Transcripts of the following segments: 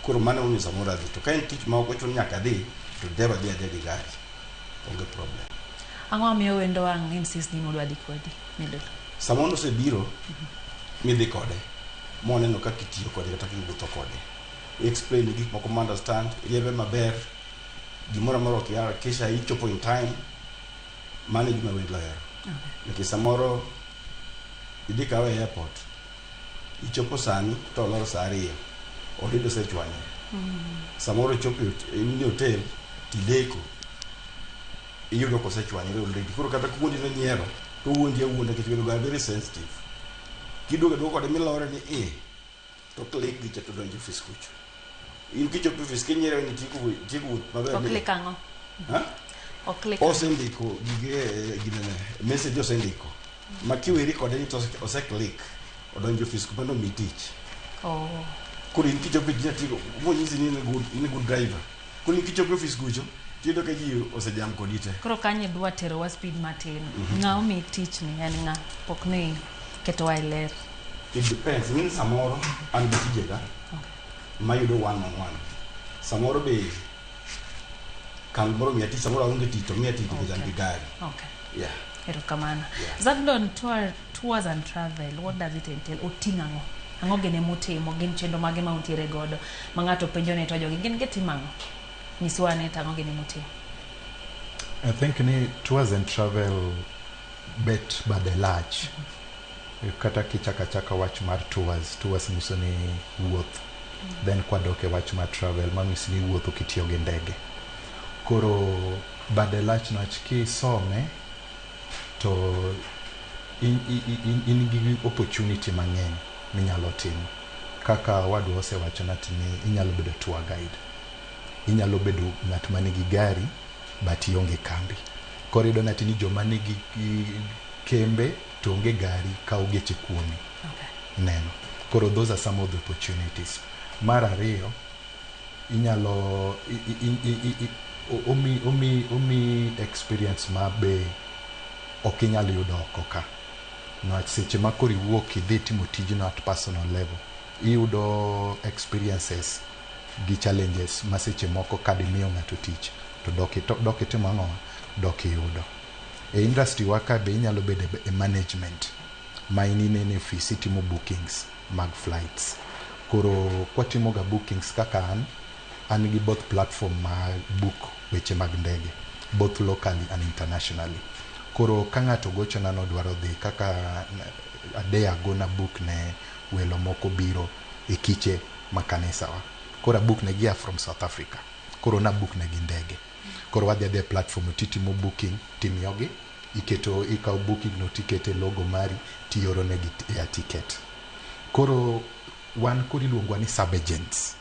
Koro mano emomiyo samoro adhi. To ka en tich ma ok ochuno nyaka adhi, to dereva dhi adhiya gi gari. Onge problem. Ang'o mamiyo wendo wang' insist ni modwa dhi kodi, Milulu? Samoro osebiro midhi kode, moneno kaka itiyo kode kata kaka iwuotho kode. I explain gik moko ma understand, iriembe maber, gimoro amora ok iharakisha, ichopo in time. Mano e gima wendo ohero. Nikech samoro idhi kawe e airport, ichopo sani to oloro saa 2, already osechwanyore. Samoro ichopo in e hotel tideko, iyudo kosechwanyore already. Koro kata kowuondi nonyiero, to owuondi awuonda nikech welo are very sensitive. Kiduogo aduoga kode milore ni i, to click gicha to donjo e ofis kucho. In kichopo e ofis kinyiero ni itieko wuoth maber. O click ang'o? Ha? O click Osendiko gige ginene, message osendiko. Ma kiweri kode ni to ose click, odonjo e ofis kuma nomiyi tich. Oh. Koro in kichopo e tij tieko, monyisi ni in a good driver. Koro in kichopo e ofis kucho, tiyudo ka ji osejam kodi te. Koro kanyo idwa terowa speed matin. Ng'a omiyi tich ni en ng'a? Pok ni ketowa e ler. It depends. Ing'eni samoro an gi tijega mayudo one on one. Samoro be kambi moro miya tich, samoro aonge tich to miya tich nikech an gi gari. Yeah. Erokamano. Zablon Tours and Travel, what does it entail? Oting'o ang'o? Ang'o gini mutimo? Gin chenro mage ma untiere godo? Ma ng'ato penjo ni to jogi gin gitimo ang'o? Nyiswa ane to ang'o gini mutimo? I think ni tours and travel bet bade lach. Kata kichako achaka wach mar tours, tours nyiso ni wuoth. Then kwadok e wach mar travel, mang'isi ni iwuotho kitiyo gi ndege. Koro bade lach niwach kisome to in gi opportunity mang'eny minyalo timo. Kaka wadwa osewacho ati ni inyalo bedo tour guide. Inyalo bedo ng'at manigi gari but ionge kambi. Koro iyudo ni joma nigi kembe to onge gari kawo geche kuomi. Neno. Koro those are some of the opportunities. Mar ariyo, inyalo omi experience ma be ok inyal yudo oko ka. Niwach seche ma koro iwuok idhi timo tijno at personal level, iyudo experiences gi challenges ma seche moko kadimiyo ng'ato tich to dok itimo ang'o? Dok iyudo. E industry wa ka be inyalo bedo e management ma in inene e ofis itimo bookings mag flights. Koro kwatimo ga bookings kaka an gi both platform ma book weche mag ndege both locally and internationally. Koro ka ng'ato gochona nodwaro dhi kaka a day ago na book ne welo moko biro e kiche ma kanisa wa. Koro a book ne gia from South Africa. Koro na book ne gi ndege. Koro wadhi adhiya e platform titimo booking timiyogi, iketo ikawo booking no tikete logo mari tioro negi air ticket. Koro wan koro iluongwa ni sub agents.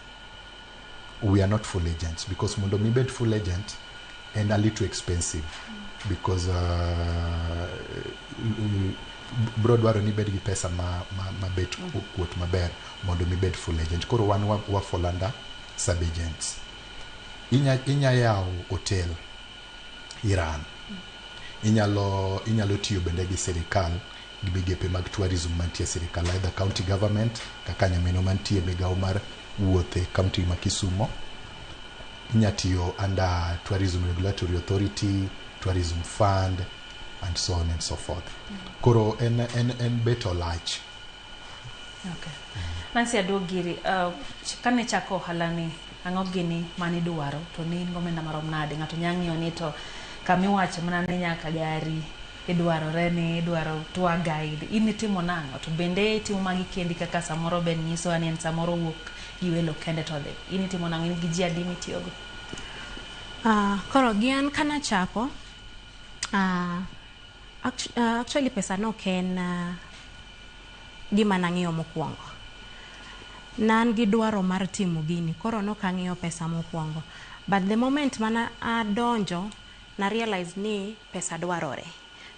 We are not full agents because mondo mi ibed full agent en a little expensive because bro dwaro ni ibed gi pesa ma bet kuot maber mondo mi ibed full agent. Koro wan wa fall under sub agents. Inya yawo hotel Iran. Inyalo tiyo bende gi sirikal gi migepe mag tourism mantie e sirikal, either county government kaka nyaminwa mantie e migawo mar wuoth e county ma Kisumo. Inya tiyo under Tourism Regulatory Authority, Tourism Fund and so on and so forth. Koro en bet olach. Okay. Nancy Aduogiri, kane chako ohala ni, ang'o gini mane idwaro to ne in gomenda marom nade? Ng'ato nya ng'iyo ni to kamiwacho mana ni nyaka gari idwarore ni idwaro tour guide. In itimo nang'o? To bende itimo magi kendi kaka samoro Ben nyisowa ni en samoro wuok gi welo kende to dhi. In itimo nang'o? In gi ji adi mitiyogo? Koro gi an kanachako, actually pesa no ok en gima nang'iyo mokwongo. Ne an gi dwaro mar timo gini, koro nok ang'iyo pesa mokwongo. But the moment mana adonjo, na realize ni pesa dwarore.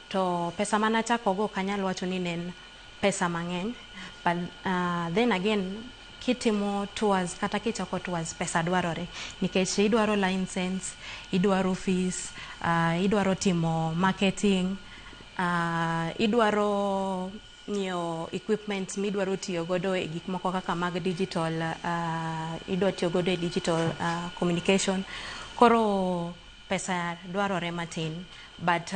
To pesa manachako go ok anyal wacho ni ne en pesa mang'eny. But then again, kitimo tours kata kichako tours, pesa dwarore. Nikech idwaro license, idwaro fees, idwaro timo marketing, idwaro Nyiewo equipment midwaro tiyo godo e gik moko kaka mag digital, idwa tiyo godo e digital communication. Koro pesa dwarore matin, but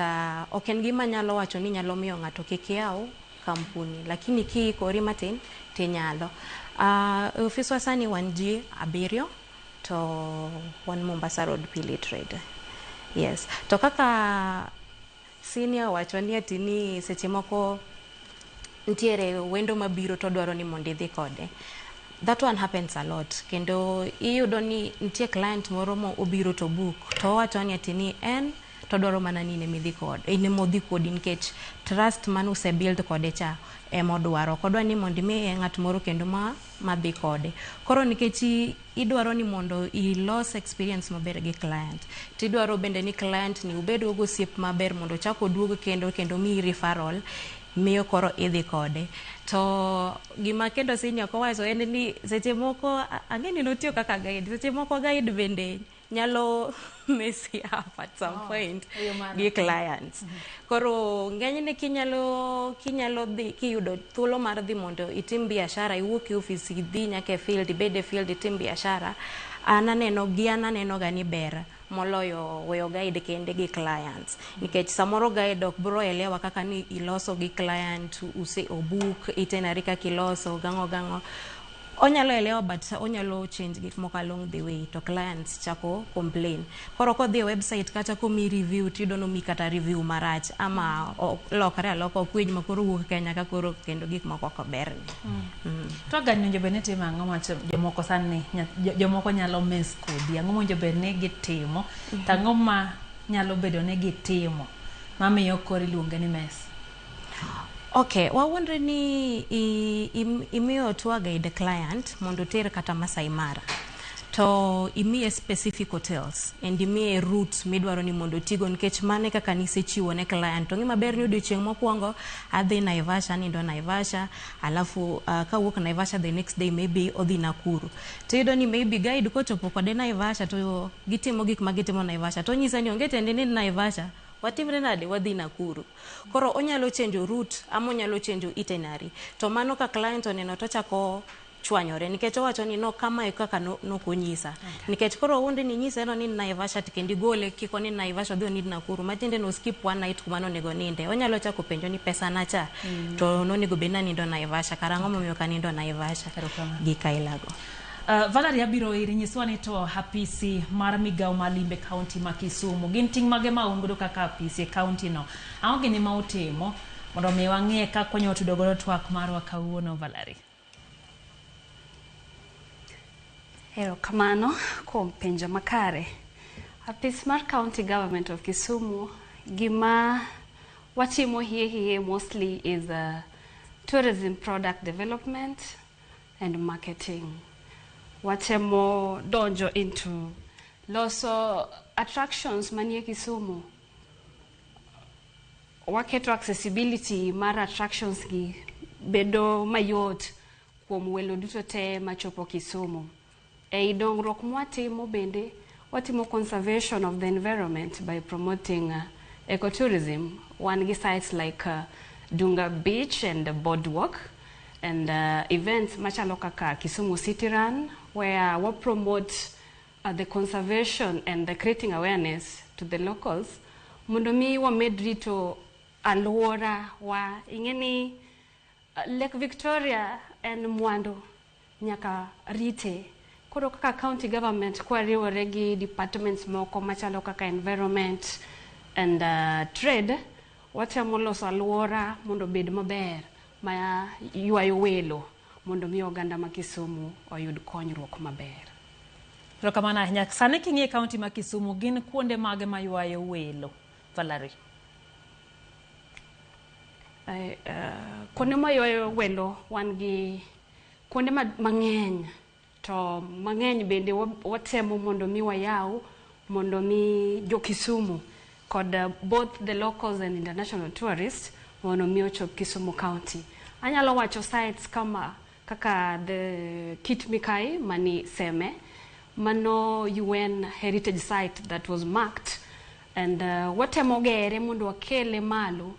ok en gima nyalo wacho ni nyalo miyo ng'ato kik yaw kampuni, lakini kiikori matin tinyalo. E ofiswa sani wan ji abiriyo to wan Mombasa Road, Pili Trade. Yes. To kaka senior owacho ni ati ni seche moko nitiere wendo mabiro to dwaro ni mondo idhi kode. That one happens a lot. Kendo iyudo ni nitie client moro mo obiro to book to owacho ni ati ni en to dwaro mana ni in emidhi kode, in emodhi kodi nikech trust mane use build kode cha emodwaro. Ok odwa ni mondo imiye ng'at moro kendo ma madhi kode. Koro nikech idwaro ni mondo ilos experience maber gi client, tidwaro bende ni client ni ubed go gosiep maber mondo ochak oduog kendo kendo miyi referral miyo koro idhi kode. To gima kendo senior ok owacho en ni seche moko ang'e ni notiyo kaka guide, seche moko guide bende nyalo mess up at some point e yo mane? Gi clients. Koro ng'enyne kinyalo dhi kiyudo thuolo mar dhi mondo itim biashara, iwuok e ofis idhi nyaka e field, ibed e field itim biashara, an aneno gi an aneno ga ni ber moloyo weyo guide kende gi clients, nikech samoro guide ok bro elewa kaka ni iloso gi client use obook itinerary kaka iloso gang'o gang'o. Onyalo elewa, but onyalo change gik moko along the way to clients chako complain. Koro kodhi e website kata komi review, tiyudo nomi kata review marach ama lokre aloka, ok winj ma koro wuok Kenya ka koro kendo gik moko ok berni. To gani owinjo bed ni timo ang'o ma jomoko sani jomoko nyalo mess kodi? Ang'o mowinjo bed ni gitimo to ang'o ma nyalo bedo ni gitimo mamiyo koro iluonge ni mess? Okay, wawuondre ni imiyo tour guide client mondo oter kata Masai Mara. To imiye specific hotels and imiye route midwaro ni mondo otigo nikech mano e kaka nisechiwo ne client. To ng'e maber ni odiochieng' mokwongo adhi Naivasha, anindo Naivasha, alafu kawuok Naivasha the next day maybe odhi Nakuru. To iyudo ni maybe guide kochopo kode Naivasha to gitimo gik ma gitimo Naivasha. To onyisa ni onge tiende ni Naivasha, watimre nade, wadhi Nakuru. Koro onyalo change route ama onyalo change itinerary. To mano ka client oneno tochako chwanyore nikech owacho ni no kama e kaka nokonyisa. Nikech koro owuonde ni inyise no ni Naivasha to kendo igole kiko ni Naivasha odhi onind Nakuru. Matiende no skip one night kuma nonego oninde. Onyalo chako penjo ni pesa na cha to nonego bed ni anindo Naivasha. Karang'o momiyo ok anindo Naivasha? Erokamano. Gi kailago. Valerie, abiro iri, nyiswa ni to apisi mar migawo mar limbe kaunti ma Kisumu gin ting' mage ma un godo kaka apisi e kaunti no? Ang'o gini ma utimo mondo mi wang'e kaka wanyalo tudo godo twak marwa kawuono, Valerie? Erokamano kuom penjo makare. Apis mar County Government of Kisumu, gima watimo hie hie mostly is tourism product development and marketing. Watemo donjo into loso attractions manie Kisumu. Waketo accessibility mar attractions gi bedo mayot kuom welo duto te machopo Kisumu. Ei dongruok mwatimo bende, watimo conservation of the environment by promoting ecotourism. Wan gi sites like Dunga Beach and the Boardwalk and events machalo kaka Kisumu City Run, where we promote the conservation and the creating awareness to the locals mondo mi wamed rito alwora wa. Ing'e ni Lake Victoria en mwandu nyaka rite. Koro kaka county government kwariwore gi departments moko machalo kaka environment and trade, watemo loso alwora mondo obed maber ma ywayo welo mondo mi oganda ma Kisumu oyud konyruok maber. Erokamano ahinya. Sani king'iyo e kaunti ma Kisumu, gin kuonde mage ma ywayo welo, Valerie? Kuonde maywayo welo wan gi kuonde mang'eny, to mang'eny bende watemo mondo mi wayaw mondo mi jo Kisumu kod both the locals and international tourists mondo mi ochop Kisumu County. Anyalo wacho sites kama kaka the Kit Mikayi mani Seme, mano UN heritage site that was marked, and watemo gere mondo wakele malo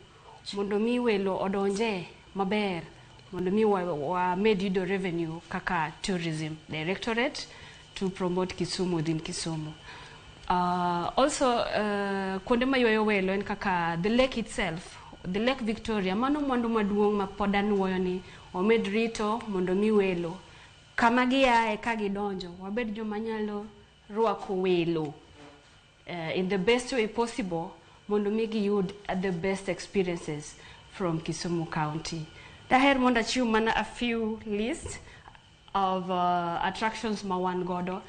mondo mi welo odonje. maber mondo mi wamed yudo revenue kaka tourism directorate to promote Kisumu within Kisumu. Also, kuonde maywayo welo en kaka the lake itself, the Lake Victoria. Mano mwandu maduong' ma pod anuoyo ni omed rito mondo mi welo kama giaye ka gidonjo wabed joma nyalo rwako welo in the best way possible mondo mi giyud the best experiences from Kisumu County. Daher mondo achiw mana a few list of attractions ma wan godo.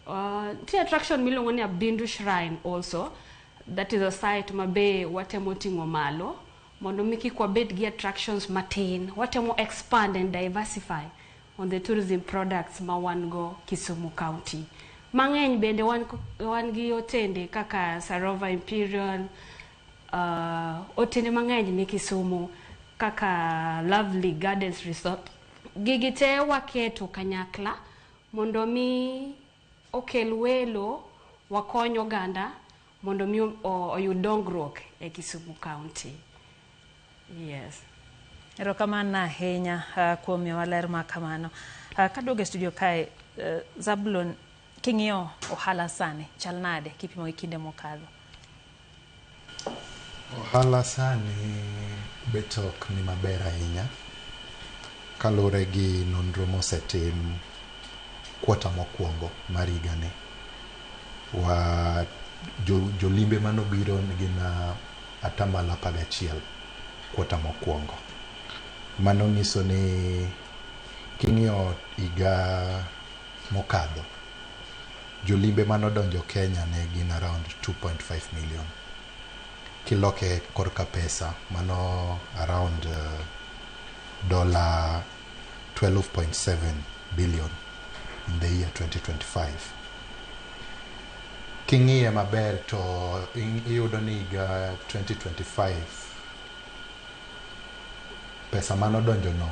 Nitie attraction miluongo ni Abindu Shrine also. That is a site ma be watemo ting'o malo mondo mi kik wabed gi attractions matin. Watemo expand and diversify on the tourism products ma wan go Kisumu County. Mang'eny bende wan gi otende kaka Sarova Imperial, otende mang'eny ni Kisumu kaka Lovely Gardens Resort. Gigi te waketo kanyakla mondo mi okel welo, wakony oganda mondo mi oyud dongruok e Kisumu County. Yes. Erokamano ahinya kuom miyowa ler ma kamano. Kaduogo e studio kae, Zablon, king'iyo ohala sani, chal nade kipimo gi kinde mokadho? Ohala sani bet ok ni maber ahinya kaluwore gi nonro mosetim kwata mokwongo mar higani. Wa jolimbe manobiro gin 11% kwata mokwongo. Mano nyiso ni king'iyo higa mokadho, jolimbe manodonjo Kenya ne gin around 2.5 million. Kiloke korka pesa, mano around dollar 12.7 billion in the year 2025. King'iye maber to iyudo ni higa 2025 pesa manodonjo no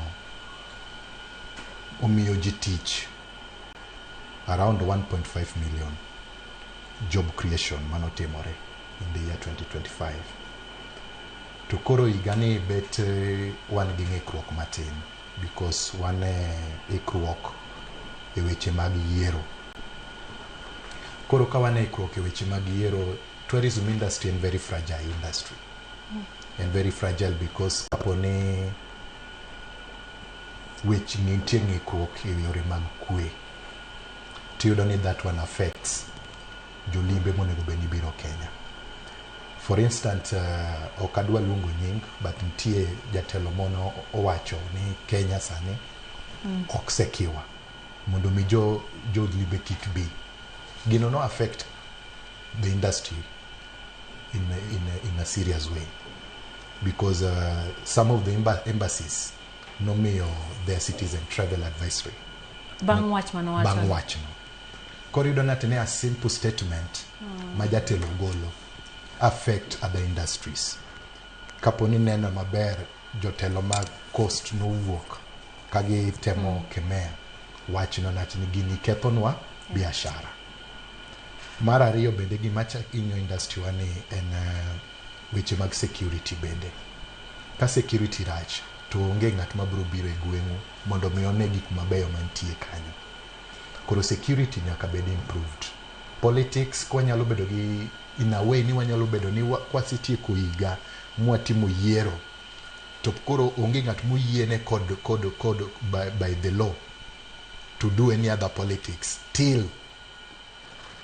omiyo ji tich around 1.5 million job creation manotimore in the year 2025. To koro higani bet wan gi ng'ikruok matin because wan e ikruok e weche mag yiero. Koro ka wan e ikruok e weche mag yiero, tourism industry en very fragile industry. En very fragile because kapo ni weche nitie ng'ikruok e yore mag kwe, tiyudo ni that one affects jolimbe monego bed ni biro Kenya. For instance, ok adwa luongo nying, but nitie jatelo mono owacho ni Kenya sani ok secure mondo mi jo jolimbe kik bi. Gino no affect the industry in a serious way because some of the embassies nomiyo their citizen travel advisory Bang' wach manowacho. Bang' wachno. Koro iyudo ni ne a simple statement ma jatelo golo affect other industries. Kapo ni neno maber, jotelo mag coast nowuok ka gitemo kemea wachno nach ni gini kethonwa biashara. Mar ariyo bende gima chak hinyo industry wa ni en weche mag security bende. Ka security rach to onge ng'at mabiro biro e gweng'u mondo mi one gik mabeyo mantie kanyo. Koro security nyaka bed improved. Politics kwanyalo bedo gi in a way ni wanyalo bedo ni kwasetieko higa mwatimo yiero to koro onge ng'at moyiene kod by the law to do any other politics till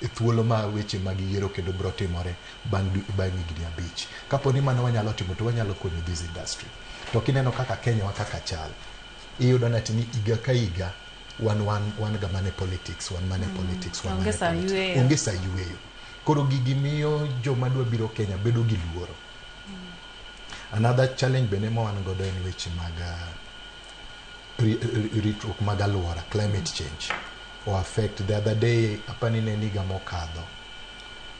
e thuolo ma weche mag yiero kendo biro timore bang' higni 5. Kapo ni mano wanyalo timo to wanyalo konyo this industry. To kineno kaka Kenya wa kaka chal, iyudo ni higa ka higa wan ga mane politics, wan mane politics, wan Onge mane saa politics. yueyo. Onge saa yueyo. Koro gigi miyo joma dwa biro Kenya bedo gi luoro. Another challenge bende ma wan godo en weche mag ritruok mag alwora, climate change o affect. The other day, apani ne en higa mokadho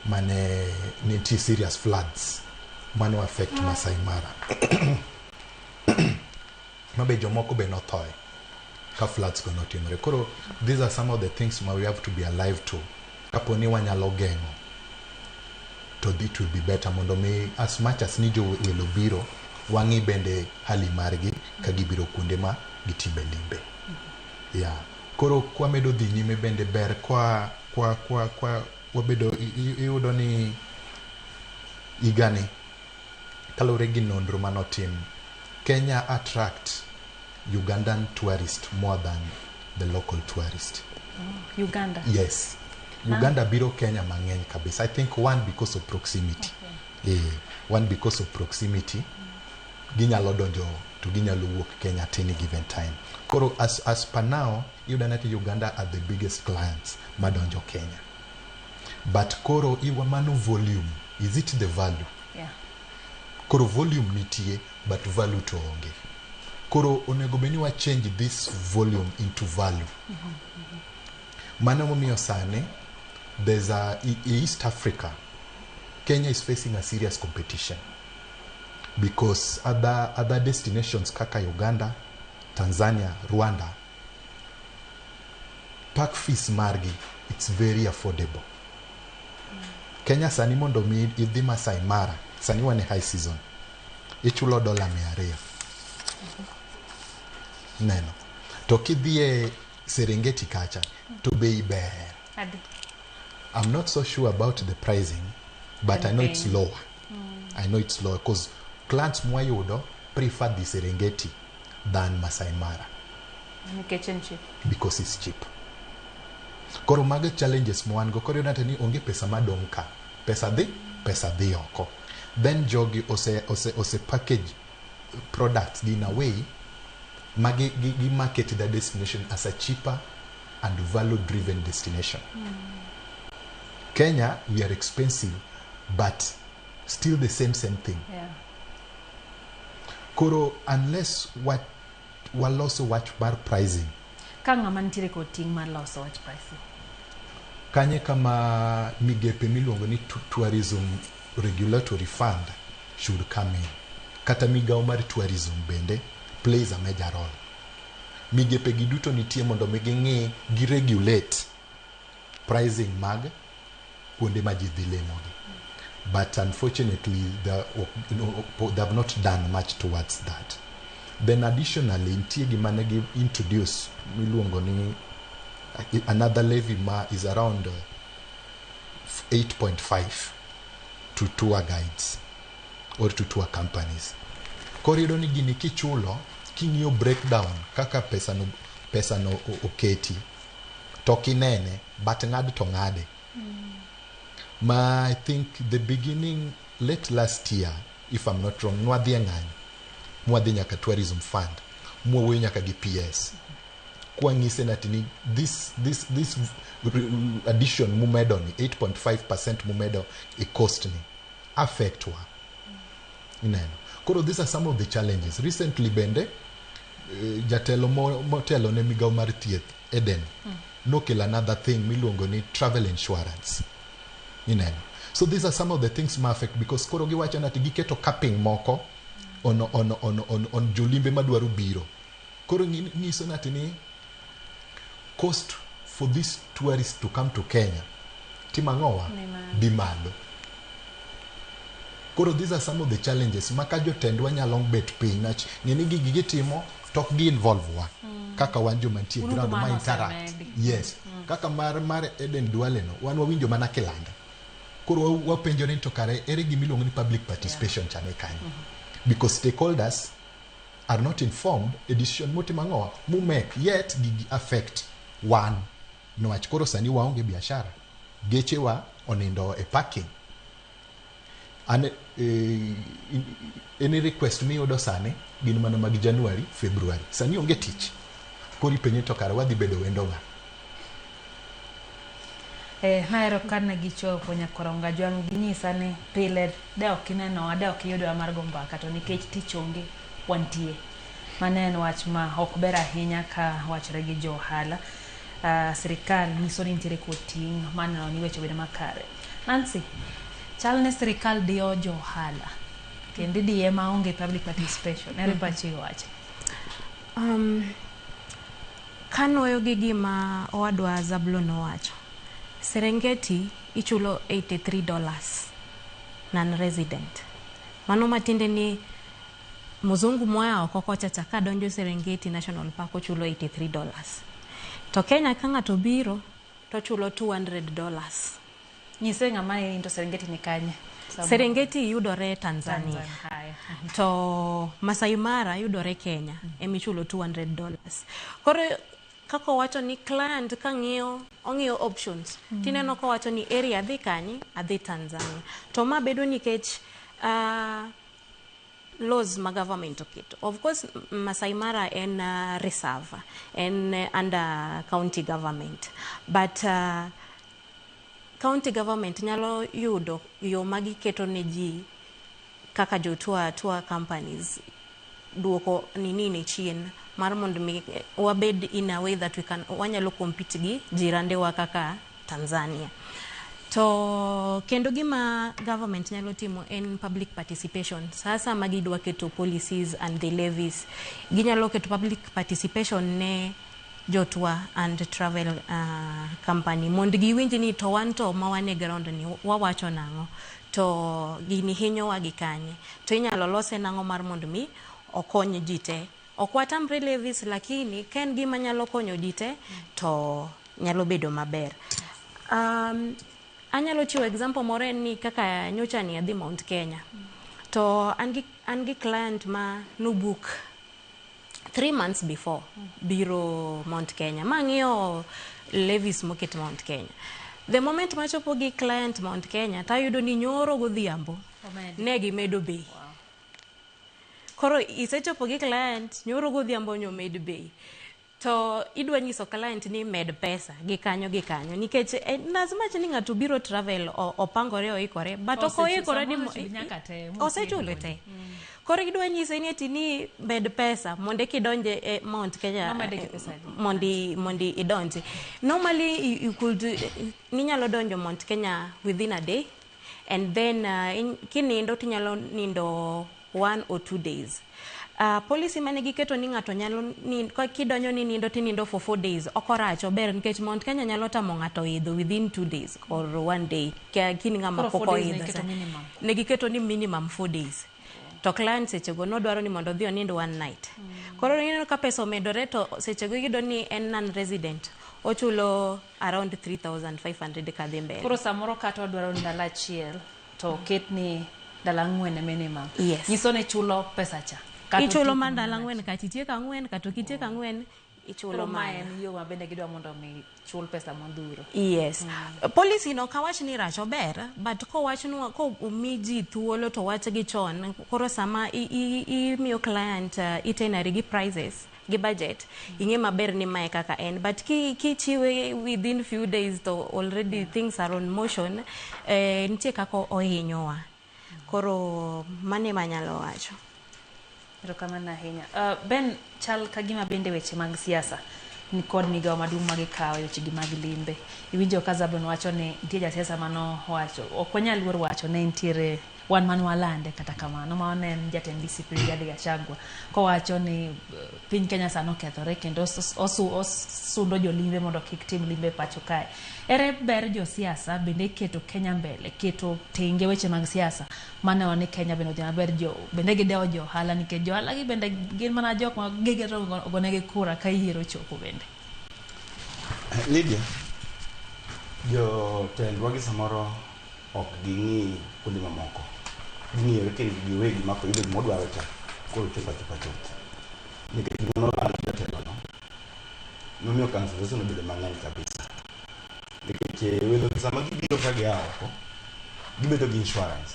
mane nitie serious floods mano affect Masai Mara mabe jomoko be nothoe ka floods go notimore. Koro these are some of the things ma we have to be alive to. Kapo ni wanyalo geng'o to it will be better mondo mi as much as ni jo welo biro. Wang'i bende hali margi ka gibiro kuonde ma gitime limbe. Yeah. Koro kwamedo dhi nyime bende ber kwa kwa kwa kwa wabedo iyudo ni higani kaluwore gi nonro manotim Kenya attract Ugandan tourist more than the local tourist. Uganda. Yes. Uganda biro Kenya mang'eny kabisa. I think one because of proximity. Okay. One because of proximity. Ginyalo donjo to ginyalo wuok Kenya at any given time. Koro as per now, iyudo ni Uganda are the biggest clients madonjo Kenya. But koro iwa mano volume, is it the value? Yeah. Koro volume nitie, but value to onge. Koro onego bed ni wa change this volume into value. Mano momiyo sani, there's a, East Africa, Kenya is facing a serious competition because other destinations kaka Uganda, Tanzania, Rwanda, park fees margi, it's very affordable. Kenya sani mondo mi idhi Masai Mara, sani wan e high season, ichulo $200. Neno. To kidhi e Serengeti kacha, to bei ber. Adi. I'm not so sure about the pricing, but I know it's Piny. lower. I know it's lower because clients mwayudo prefer the Serengeti than Masai Mara Nikech en cheap. because it's cheap. Koro mago challenges ma wan go. Koro iyudo ni onge pesa madong' ka. Pesa dhi oko. Then jogi ose package products in a way ma gi market the destination as a cheaper and value driven destination. Kenya, we are expensive, but still the same thing. Koro unless what waloso wach mar pricing, Ka ng'ama nitiere kod ting' mar loso wach pricing. Kanye kama migepe miluongo ni Tourism Regulatory Fund should come in. Kata migawo mar tourism bende plays a major role. Migepe gi duto nitie mondo mi ging'i gi regulate pricing mag kuonde ma ji dhi lemogi. But unfortunately, they have not done much towards that. Then additionally, nitie gima ne gi introduce miluongo ni another levy ma is around 8.5 to tour guides or to tour companies. Koro iyudo ni gini kichulo, king'iyo breakdown kaka pesa no oketi, to kinene, but ng'ad to ng'ade. Ma I think the beginning, late last year, if I'm not wrong, nwadhi e ng'anyo, mwadhi nyaka Tourism Fund, mwawuoyo nyaka gi PS. Kwang'ise nati ni this addition mumedo ni 8.5% mumedo e cost ni affect wa. Ineno. Koro these are some of the challenges. Recently bende, jatelo motelo ne migawo mar thieth, Eden, nokelo another thing miluongo ni travel insurance. Ineno. So these are some of the things ma affect because koro giwacho nati giketo capping moko on jolimbe madwaro biro. Koro nyiso nati ni cost for this tourist to come to Kenya timang'owa Ni malo. Dhi malo. Koro these are some of the challenges ma ka jotendwa nyalo bet piny nach ng'e ni gigi gitimo to ok gi involve wa kaka wan joma nitie Unu to ground ma mano interact. osemedi. Yes. Kaka mar Eden Duale no wan wawinjo mana kilanda. Koro wapenjo ni to kare ere gima iluongo ni public participation chane kanyo. Because stakeholders are not informed e decision motimo ang'owa mumek yet gigi affect wan niwach koro sani waonge biashara gechewa onindo e parking an any request miyudo sani gin mana mag January, February. Sani onge tich koro ipenje to kare wadhi bedo wendo ng'a. Nahero kane gichopo nyakoronga jwang' ginyisa ni pile de ok inenowa de ok iyudowa mar go mbaka to nikech tich onge wantie. Mano en wach ma ok ber ahinya ka wachore gi jo ohala. Sirikal nyiso ni nitiere kod ting' mar neno ni weche obedo makare. Nancy, chal ni sirikal diyo jo ohala kendo idiye maonge public participation. Ere pachi e wachni? Kanuoyo gi gima owadwa Zablon owacho, Serengeti ichulo $83 non-resident. Mano matiende ni Mzungu moa oko kocha cha kadonjo Serengeti National Park ochulo $83. To Kenya ka ng'ato biro to chulo $200. Nyise ng'ama ni to Serengeti ni kanye? Serengeti yudore Tanzania. Haya. To Masai Mara yudore Kenya emichulo $200. Koro kaka owacho ni client ka ng'iyo ong'iyo options tineno kowacho ni area adhi kanye adhi Tanzania. To ma bedo nikech laws ma government oketo. Of course Masai Mara en reserve, en under county government. But county government nyalo yudo yo ma giketo ne ji kaka jo tour companies duoko nini ne chien mar mondo mi wabed in a way that we can wanyalo compete gi jirandewa kaka Tanzania. To kendo gima government nyalo timo en public participation. Sasa ma gidwa keto policies and the levies, ginyalo keto public participation ne jo tour and travel company mondo giwinj ni to wan to ma wan e ground ni wawacho nang'o to gini hinyowa gi kanye to inyalo lose nang'o mar mondo mi okony ji te. Ok watamre levies lakini ka en gima nyalo konyo ji te to nyalo bedo maber. Anyalo chiwo example moro en ni kaka nyocha ni adhi Mount Kenya to an gi client ma nobook 3 months before biro Mount Kenya ma ng'iyo levies moket Mount Kenya. The moment machopo gi client Mount Kenya tayudo ni nyoro godhiambo ne gimedo bei. Koro isechopo gi client nyoro godhiambo nyomed bei. To idwa nyiso client ni med pesa gi kanyo gi kanyo nikech en as much ni ng'ato biro travel opangore oikore but ok oikore ni osechulo te. Koro idwa nyise ni ati ni med pesa mondo kidonje e Mount Kenya mondi idonji. Normally you could ninyalo donjo Mount Kenya within a day and then kinindo tinyalo nindo 1 or 2 days. Policy mane giketo ni ng'ato nyalo ni kidonjo ni nindo tinindo for 4 days ok orach ober nikech Mount Kenya nyalo tamo ng'ato idho within 2 days or 1 day kin ng'ama pok oidho. Ne giketo ni minimum 4 days. To client sechego nodwaro ni mondo odhi onind one night. Koro ineno ka pesa omedore to sechego iyudo ni en non resident ochulo around 3500 kadhi mbele. Koro samoro kata odwaro ndalo achiel to oket ni ndalo ang'wen e minimum. Yes. Nyiso ni chulo pesa cha. Ichulo mar ndalo ang'wen kata itieko ang'wen kata ok itieko ang'wen ichulo. Ma en yo ma bende gidwa mondo mi chul pesa modhuro. Yes. Policy no kawach ni rach ober but kowachnwa ko omi ji thuolo to wach gi chon koro sama imiyo client itinerary gi prices gi budget ing'e maber ni mae kaka en but kichiwe within few days to already things are on motion nitie kaka ohinyowa. Koro mane manyalo wacho. Erokamano ahinya. Ben chal ka gima bende weche mag siasa ni kod migawo maduong' ma gikawo e wechegi mag limbe. Iwinjo ka Zablon wacho ni nitie jasiasa manowacho, ok wanyal luor wacho ne nitiere wan man walande kata kamano mano ne en jatend DCP Rigathi Gachagua kowacho ni piny Kenya sani okethore kendo osundo jolimbe mondo kik tim limbe pacho kae. Ere ber josiasa bende keto Kenya mbele, keto tenge weche mag siasa maneno ni Kenya bende odhi maber jo bende gidewo jo ohala nikech jo ohala gi bende gin mana jok ma gigeto ogonegi kura ka yiero ochopo bende. Lydia, jotendwa gi samoro ok ging'i kuonde mamoko. Ging'iyore kendgi giwegi ma koyudo gima odwaro cha, koro chopo achopa chuth. Nikech gima nolando jatelo no, nomiyo cancellation obedo mang'eny kabisa. Nikech welo sama gibiro ka gia oko, gibedo gi insurance.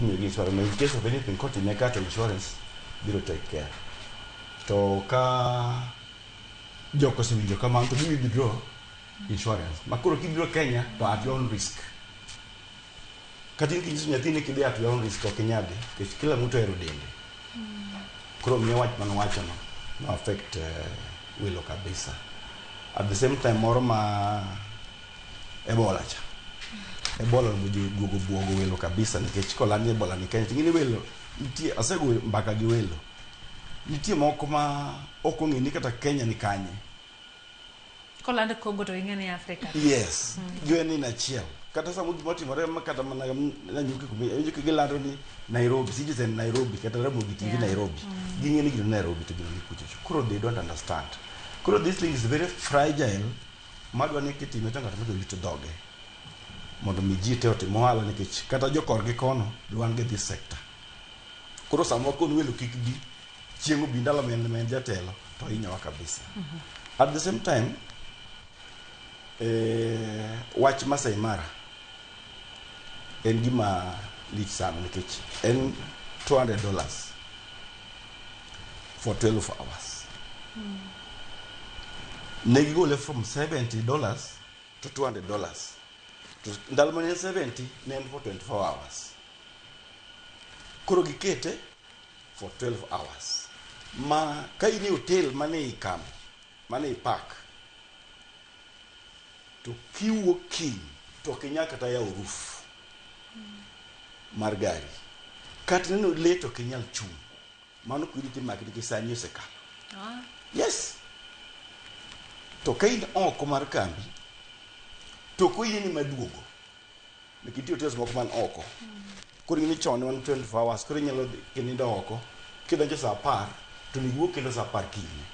Imiyogi insurance, in case of anything kotime ka to insurance biro take care. To ka jok osewinjo kamano to gi withdraw insurance. Ma koro kibiro Kenya to at your own risk. Kata in kinyiso nyathini kidhi at your own risk ok inyal dhi nikech kila mtu ohero dende. Koro miyo wach manowachono no affect welo kabisa. At the same time moro ma Ebola cha. Ebola oduogo buogo welo kabisa nikech koland ni Ebola ni Kenya ting'e ni welo nitie asego mbaka gi welo. Nitie moko ma ok ong'e ni kata Kenya ni kanye. Koland Congo to ing'e ni Afrika. Yes. Giwe ni in achiel. Kata samo gima otimore ma kata mana Nanyuki kuma iwinjo ka gilando ni Nairobi, Citizen Nairobi kata Ramogi TV Nairobi. Ging'e ni gino Nairobi to gino ni kuchocho. Koro they don't understand. Koro this thing is very fragile. Madwa ni kitime to ng'ato mondo rit dhoge. Mondo mi ji te otim ohala nikech kata jokorgi kono be wan gi this sector. Koro sama wakon welo kik bi, chieng' obi ndalo ma en jatelo to hinyowa kabisa. At the same time, wach Masai Mara en gima lich sana nikech en $200 for 12 hours. Ne gigole from $70 to $200. To ndalo mane en 70 ne en for 24 hours. Koro gikete for 12 hours. Ma ka in e hotel mane i kambi, mane i park, to kiwuok kiny to ok inyal kata yawo roof mar gari. Kata neno lee to ok inyal chung'. Mano kwiri timaki nikech sani osekalo. Yes. To ka in oko mar kambi, to ok oyieni maduogo. Nikech nitie hotels moko man oko. Koro ing'e ni chon ne wan 24 hours, koro inyalo dhi kinindo oko, kidonjo saa 10, to onego iwuog kendo saa 10 kinyne.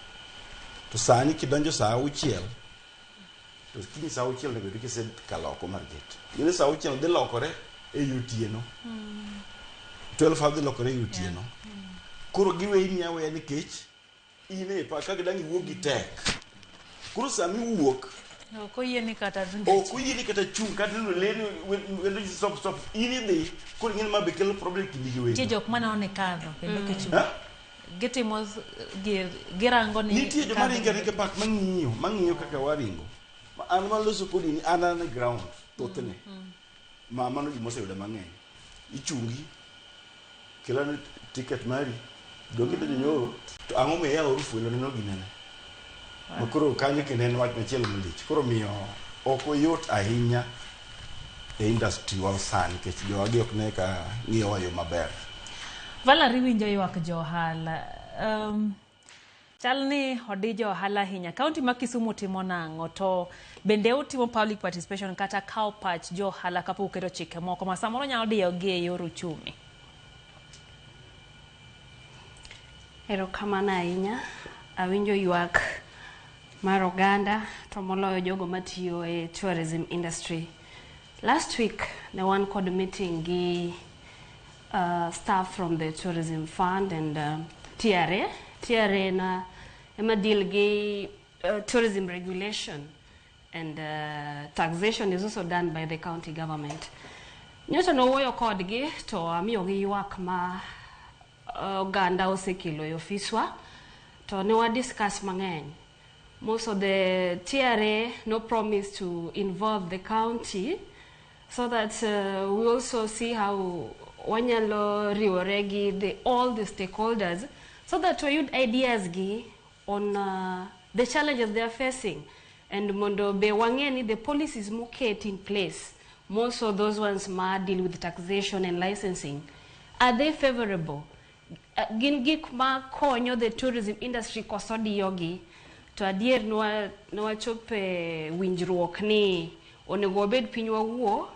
To sani kidonjo saa 6, to kiny saa 6 onego bed kisekalo oko mar gate. Ing'e ni saa 6 dhi lokore ei otieno. 12 hours dhi lokore ei otieno. Koro giweni aweya nikech in e park kaka dang' iwuog gi tek. Koro sama iwuok, Ok oyieni kata ok oyieni kata chung' kata neno lee ni wendo ji stop stop in idhi koro ing'e ni ma be kelo problem kindi gi Nitie wendo. jok maneno ni kadho kendo kichung'. Ha? Gitimo girango ni Nitie joma kadho. ringo aringa e park mang'iyo kaka waringo. Ma An maloso kodi ni an an e ground thothne. Ma mano gima oseyuda mang'eny. Ichungi, kelane ticket mari, donge idonjo nyoro, to ang'o miyo iyawo roof welo neno ginene. Ma koro kanyo kendo en wach machielo malich. Koro miyo ok oyot ahinya e industry wa sani nikech jowagi ok ne ka ng'iyowa yo maber. Valerie winjo ywak jo ohala. Chal ni odi jo ohala ahinya. Kaunti ma Kisumu timo nang'o? To bende utimo public participation kata kawo pach jo ohala kapok uketo chike moko ma samoro nyalo diyogi e yor uchumi? Erokamano ahinya. Awinjo ywak mar oganda to moloyo jogo matiyo e tourism industry. Last week ne wan kod meeting gi staff from the Tourism Fund and TRA. TRA na ema deal gi tourism regulation and taxation is also done by the county government. Nyocha nowuoyo kodgi to amiyogi ywak ma oganda osekelo e ofiswa to ne wa discuss mang'eny. Most of the TRA no promise to involve the county so that we also see how wanyalo riwore gi all the stakeholders so that wayud ideas gi on the challenges they are facing and mondo be wang'e ni the policies moket in place, most of those ones ma deal with taxation and licensing, are they favorable? Gin gik ma konyo the tourism industry koso diyogi? To adier nwachope winjruok ni onego wabed piny wawuo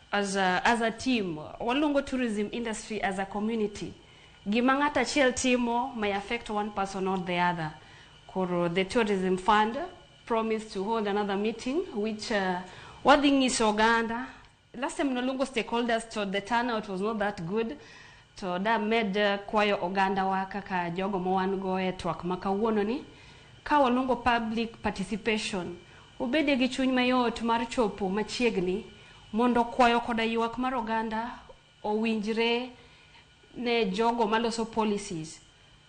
as a team. Waluongo tourism industry as a community. Gima ng'ato achiel timo may affect one person or the other. Koro the Tourism Fund promised to hold another meeting which wadhi nyiso oganda. Last time noluongo stakeholders to the turnout was not that good. To da med kwayo oganda wa kaka jogo ma wan go e twak ma kawuono ni ka waluongo public participation, ubede gi chuny mayot mar chopo machiegni mondo kwayo koda ywak mar oganda owinjre ne jogo maloso policies.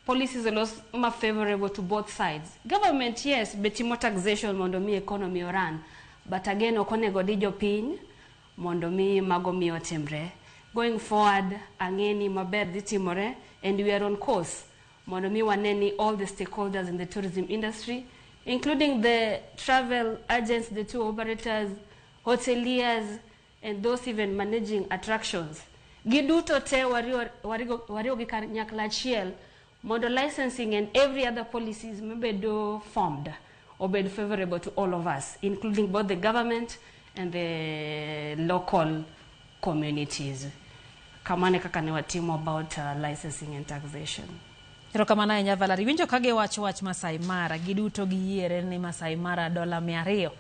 Policies olos ma favorable to both sides. Government, yes, be timo taxation mondo mi economy oran, but again ok onego di jopiny mondo mi mago mi otimre. Going forward, ang'e ni maber dhi timore and we are on course mondo mi wane ni all the stakeholders in the tourism industry, including the travel agents, the tour operators, hoteliers, and those even managing attractions, giduto te wariwo gi kanyakla achiel mondo licensing and every other policies mabedo formed obed favorable to all of us, including both the government and the local communities. Kamano e kaka ne watimo about licensing and taxation. Erokamano ahinya Valerie. Winjo ka giwacho wach Masai Mara, giduto giyiere ni Masai Mara dola 200.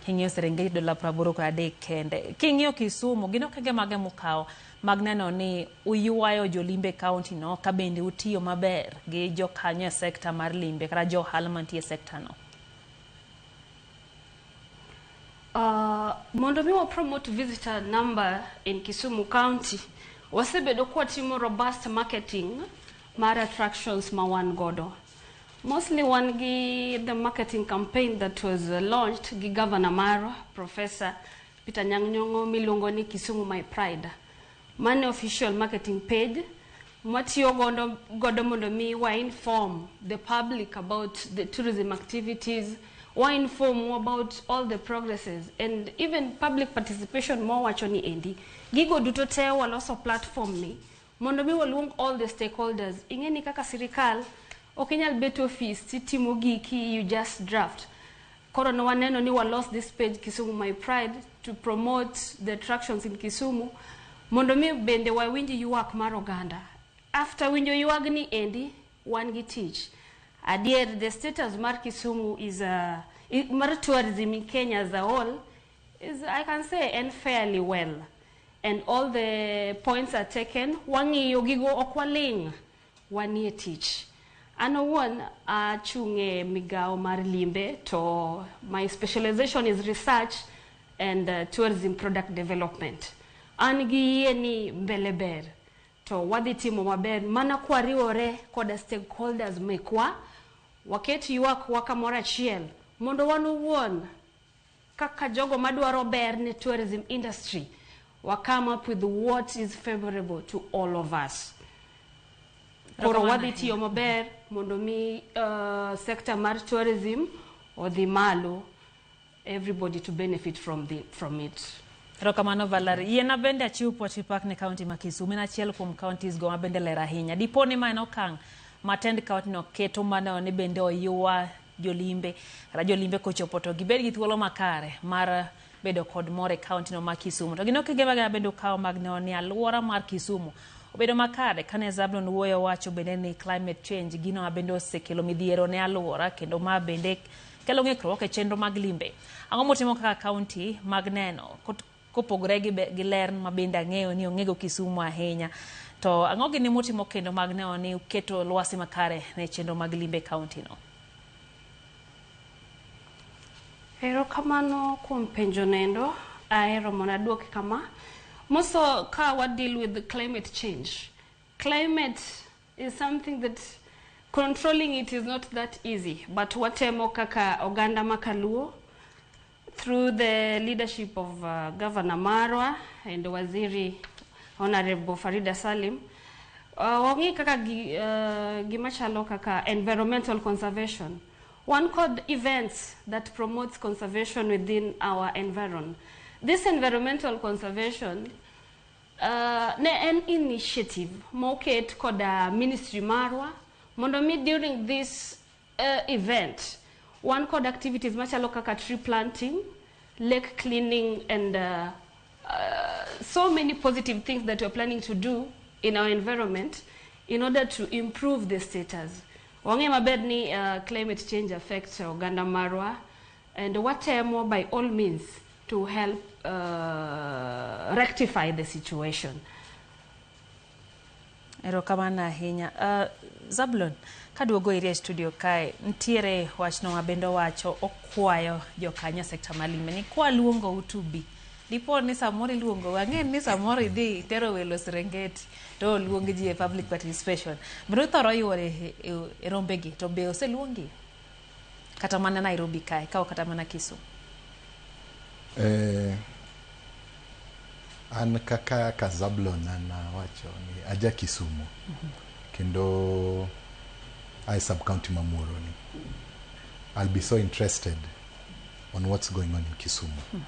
King'iyo Serengeti dola 83 kende. King'iyo Kisumu, gin okenge mage mukawo mag neno ni uywayo jolimbe e county no ka bende utiyo maber gi jokanyo e sekta mar limbe kata jo ohala mantie e sekta no? Mondo mi wa promote visitor number in Kisumu County, wasebedo kwatimo robust marketing mar attractions ma wan godo. Mostly wan gi the marketing campaign that was launched gi Governor marwa, Professor Peter Anyang' Nyong'o, miluongo ni Kisumu My Pride. Mano official marketing page mwatiyo godo mondo mi wa inform the public about the tourism activities, wa inform about all the progresses and even public participation mwawacho ni endi. Gigo duto te waloso platform ni mondo mi waluong all the stakeholders. Ing'e ni kaka sirikal ok inyal bet office titimo giki, you just draft. Koro ne waneno ni walos this page Kisumu My Pride to promote the attractions in Kisumu mondo mi bende wawinj ywak mar oganda. After winjo ywagni endi, wan gi tich. Adier, the status mar Kisumu is mar tourism in Kenya as a whole is, I can say, en fairly well. And all the points are taken. Wang'iyo gigo, ok waling', wanie tich. An owuon achung' e migawo mar limbe to my specialization is research and tourism product development. An gi yie ni mbele ber to wadhi timo maber mana kwariwore koda stakeholders mekwa, waket ywak wa kamoro achiel mondo wan owuon kaka jogo madwaro ber ne tourism industry wa come up with what is favorable to all of us. Koro wadhi tiyo maber mondo mi sector mar tourism odhi malo, everybody to benefit from it. Erokamano Valerie. Yiena bende achiw puoch gi pak ne kaunti ma Kisumu. En achiel kuom counties go ma bende ler ahinya. Dipo ni ma en okang' ma tend county no keto maneno ni bende oywa jolimbe kata jolimbe kochopo to gibed gi thuolo makare mar bedo kod mor e county no ma Kisumu. To gin okenge mage ma bende okawo mag neno ni alwora mar Kisumu obedo makare? Kane Zablon wuoyo wacho bende ni climate change gino ma bende osekelo midhiero ne alwora kendo ma bende kelo ng'ikruok e chenro mag limbe. Ang'o motimo kaka county mag neno kopogore gi ler ma bende ang'eyo ni ong'ego Kisumu ahinya, to ang'o gini mutimo kendo mag neno ni uketo lwasi makare ne chenro mag limbe e county no? Erokamano kuom penjo nendo. Ahero mondo aduoki kama. Moso ka wa deal with the climate change. Climate is something that controlling it is not that easy, but watemo kaka oganda makaluo through the leadership of Governor Marwa and Waziri Honorable Farida Salim. Wang'i kaka gima chalo kaka environmental conservation. One called events that promotes conservation within our environment. This environmental conservation ne en initiative moket koda ministry marwa mondo mi during this event one called activities machalo kaka tree planting, lake cleaning, and so many positive things that we're planning to do in our environment in order to improve the status. Wang'e maber ni climate change affects oganda marwa, and watemo by all means to help rectify the situation. Erokamano ahinya. Zablon, kaduogo iri e studio kae, nitiere wachno ma bende owacho okwayo jokanyo e sekta mar limbe ni kwaluongou to bi. Dipo ni samoro iluongo, ang'e ni samoro idhi itero welo Serengeti to oluong ji e public participation. Bende uthoro yuore e rombegi to be oseluongi? Kata mana Nairobi kae, kawo kata mana Kisumu. An kaka ka Zablon an awacho ni aja Kisumu kendo ae sub county ma Muhoroni. I'll be so interested on what's going on in Kisumu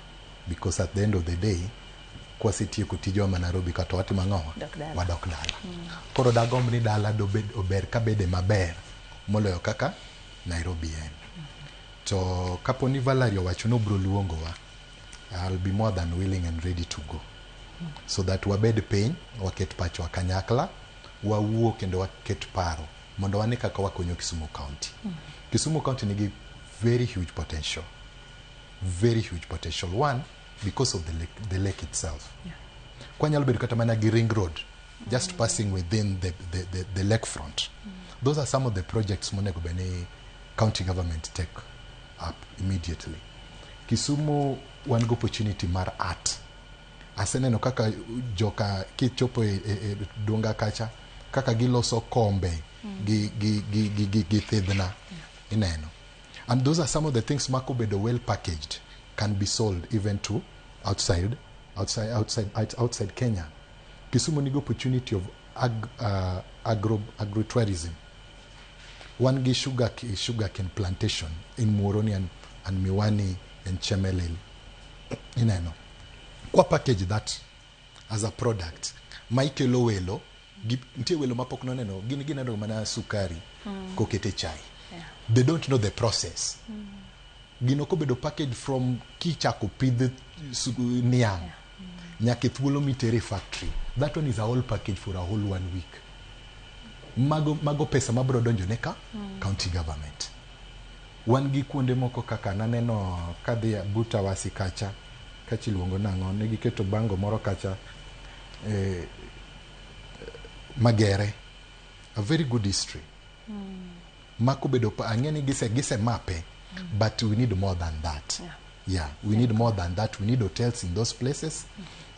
because at the end of the day kwasetieko tijwa ma Nairobi ka to watimo ang'owa? Dok dala. Wadok dala. Koro dagomb ni dala dobed ober kabede maber moloyo kaka Nairobi en. To kapo ni Valerie owacho ni obiro luongowa, I'll be more than willing and ready to go. So that wabed piny, waket pachwa kanyakla, wawuo kendo waket paro mondo wane kaka wakonyo Kisumu County. Kisumu County nigi very huge potential. Very huge potential. One, because of the lake itself. Kwanyalo bedo kata mana gi ring road, just passing within the lake front. Those are some of the projects monego bed ni county government take up immediately. Kisumu wan gi opportunity mar art. Aseneno kaka joka kichopo e dunga kacha kaka giloso kombe gi thidhna ineno, and those are some of the things ma kobedo well packaged can be sold even to outside Kenya. Kisumu nigi opportunity of agrotourism. Wan gi sugar cane plantation in Muhoroni and Miwani and Chemelil. Ineno kwa package that as a product ma ikelo welo nitie welo mapok noneno gin gineno mana sukari kokete chai. They don't know the process. Gino kobedo package from kichako pidh niang' nyaka e thuolo mitere e factory, that one is a whole package for a whole one week. Mago pesa mabiro donjo ne ka county government. Wan gi kuonde moko kaka naneno kadhi but Awasi kacha kacha iluongo nang'o ne giketo bango moro kacha, Magere, a very good history ma kobedo ang'e ni gise mape, but we need more than that. Yeah, we need more than that. We need hotels in those places.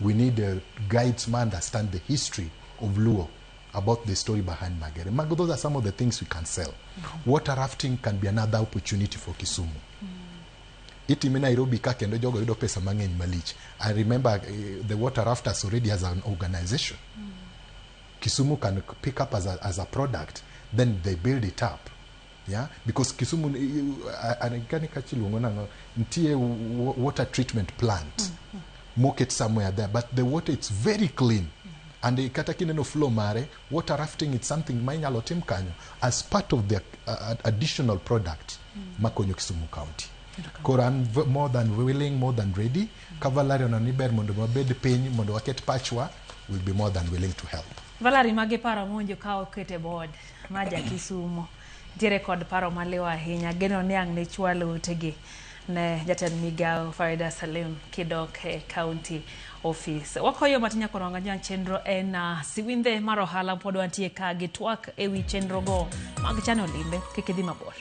We need guides ma understand the history of Luo, about the story behind Magere. Mago, those are some of the things we can sell. Water rafting can be another opportunity for Kisumu. Itime Nairobi ka kendo jogo yudo pesa mang'eny malich. I remember the water rafters already as an organization. Kisumu can pick up as a product, then they build it up. Yeah, because Kisumu, kani kachiluongo nang'o, nitie water treatment plant moket somewhere there, but the water, it's very clean. And kata kineno flow mare, water rafting, it's something ma inyalo tim kanyo as part of the additional product makonyo Kisumu County. Koro an more than willing, more than ready. Ka Valerie oneno ni ber mondo wabed piny, mondo waket pachwa, will be more than willing to help. Valerie, magi paro mowinjo ka oket e board ma ja Kisumu nitiere kod paro maliw ahinya. Geno ni ang' ne chwalo utegi ne jatend migawo Farida Salim kidok e county office. Wakoyo matin nyaka wang'a chenro en siwindhe mar ohala. Pod wantie ka gi twak ewi chenro go mag chano limbe. Kik idhi mabor.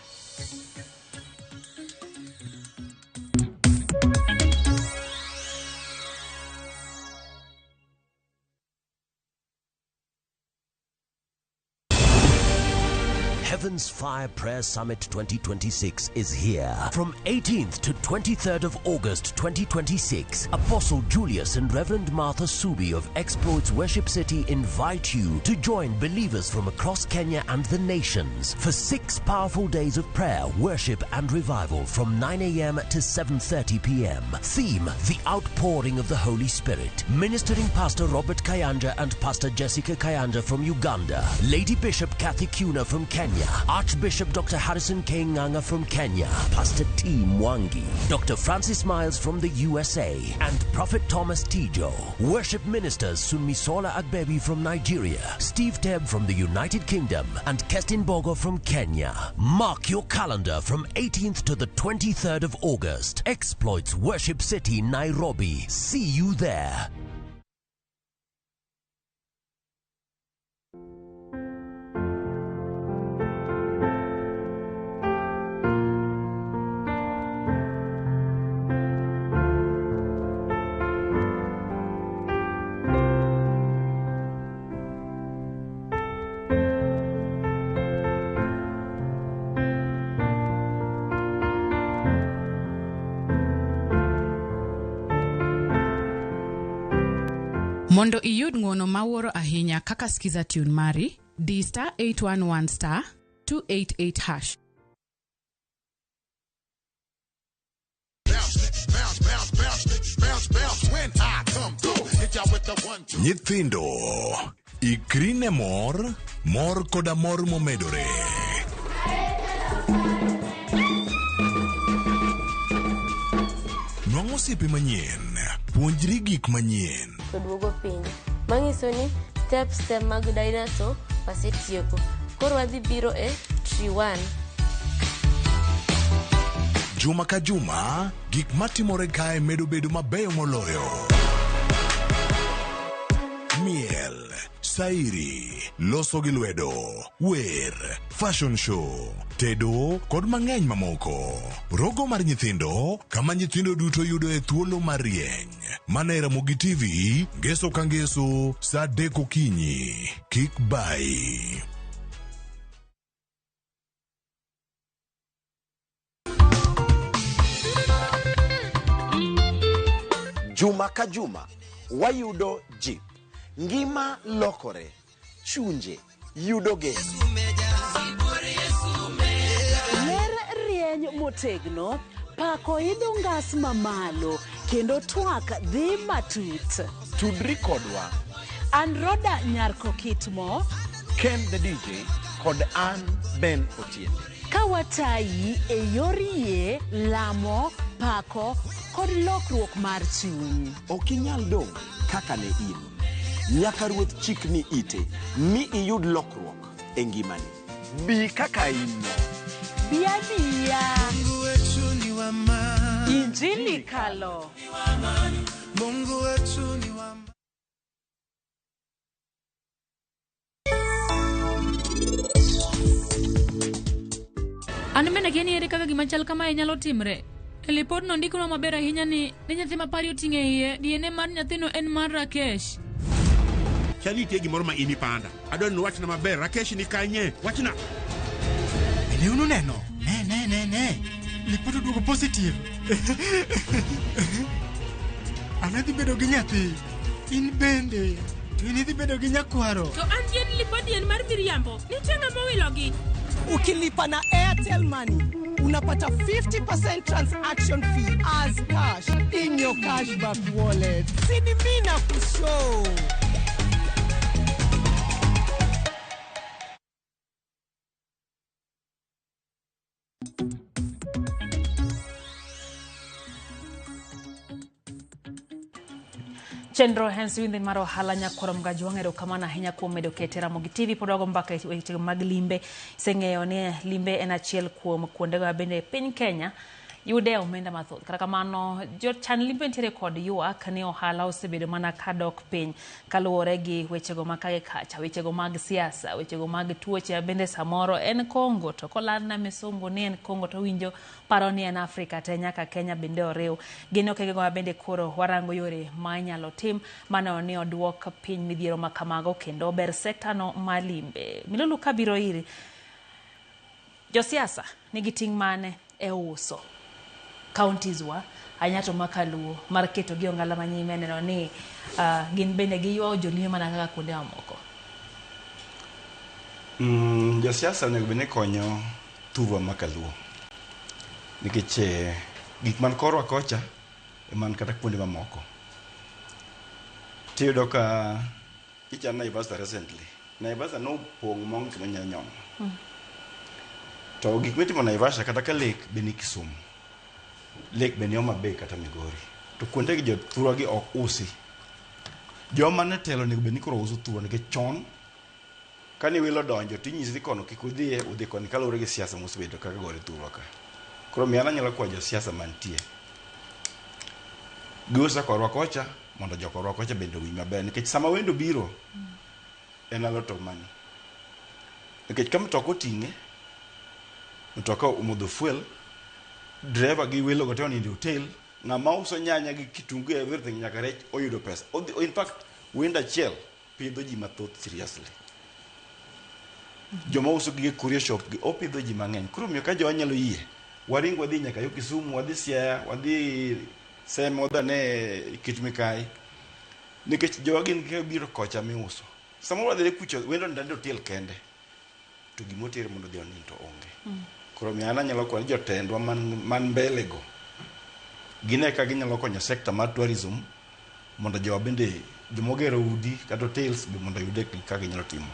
Heaven's Fire Prayer Summit 2026 is here. From 18th to 23rd of August 2026, Apostle Julius and Reverend Martha Subi of Exploits Worship City invite you to join believers from across Kenya and the nations for 6 powerful days of prayer, worship and revival from 9 a.m. to 7:30 p.m. Theme: The Outpouring of the Holy Spirit. Ministering Pastor Robert Kayanja and Pastor Jessica Kayanja from Uganda, Lady Bishop Kathy Kuna from Kenya, Archbishop Dr. Harrison K. Nganga from Kenya, Pastor T. Mwangi, Dr. Francis Miles from the USA, and Prophet Thomas Tijo. Worship ministers Sunmisola Agbebi from Nigeria, Steve Tebb from the United Kingdom, and Kestin Bogo from Kenya. Mark your calendar from 18th to the 23rd of August. Exploits Worship City, Nairobi. See you there. Mondo iyud ng'uono mawuoro ahinya kaka Skiza Tune mari, di *811*288#. Bounce, bounce, bounce, bounce, bounce, bounce. When I come through, hit y'all with the one, two. Nyithindo, ikri ne mor, mor koda mor momedore. Nwang'o osiepe manyien, puonjri gik manyien. To duogo piny. Manyiso ni steps te mag dinosaur wasetieko. Koro wadhi biro e tree 1. Juma ka juma, gik matimore kae medo bedo mabeyo moloyo. Miel, sairi, loso gi lwedo, wer, fashion show, tedo kod mang'eny mamoko. Rogo mar nyithindo, kama nyithindo duto yudoe thuolo mar rieny. Mana e Ramogi TV, ngeso ka ngeso, saa 3 okinyi. Kik bayi. Juma ka juma wayudo jip, ngima lokore, chunje yudo geno. Ler rieny motegno, pako idho ngas mamalo, kendo twak dhi matut. Tudri kodwa. An Roda Nyarko Kitmo, Ken the DJ kod an Ben Otiende. Ka watayi e yor yie, lamo, pako kod lokruok mar chuny. Ok inyal dong' kaka ne in. Nyaka Ruoth chikni ite mi iyud lokruok e ngimani. Bi kaka in no. Bi abiya. Injili kalo. Mungu wetu ni wa An bende akia ni ere kaka gima chal kamae nyalo timre. E lipodno ndiknwa maber ahinya ni ne nyathi ma Pari oting'o e iye, DNA mar nyathino en mar Rakesh. Chal nitie gimoro ma in ipanda. Adwaro ni wachna maber, Rakesh ni kanye? Wachna. Bende unu neno? Ne, ne, ne, ne. Lipot oduogo positive. An adhi bedo gi nyathi. In bende. To in idhi bedo gi nyakwaro. To an gin lipodi en mar miriambo. Nitie ng'ama owilogi. Ukilipa na Airtel Money unapata 50% transaction fee as cash in your cashback wallet. Sini mimi na kushow. Chenro Hens Windhi mar ohala nyakwaro Mgaju wang'e erokamano ahinya kuom medo kete Ramogi TV pod wago mbaka e weche mag limbe. Iseng'eyo ni limbe en achiel kuom kuondego ma bende piny Kenya yude omenda mathoth. Kata kamano, jochan limbe nitiere kod ywak ni ohala osebedo mana kadok piny kaluwore gi wechego ma ka gi kacha, wechego mag siasa, wechego mag tuoche bende samoro en Congo to kolandna misungu ni en Congo to winjo paro ni en Afrika te nyaka Kenya bende oriw. Gin okengego ma bende koro warango yore ma inyalo tim mano ni oduok piny midhiero ma kamago kendo ber sekta no mar limbe. Milulu kabiro iri, josiasa nigi ting' mane e uso counties wa ahinya to makaluo mar keto gi ong'ala manyime neno ni gin bende giywayo jolime mana kaka kuonde mamoko. Josiasa onego bed ni konyo thurwa makaluo nikech gik man korwa kocha eman kata kuonde mamoko. Tiyudo ka ichano Naivasha recently. Naivasha nopong' maonge gima nyalo nyono. To gik mitimo Naivasha kata ka lake be ni Kisumu. Lake be ni Homa Bay kata Migori. To kuonde gi jothurwa gi ok usi. Joma ne telo onego bed ni koro uso thurwa nikech chon kane welo donjo tinyisi ni kono kik udhiye udhi koni kaluwore gi siasa mosebedo kaka gore thurwa ka. Koro miyo an anyalo kwayo josiasa mantie. Giuso korwa kocha mondo jokorwa kocha bende owinj maber nikech sama wendo biro en a lot of money. Nikech ka mtoka oting'e, mtoka omodho fuel, driver gi welo go te onindo e hotel, ng'ama uso nyanya gi kitungu everything nyaka rech oyudo pesa. In fact, wendo achiel pidho ji mathoth seriously. Joma uso gige courier shop gi opidho ji mang'eny. Koro omiyo ka jowa nyalo yie, waring wadhi nyaka yo Kisumu, wadhi Siaya, wadhi Seme, wadhi ane Kit Mikayi. Nikech jowa gin ka biro kocha miuso. Samoro wadhi kucho wendo nindo e hotel kende. To gimotere mondo odhi onind to onge. Koro omiyo an anyalo kwayo ni jotendwa man mbele go gine ka ginyalo konyo sector mar tourism mondo jowa bende jomogero udi kata hotels be mondo oyude kaka ginyalo timo.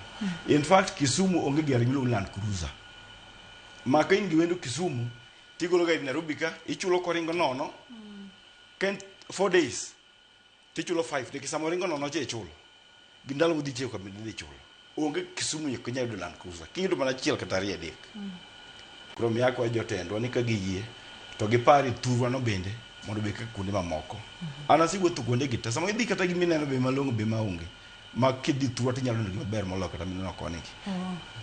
In fact, Kisumu onge gari miluongo ni Land Cruiser. Ma ka in gi wendo Kisumu, tigolo gari Nairobi ka, ichulo koringo nono, Ka en 4 days tichulo 5 nikech sama oringo nono cha ichulo. Gi ndalo modhi tiyo kama idhi chulo. Onge Kisumu nyaka inyal yudo Land Cruiser. Kiyudo mana achiel kata ariyo adek. Koro miya akwayo jotendwa ni ka giyie to gipar e thurwa no bende mondo obed kaka kuonde mamoko. An asewuotho kuonde gi te. Sama idhi kata gimineno be malong'o be maonge. Ma kidhi thurwa tinyalo neno gima ber moloyo kata mineno koni gi.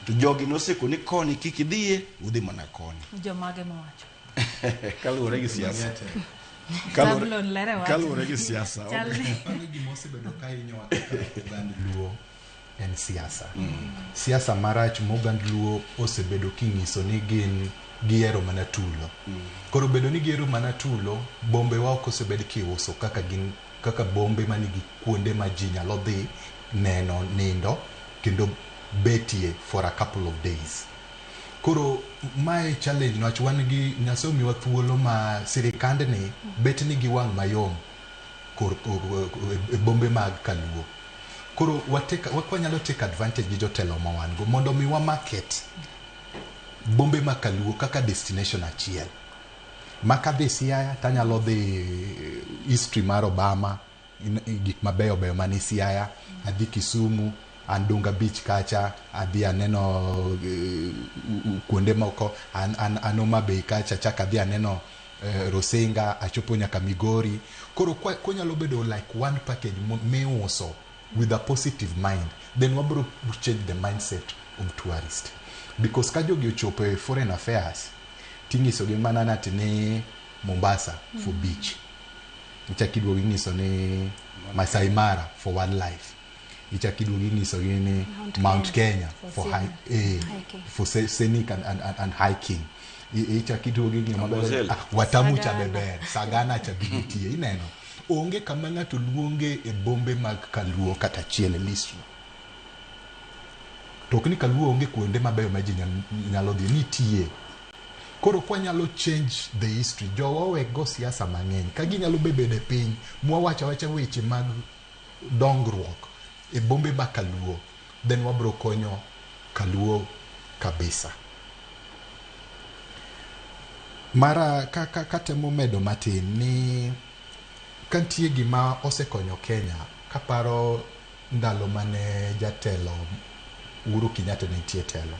To jogi noseko ni koni kik idhiye, udhi mana koni. Jomage mowacho. Kaluwore gi siasa. Zablon lere wach. Kaluwore gi siasa. Chalni. Mano gima osebedo ka hinyowa kaka ogand Luo en siasa. Siasa marach ma ogand Luo osebedo king'iso ni gin gihero mana tulo. Koro bedo ni gihero mana tulo, bombe wa ok osebed kiuso kaka gin kaka bombe manigi kuonde ma ji nyalo dhi neno, nindo kendo betie for a couple of days. Koro mae challenge niwach wan gi Nyasaye omiwa thuolo ma sirikandni bet nigi wang' mayom kor, e bombe mag Kaluo. Koro watake, wanyalo take advantage gi jotelo ma wan go mondo mi wa market bombe ma Kaluo kaka destination achiel. Ma kadhi Siaya tanyalo dhi history mar Obama, gik mabeyo beyo mani Siaya, adhi Kisumu, an Dunga Beach kacha, adhi aneno kuonde moko, an Homa Bay kacha, chak adhi aneno Rusinga, achopo nyaka Migori. Koro kwanyalo bedo like one package miuso with a positive mind, then wabro change the mindset of tourist. Because ka jogi ochopo e foreign affairs, tinyisogi mana nati ni Mombasa for beach. Ichak iduogo ing'iso ni Masai Mara for wildlife. Ichak iduogo ing'isogi ni Mount Mount Kenya Kenya for for hiking. For scenic and hiking. Ichak iduogo ing'iyo maber. Amboseli. Ah, Watamu cha Sagana. be ber, Sagana cha be nitie, ineno. Onge kama ng'ato luonge e bombe mag Kaluo kata achiel e list no. To ok ni Kaluo onge kuonde mabeyo ma ji nyalo dhi, nitie. Koro kwanyalo change the history, jowa owek go siasa mang'eny. Ka ginyalo be bedo e piny, mwawacho awacha weche mag dongruok e bombe ma Kaluo, then wabro konyo Kaluo kabisa. Mara katemo medo matin ni kantie gima osekonyo Kenya, kaparo ndalo mane jatelo Uhuru Kenyatta ne nitie telo.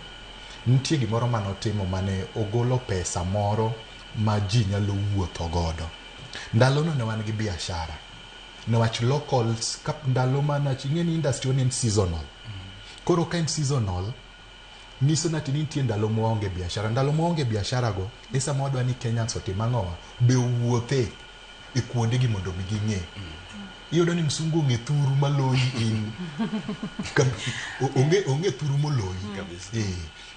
Nitie gimoro manotimo mane ogolo pesa moro ma ji nyalo wuotho godo. Ndalono ne wan gi biashara. Niwach locals, ka ndalo mana ing'e ni industry ni en seasonal. Koro ka en seasonal, nyiso ni ati nitie ndalo mwaonge biashara. Ndalo mwaonge biashara go, e sama wadwa ni Kenyans otim ang'owa, be owuothe e kuonde gi mondo mi ging'e. Iyudo ni msungu ong'e thuru maloyi in. Onge thuru moloyi. Kabisa.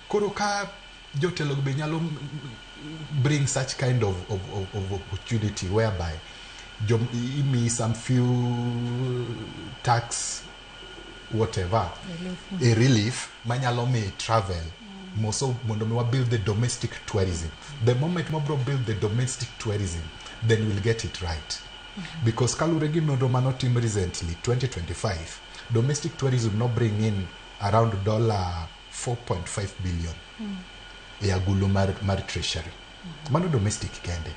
Koro ka jotelo be nyalo bring such kind of opportunity whereby imiyi some few tax whatever, Relief. a relief manyalo mi travel moso mondo mi wa build the domestic tourism. The moment wabro build the domestic tourism, then we'll get it right. Because kalure gi nonro manotim recently 2025, domestic tourism no bring in around dollar 4.5 billion e agulu mar treasury. Mano domestic kende.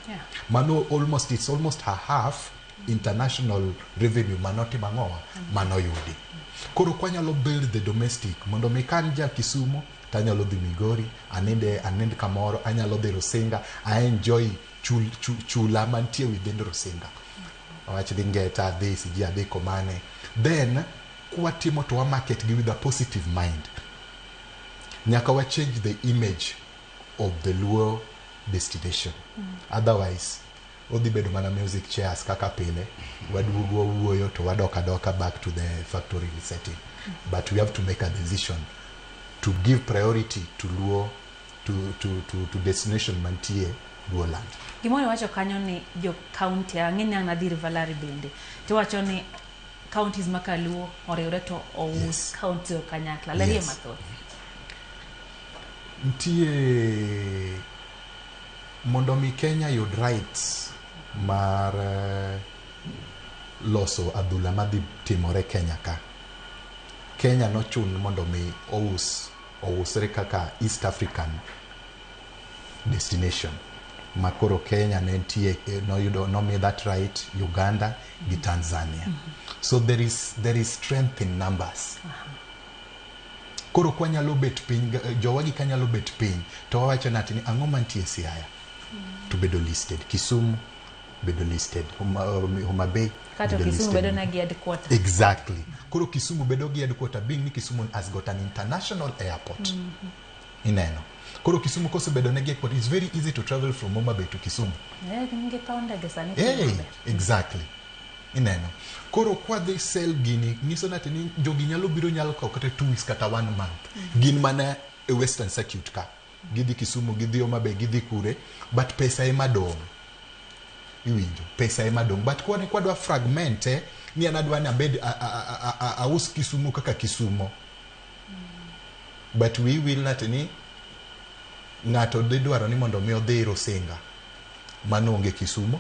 Mano almost, it's almost a half international revenue manotimo ang'owa manoyudi. Koro kwanyalo build the domestic mondo mi kan ja Kisumu tanyalo dhi Migori, anind kamoro, anyalo dhi Rusinga, I enjoy chula mantie within Rusinga. Awach dhi Ngeta, adhi Siji, adhi Komane. Then kwatimo to wa market gi with a positive mind. Nyaka wa change the image of the Luo destination. Otherwise, odhi bedo mana music chairs kaka pile. Waduogo wawuoyo to wadok adoka back to the factory resetting. But we have to make a decision to give priority to Luo, to destination mantie Luo land. Gimoro iwacho kanyo ni jo county, ang'e ni ang' nadhi Rivalari bende. Tiwacho ni counties ma Kaluo oriwre to ous county o kanyakla. Lerie mathoth. Nitie mondo mi Kenya yud rights mar loso adhula madhi timore Kenya ka. Kenya nochun mondo mi ousre kaka East African destination. Ma koro Kenya ne nitie, noyudo nomi that right, Uganda gi Tanzania. So there is strength in numbers. Koro kwanyalo bet piny, jowagi kanyalo bet piny to wawacho nati ni ang'o mantie Siaya to bedo listed, Kisumu bedo listed, Homa Bay Kata bedo Kisumu listed. Bedo na gi headquarter. Exactly. Koro Kisumu bedo gi headquarter, being ni Kisumu has got an international airport. Ineno, koro Kisumu kosebedo negi airport, it's very easy to travel from Homa Bay to Kisumu. Gin gi paw ndege sani. Hey, exactly. Ineno, koro kwadhi sell gini, nyiso nati ni jogi nyalo biro, nyalo kawo kata 2 weeks kata one month, gin mana e western circuit ka gidhi Kisumu, gidhi Homa Bay, gidhi kure, but pesa ema dong'. Iwinjo, pesa ema dong', but kwani kwadwa fragment, ni an adwa ni abed aus Kisumu kaka Kisumo, but we will nati ni ng'ato dhi dwaro ni mondo mi odhi Rusinga mano onge Kisumo.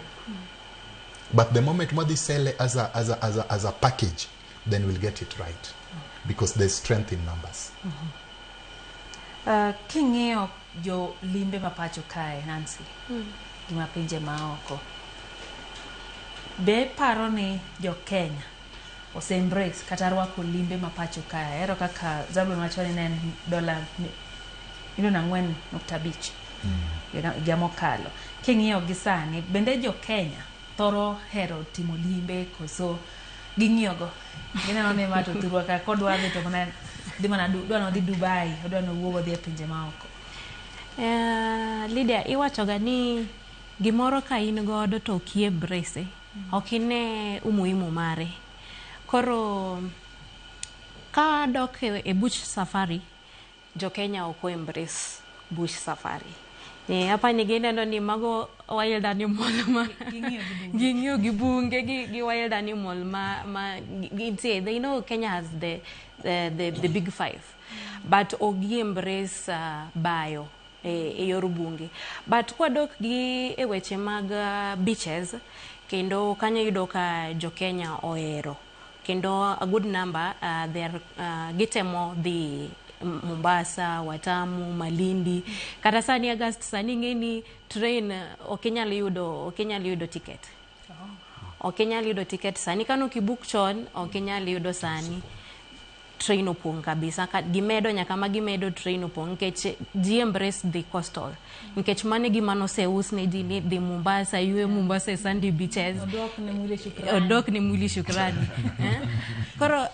But the moment mwadhi sell it as a package, then we'll get it right because there's strength in numbers. King'iyo jo limbe ma pacho kae, Nancy, gi ma pinje maoko, be paro ni jo Kenya ose embrace kata rwako limbe ma pacho kae? Ahero kaka Zablon wacho ni ne en dola 4.5 million higa mokalo. King'iyo gi sani, bende jo Kenya thoro hero timo limbe koso ging'iyo go gineno ni ma to thurwa ka kodwa dhi to mana dhi mana dwa nodhi Dubai, odwa nowuog odhi e pinje maoko? Lydia, iwachoga ni gimoro ka in godo to ok i-embrace, ok ine umuhimu mare. Koro ka dok e bush safari, jo Kenya ok o embrace bush safari. Hapa ni gineno ni mago wild animal ma ging'iyo gi bunge gi wild animal ma gintie. They know Kenya has the big five, but ok gi embrace bayo e yor bunge. But kwadok gi e weche mag beaches, kendo kanyo yudo ka jo Kenya ohero kendo a good number, they are, gitemo dhi Mombasa, Watamu, Malindi. Kata sani August sani ing'e ni train ok inyal yudo ticket. Ok inyal yudo ticket sani kano kibook chon, ok inyal yudo sani. Train opong' kabisa. Ka gimedo nyaka ma gimedo, train opong' nikech ji embrace the coastal. Nikech mano e gima noseus ne ji ni dhi Mombasa, ywe Mombasa e sandy beaches. Odok ne mwili shukrani. Odok ne mwili shukrani. Eh? Koro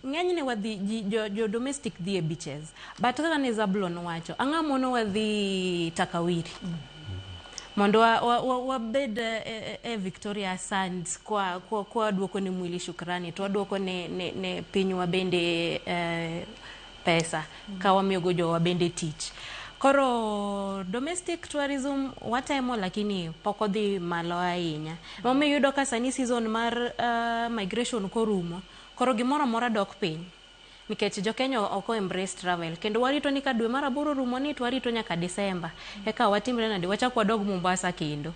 ng'enyne wadhi ji, jo domestic dhi e beaches. But kaka ne Zablon wacho, ang'o mono wadhi Takawiri? Mondo wabed e Victoria Sands kwa duoko ne mwili shukrani to waduoko ne pinywa bende pesa ka wamiyogo jowa bende tich. Koro domestic tourism watemo, lakini pok odhi malo ahinya. Emomiyo iyudo ka sani season mar migration korumo, koro gimoro amora dok piny nikech jo Kenya ok o embrace travel. Kendo warito ni ka dwe mar aboro rumo ni to warito nyaka December eka watimre nade, wachak wadog Mombasa kendo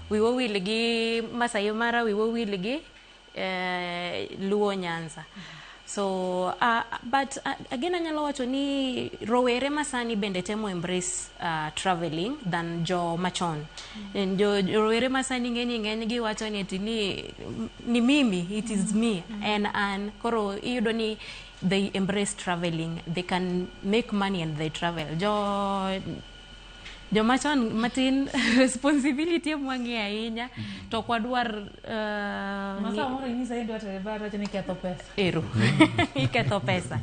wiwa wil gi Masai Mara, wiwa wil gi Luo Nyanza. So but again anyalo wacho ni rowere masani bende temo embrace traveling than jo machon. Jo rowere masani ng'eny gi wacho ni ati ni mimi, it is me en an. Koro iyudo ni they embrace traveling, they can make money and they travel. Jo jomachon matin, responsibility emwang'iyo ahinya to ok wadwar Ma samoro inyisa ni idwa tere bar, wacho ni ketho pesa. Ero iketho pesa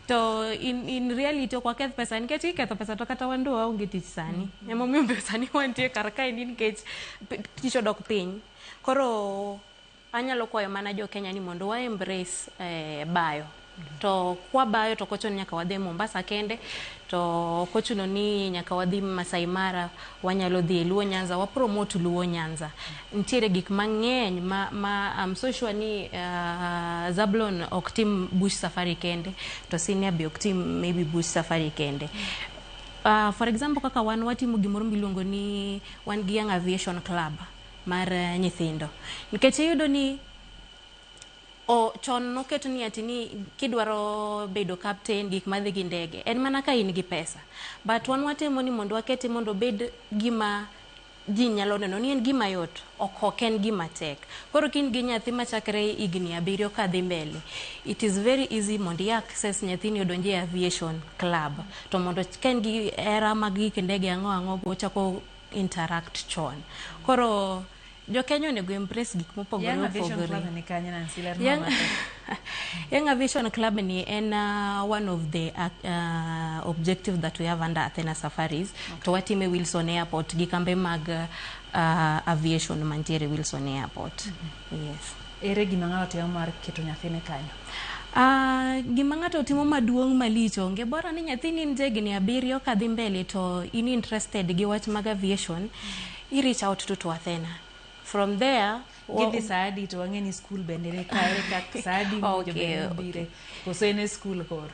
to in reality ok waketh pesa nikech iketho pesa to kata wan do waonge tich sani. Emomiyo be sani wantie kar kaendi nikech tich odok piny. Koro anyalo kwayo mana jo Kenya ni mondo wa embrace bayo. To kwabayo to ok ochuno ni nyaka wadhi Mombasa kende, to ok ochuno ni nyaka wadhi Masai Mara, wanyalo dhi e Luo Nyanza, wa promote Luo Nyanza. Nitiere gik mang'eny ma I'm so sure ni Zablon ok tim bush safari kende, to Senior be ok tim maybe bush safari kende. For example, kaka wan watimo gimoro miluongo ni wan gi Young Aviation Club mar nyithindo. Nikech iyudo ni o chon noket ni ati ni kidwaro bedo captain, gik madhi gi ndege en mana ka in gi pesa, but wan watemo ni mondo wakete mondo obed gima ji nyalo neno ni en gima yot, ok en gima tek. Koro ka in gi nyathi machakre higni 7 kadhi mbele, it is very easy mondo i access nyathini odonji e aviation club. To mondo ka en gi hera mag gik ndege ang'o ang'o go ochako interact chon. Koro jo Kenya onego embrace gik mopogore Young Aviation opogore. Club ni kanye Nancy? Ler Young Aviation Club ni en one of the objective that we have under Athena Safaris. Okay. To watime Wilson Airport gi kambe mag aviation mantiere Wilson Airport. Yes. Ere gima ng'ato timo mar keto nyathine kanyo? Gima ng'ato timo maduong' malich onge, bora ni nyathini en jahigni 7 kadhi mbele to in interested gi wach mag aviation, i reach out to Athena. From there, Gidhi saa adi to wang'e ni skul bende ni ka, ere kaka saa adi mowinjo bed ni bire? Koso en e skul koro?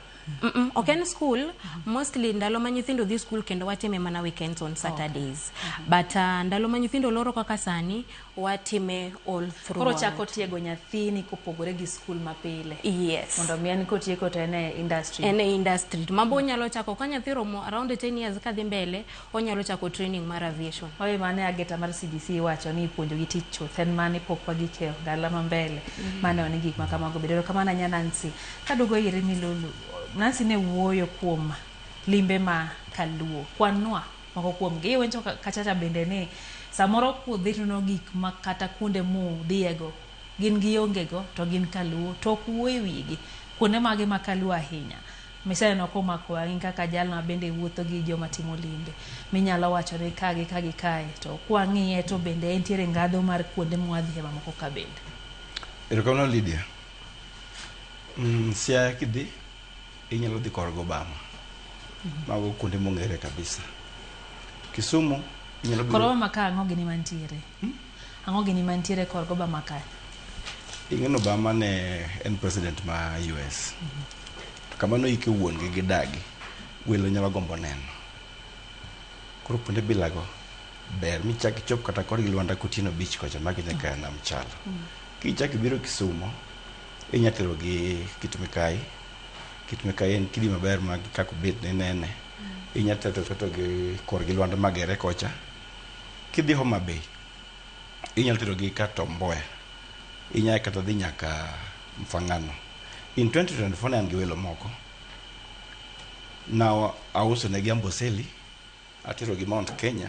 Ok en school. Mostly ndalo ma nyithindo dhi school kendo watime mana weekends on Saturdays. But ndalo ma nyithindo loro kaka sani, watime all through. Koro chako tiego nyathini kopogore gi skul mapile. Yes. Mondo mi en kotieko to en e industry. En e industry. Mambo onyalo chako ka nyathi romo around 10 years kadhi mbele, onyalo chako training mar aviation. Oye mane ageta mar CBC wacho ni ipuonjo gi tich chuth, en mane pok wagike ndalo ma mbele. Mane one gik ma kamago bedo. Erokamano ahinya Nancy. Kaduogo iri Milulu, Nancy ne wuoyo kuom limbe ma Kaluo. Kwanwa moko kuom gi. Iwacho kachacha bende ni samoro kudhi to neno gik ma kata kuonde mudhiyego gin gionge go to gin Kaluo to ok wuo e wigi. Kuonde mage ma Kaluo ahinya miseneno komako wang'i kaka jal ma bende wuotho gi joma timo limbe minyalo wacho ni ka gi ka gi kae to kwang'iye to bende entiere ngadho mar kuonde mwadhiye mamoko ka bende. Erokamano Lydia. Siaya kidhi inyalo dhi korgi Obama. Mago kuonde mong'ere kabisa. Kisumu inyalo biro. Kor Obama ka ang'o gini mantiere? Ang'o gini mantiere kor Obama ka? Ing'eno Obama ne en president ma US. To kama noike wuon gi gi dagi, welo nyalo gombo neno. Koro kuonde bilago ber michak ichop kata korgi Lwanda Kotieno Beach kocha magi nyaka Nam Chalo. Kichak ibiro Kisumo, inya tero gi Kit Mikayi. Kit Mikayi en kidi maber ma kaka obet ne nene. Inya tero to gi korgi Lwanda Magere kocha. Kidhi Homa Bay, inyalo tero gi ka Tom Mboya. Inya kata dhi nyaka Mfangano. In 2024 ne an gi welo moko. Na auso negi Amboseli, atero gi Mount Kenya,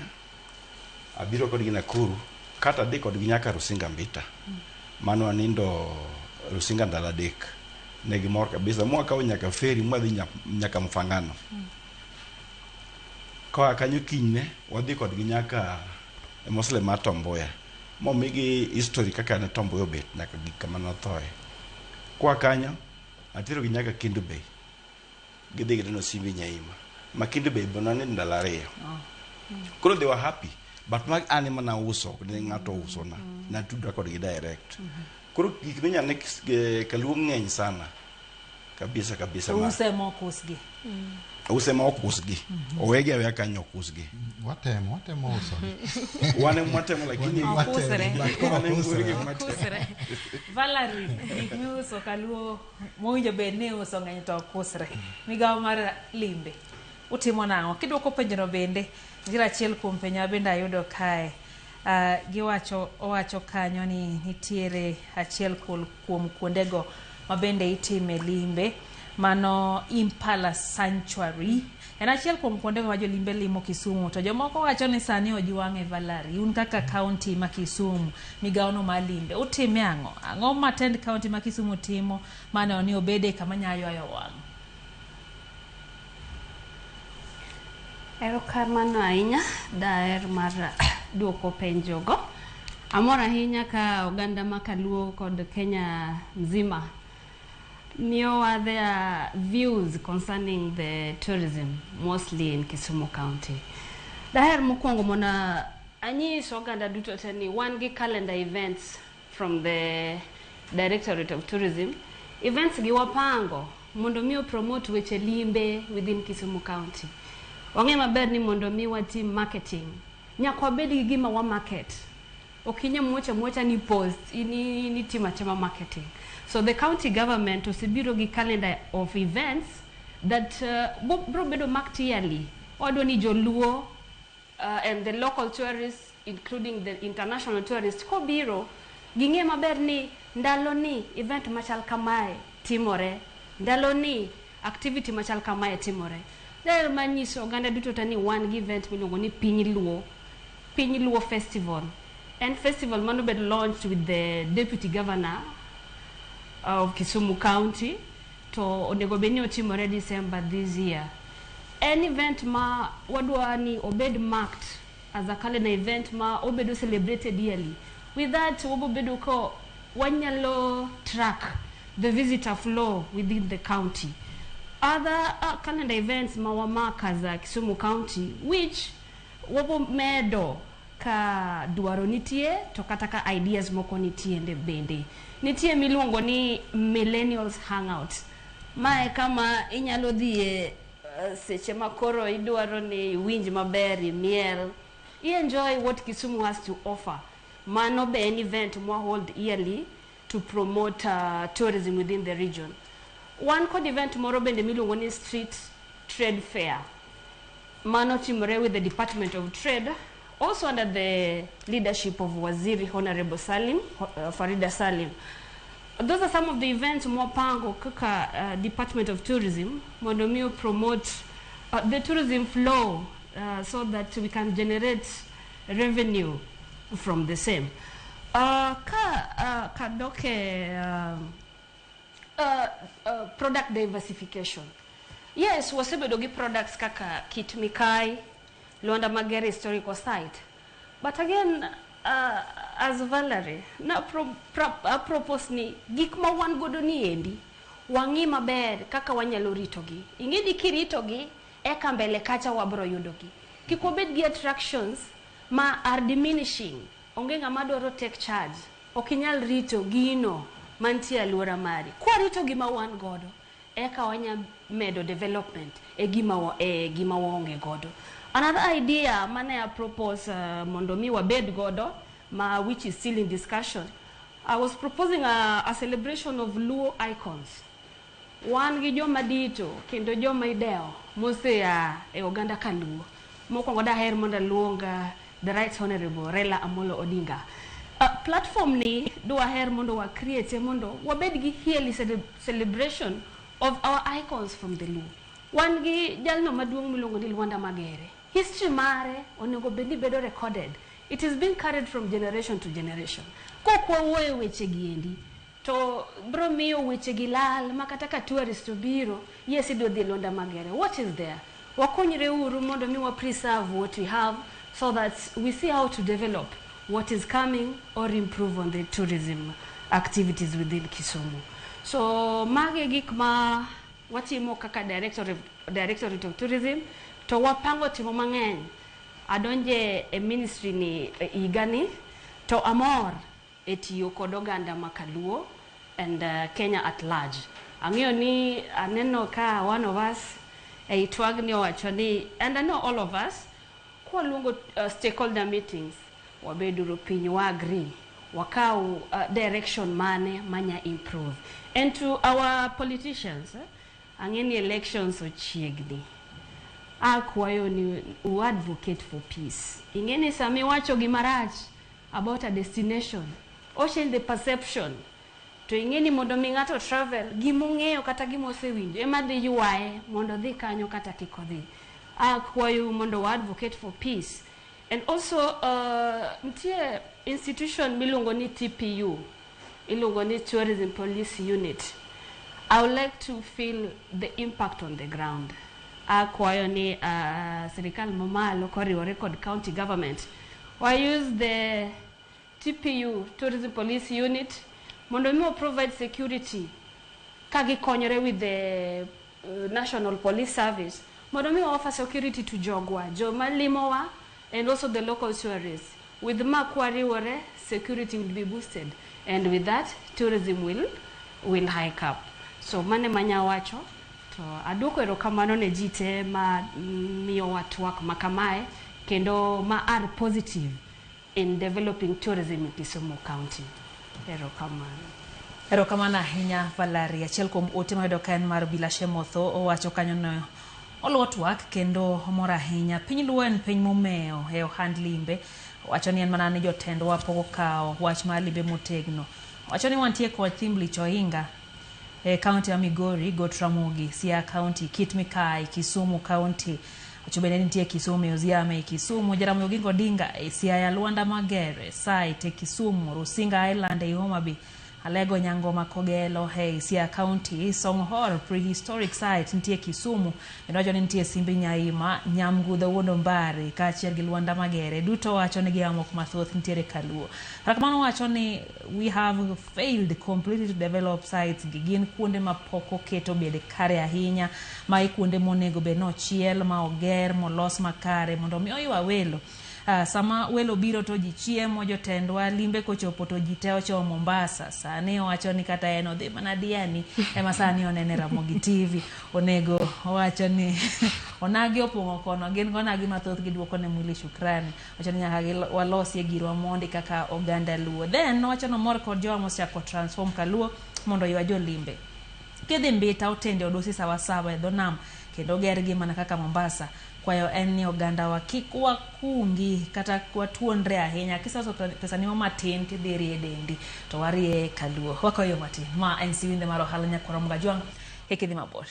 abiro kodgi Nakuru, kata adhi kodgi nyaka Rusinga Mbita. Mano anindo Rusinga ndalo 3. Ne gimor kabisa. Mwakawo nyaka ferry, mwadhi nyaka Mfangano. Koa kanyo kinyne, wadhi kodgi nyaka e Moslem mar Tom Mboya. Momigi history kaka ne Tom Mboya obet nyaka gik kama nothoe. Koa kanyo, atero gi nyaka Kendu Bay. Gidhi gineno Simbi Nyaima. Ma Kendu Bay be nanindo ndalo 2. Koro they were happy. But mag an ema nauso, ok ne ng'ato usona. Natudra kodgi direct. Koro gik minyalo ne Kaluo ng'eny sana. Kabisa kabisa. Use mok usgi. Use ma ok usgi. Owegi aweya kanyo ok usgi. Watemo uso. Wan ema watemo lakini ok usre. Wan ema watemo. Valerie, gik miuso Kaluo mowinjo bed ni iuso ng'eny to ok usre. Migawo mar limbe utimo nang'o? Kidwoko penjono bende, nitiere achiel kuom penjo ma bende ayudo kae. Giwacho, owacho kanyo ni nitiere achiel kuom kuondego ma bende itime limbe, mano Impala Sanctuary. En achiel kuom kuondego ma jolimbe limo Kisumu, to jomoko wacho ni sani ojwang'e. Valerie, un kaka county ma Kisumu, migawono mar limbe, utime ang'o? Ang'o ma tend county ma Kisumu timo maneno ni obede kama nyalo ywayo wang'? Erokamano ahinya, daher mar duoko penjogo. Amor ahinya ka oganda ma Kaluo kod Kenya mzima miyowa their views concerning the tourism, mostly in Kisumu County. Daher mokwongo mondo anyis oganda duto te ni wan gi calendar events from the Directorate of Tourism. Events gi wapango mondo mi promote weche limbe within Kisumu County. Wang'e maber ni mondo mi watim marketing, nyaka wabed gi gima wa market. Ok inya muocha muocha ni post, ini timo atima marketing. So the county government osebiro gi calendar of events that bro bedo marked yearly. Wadwa ni joluo and the local tourists including the international tourist kobiro ging'e maber ni ndalo ni event machal kamae timore, ndalo ni activity machal kamae timore. Daher manyiso oganda duto te ni wan gi event miluongo ni Piny Luo, Piny Luo Festival. En festival manobed launched with the deputy governor of Kisumu County to onego bed ni otimore December this year. En event ma wadwa ni obed marked as a calendar event ma obedo celebrated yearly. With that, wabo bedo ko wanyalo track the visitor flow within the county. Other calendar events ma wamark as Kisumu County, which wabo medo ka dwaro nitie to kata ka ideas moko nitie bende. Nitie miluongo ni Millennials Hangout. Mae kama inyalo dhiye seche ma koro idwaro ni iwinj maber, imiel, i-enjoy what Kisumu has to offer. Mano be en event mwa hold yearly to promote tourism within the region. Wan kod event moro bende miluongo ni Street Trade Fair. Mano timore with the Department of Trade, also under the leadership of Waziri Honorable Salim, Farida Salim. Those are some of the events mwapango kaka Department of Tourism mondo mi promote the tourism flow so that we can generate revenue from the same. Ka kadoke product diversification. Yes, wasebedo gi products kaka Kit Mikayi, Luanda Magere historical site. But again, as Valerie, na propose ni gik ma wan godo ni endi, wang'i maber kaka wanyalo ritogi. Ing'e ni kiritogi, eka mbele kacha wabro yudogi. Kik wabed gi attractions ma are diminishing. Onge ng'ama dwaro take charge. Ok inyal rito gino mantie e alwora mari. Kwarito gima wan godo, eka wanya medo development e gima waonge godo. Another idea mane a propose mondo mi wabed godo, ma which is still in discussion, I was proposing a celebration of Luo icons. Wan gi joma dito kendo joma idewo mosea e oganda kaluo. Mokwongo daher mondo aluong the Right Honorable Raila Amolo Odinga. Platform ni dwaher mondo wa create mondo wabed gi yearly celebration of our icons from the Luo. Wan gi jalno maduong' miluongo ni Lwanda Magere. History mare onego bed ni bedo recorded. It is being carried from generation to generation. Kok wawuoyo weche gi endi, to bro miyo weche gi lal ma kata ka tourist obiro, yes, idwa dhi Lwanda Magere. What is there? Wakonyre uru mondo mi wa preserve what we have so that we see how to develop what is coming or improve on the tourism activities within Kisumu. So mage gik ma watimo kaka Directorate of Tourism to wapango timo mang'eny. Adonje e ministry ni e higani to amor e tiyo kod oganda makaluo and Kenya at large. Ang'eyo ni aneno ka one of us ei twagni owacho ni, and I know all of us, kwaluongo stakeholder meetings, wabeduru piny wa agree wakaw direction mane manya improve. And to our politicians, ang'e ni elections ochiegni, akwayo ni u advocate for peace. Ing'e ni sama iwacho gimarach about a destination, o change the perception. To ing'e ni mondo mi ng'ato travel, gimong'eyo kata gimosewinjo ema dhi ywaye mondo odhi kanyo kata kik odhi. Akwayo mondo wa advocate for peace. And also nitie institution miluongo ni TPU, iluongo ni Tourism Police Unit. I would like to feel the impact on the ground. Akwayo ni sirikal mamalo koriwore kod county government wa use the TPU, Tourism Police Unit, mondo mi provide security ka gikonyore with the National Police Service mondo mi offer security to jogwa, joma limowa and also the local tourists. With ma kwariwore, security will be boosted, and with that tourism will hike up. So mane manya wacho to aduoko erokamano ne ji te ma miyowa twak ma kamae kendo ma are positive in developing tourism in Kisumu County. Erokamano. Erokamano ahinya, Valerie. Achiel kuom ote mayudo ka en mar Bilashe Motho, owacho kanyo no oluwo twak kendo omor ahinya. Piny Luo en piny momewo e ohand limbe. Wacho ni en mana ni jotendwa pok okawo wach mar limbe motegno. Wacho ni wantie kod Thimlich Ohinga e kaunti ya Migori, Got Ramogi, Siaya County, Kit Mikayi, Kisumu County. Wacho bende nitie Kisumu Museum e Kisumu, Jaramogi Oginga Odinga e Siaya, Luanda Magere, site e Kisumu, Rusinga Island e Homa Bay, Alego Nyangoma Kogelo e Siaya County, Songhor Prehistoric Site nitie Kisumu, kendo wacho ni nitie Simbi Nyaima, Nyamgudho Wuod Ombare kaachiel gi Luanda Magere. Duto wacho ni giawa moko mathoth nitiere Kaluo. Kata kamano wacho ni we have failed completely to develop sites gi gin kuonde ma pok oket obed kare ahinya, ma kuonde monego bed ni ochiel, ma oger, molos makare mondo mi oywa welo. Sama welo biro to ji chiemo, jotendwa limbe kochopo to ji te ochomo Mombasa. Sani owacho ni kata en odhi mana Diani ema sani onene Ramogi TV. Onego owacho ni onagi opong'o kono, gin gonagi mathoth giduoko ne mwili shukrani. Wacho ni nyaka walosie girwa mondi kaka oganda Luo. Then owacho ni omor kod jowa mosechako transform Kaluo mondo oywa jolimbe. Kidhi Mbita otende odusi sawasawa e dho nam kendo ogergi mana kaka Mombasa. Kwayo en ni oganda wa kik wakungi kata watuonre ahinya. Kiseloso pesa ni matin tidhi rie dendi to warie Kaluo. Wakoyo matin. Ma en siwinde mar ohala nyakwar Mgajwang'. Kik idhi mabor.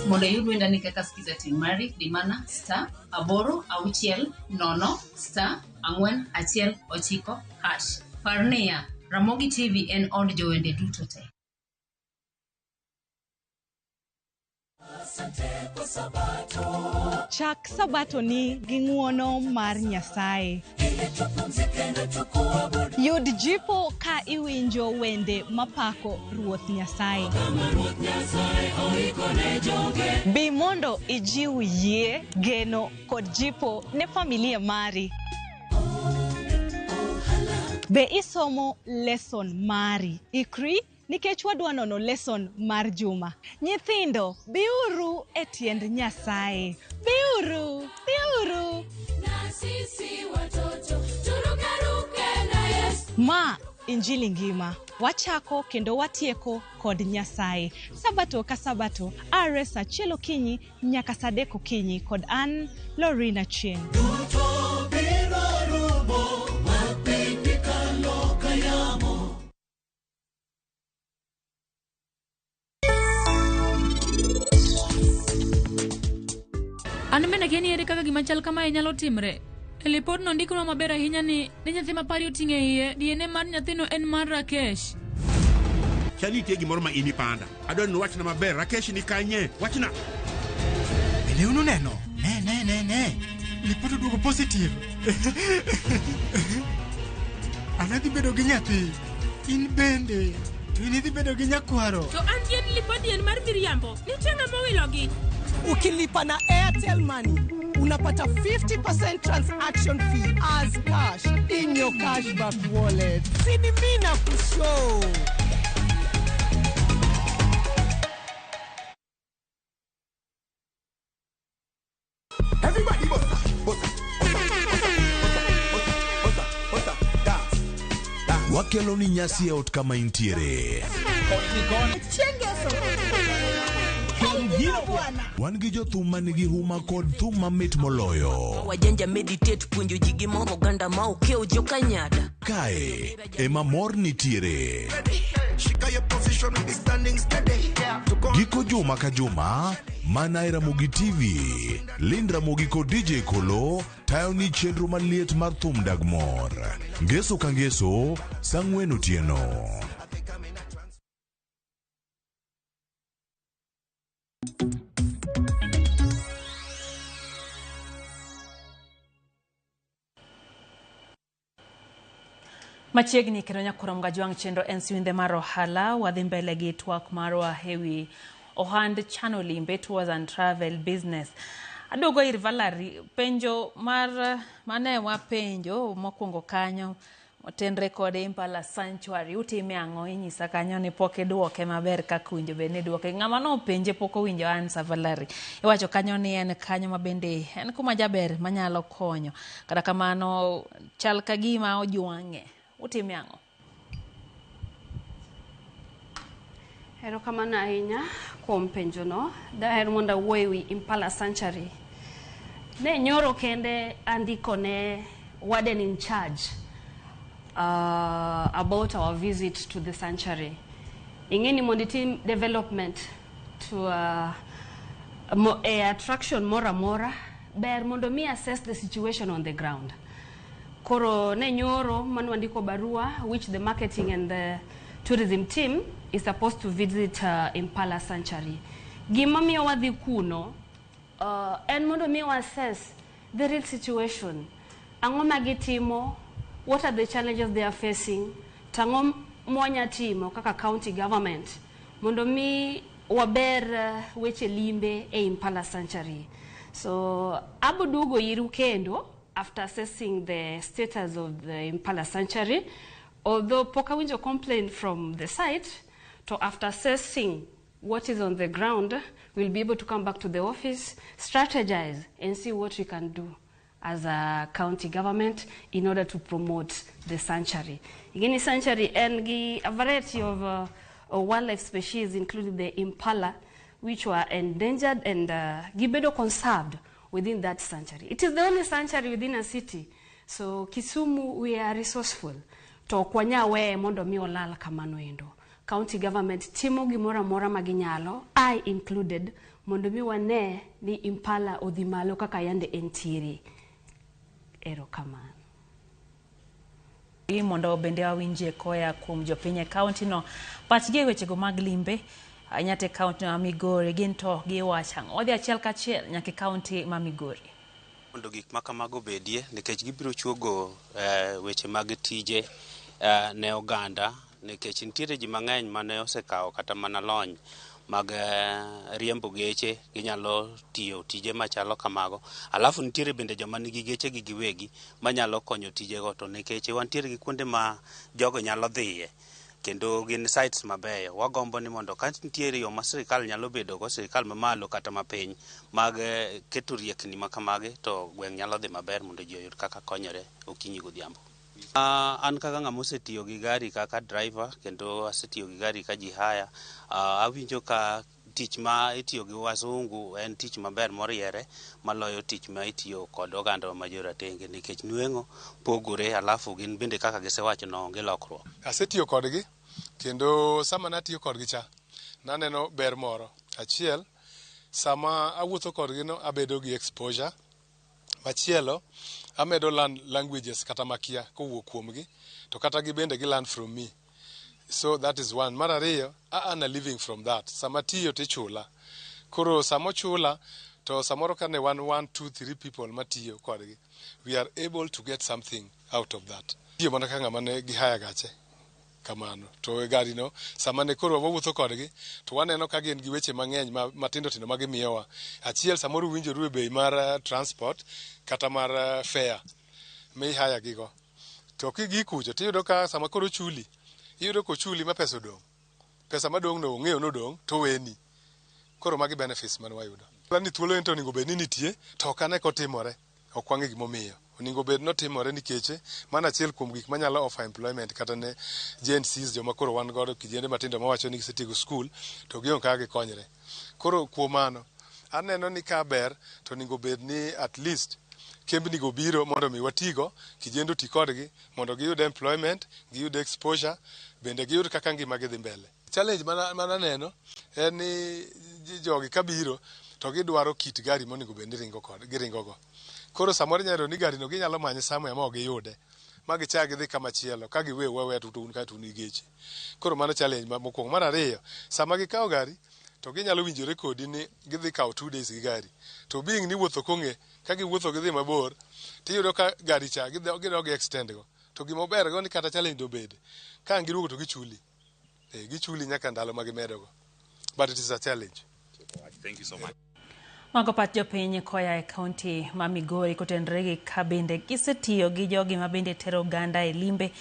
Mondo iyud wendani kaka Skiza Tune mari, di mana *8 6 0 *4 1 9 hash. Par niya, Ramogi TV en od jowende duto te. Chak sabato ni gi ng'uono mar Nyasaye. Yud jipo ka iwinjo wende mapako Ruoth Nyasaye. Bi mondo ijiw yie, geno kod jipo ne familia mari. Be isomo lesson mari. Ikri nikech wadwa nono lesson mar juma. Nyithindo, biuru e tiend Nyasaye. Biuru, biuru. Na sisi watoto turukaruke na Yesu. Ma Injili ngima. Wachako kendo watieko kod Nyasaye. Sabato ka sabato, are saa 1 okinyi nyaka saa 3 okinyi kod an Lorina Chieng. An bende akia ni ere kaka gima chal kamae nyalo timre. E lipodno ondikonwa maber ahinya ni nyathi ma pari oting'o e iye, DNA mar nyathino en mar Rakesh. Chal nitie gimoro ma in ipanda. Adwaro ni iwachna maber, Rakesh ni kanye? Wachna. Bende un uneno? Ne, ne, ne, ne. Lipot oduogo positive. An adhi bedo gi nyathi. In bende. To in idhi bedo gi nyakwaro. To an gin lipodi en mar miriambo. Nitie ng'ama owilogi. Ukilipa na Airtel Money unapata 50% transaction fee as cash in your cashback wallet. Sini mina kushow. Everybody bossa, bossa, bossa, bossa, bossa, bossa, dance, dance. Wakelo ni nyasi e ot kama intiere. Wan gi jothum manigi huma kod thum mamit moloyo. Wajanja meditate puonjo ji gi moro oganda ma okew jokanyada. Kae ema mor nitiere. Giko juma ka juma mana e Ramogi TV, Lind Ramogi kod DJ Kolo tayo ni chenro maliet mar thum dag mor. Ngeso ka ngeso, saa 4 otieno. Machiegni kendo nyakwar Mgajwang' chenro en siwinde mar ohala. Wadhi mbele gi twak marwa ewi ohand chano limbe tours and travel business. Aduogo ir Valerie, penjo mar mane wapenjo mokwongo kanyo otenre kod Impala Sanctuary, utime ang'o? Inyisa kanyo ni pok iduoke maber kaka owinjo bed ni iduoke. Ng'ama nopenje pok owinjo answer Valerie. Iwacho kanyo ni en kanyo ma bende en kuma jaber manyalo konyo. Kata kamano chal ka gima ojwang'e. Utime ang'o? Erokamano ahinya kuom penjono. Daher mondo awuo ewi Impala Sanctuary. Ne nyoro kende andiko ne warden in charge about our visit to the sanctuary. Ing'e ni mondo itim development to attraction moro amora, ber mondo mi assess the situation on the ground. Koro ne nyoro mane wandiko barua which the marketing and the tourism team is supposed to visit Impala Sanctuary. Gima miyo wadhi kuno en mondo mi assess the real situation. Ang'o ma gitimo? What are the challenges they are facing? Tang'o mwanya timo kaka county government mondo mi waber weche limbe e Impala Sanctuary. So abudugo iru kendo after assessing the status of the Impala Sanctuary, although pok awinjo complaint from the site, to after assessing what is on the ground, we'll be able to come back to the office, strategize, and see what we can do as a county government in order to promote the sanctuary. Igini sanctuary and a variety of wildlife species, including the impala, which were endangered and gibedo conserved within that sanctuary. It is the only sanctuary within a city. So Kisumu, we are resourceful. To kwanya we mondo mi olal kamano endo. County government timo gimora mora maginyalo, I included, mondo mi wane ni impala odhi malo kaka yande entiere. Erokamano. Mondo bende wawinjie koya kuom jopiny e county no. Pachgi e wechego mag limbe, ahinya te county ma Migori, gin to giwacho ang'o? Wadhi achiel kachiel nyaka e county ma Migori. Mondo gik ma kamago bedie, nikech gibiro chuogo weche mag tije ne oganda, nikech nitiere ji mang'eny mane osekawo kata mana lony mag riembo geche, ginyalo tiyo tije machalo kamago. Alafu nitiere bende joma nigi geche gi giwegi manyalo konyo tijego, to nikech wantiere gi kuonde ma jogo nyalo dhiye kendo gin sites mabeyo. Wagombo ni mondo ka nitiere yo ma sirikal nyalo bedo go, sirikal mamalo kata mapiny, mag keto riekni ma kamagi, to gweng' nyalo dhi maber mondo ji oyud kaka konyore okinyi godhiambo. An kaka ng'ama osetiyo gi gari kaka driver, kendo asetiyo gi gari ka ji haya, awinjo ka tich ma itiyo gi wazungu en tich maber moriere maloyo tich ma itiyo kod oganda ma joratenge, nikech nweng'o pogore, alafu gin bende kaka gisewacho no onge lokruok. Asetiyo kodgi kendo sama natiyo kodgi cha naneno ber moro. Achiel, sama awuotho kodgi no abedo gi exposure. Machielo, amedo learn languages kata makia kowuok kuomgi, to kata gibende gi learn from me. So that is one. Mar ariyo, I earn a living from that. Sama tiyo tichula. Koro sama ochula, to samoro kane wan 1, 2, 3 people matiyo kodgi, we are able to get something out of that. Tiyo mana ka ng'ama ne gihaya gache kamano. To e gari no, sama ne koro wawuotho kodgi, to waneno ka gin gi weche mang'eny matindo tindo ma gimiyowa. Achiel, samoro uwinjoru e bei mar transport kata mar fare mihaya gigo. To kigi kucho, tiyudo ka sama koro chuli, iyudo kochuli ma pesa odong'. Pesa madong' no ong'eyo nodong' to weni. Koro magi benefits mane wayudo. Ni thuolo en to onego bed ni nitie, to ok ane kotimore. Ok wang'e gimomiyo. Onego bed notimore nikech mano achiel kuom gik manyalo offer employment kata ne Gen Zs, joma koro wan godo kijende matindo mawacho ni gisetieko school to gionge kaka gikonyre. Koro kuom mano, aneno ni ka ber to onego bed ni at least kembni go biro mondo mi watigo, kijende oti kodgi mondo giyud employment, giyud exposure, bende giyud kaka ngima gi dhi mbele. Challenge mana neno en ni jogi kabiro to gidwaro kit gari monego bed ni ringo kod giringo go. Koro samoro inyalo yudo ni gari no ginyalo manye somewhere ma ok giyude, ma gichak gidhi kama chielo ka giweyo waweya to un kae to un gi geche. Koro mano challenge mokwongo. Mar ariyo, sama gikawo gari to ginyalo winjore kodi ni gidhi kawo 2 days gi gari. To being ni wuotho kong'e, ka giwuotho gidhi mabor, tiyudo ka gari cha gidok gi extend go. To gima ober go ni kata challenge dobede, ka ang' giduogo to gichuli. Gichuli nyaka ndalo ma gimedo go. But it is a challenge. Thank you so much. Mago pach jopiny koya e kaunti ma Migori kotenore gi ka bende gisetiyo gi jogi ma bende tero oganda e limbe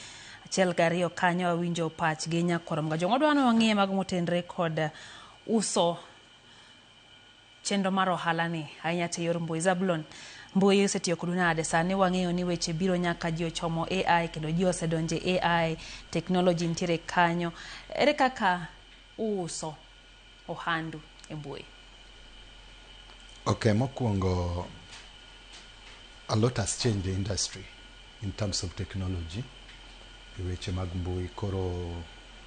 achiel gariyo kanyo awinjo pachgi nyakwar Mgajong. Wadwa ni wang'iye mago motenore kod uso chenro mar ohala ni ahinya to e yor mbui. Zablon, mbui osetiyo kodu nade? Sani wang'eyo ni weche biro nyaka ji ochomo AI kendo ji osedonje AI, technology nitiere kanyo. Ere kaka uuso ohandu e mbui? Okay, mokwongo, a lot has changed the industry in terms of technology e weche mag mbui. Koro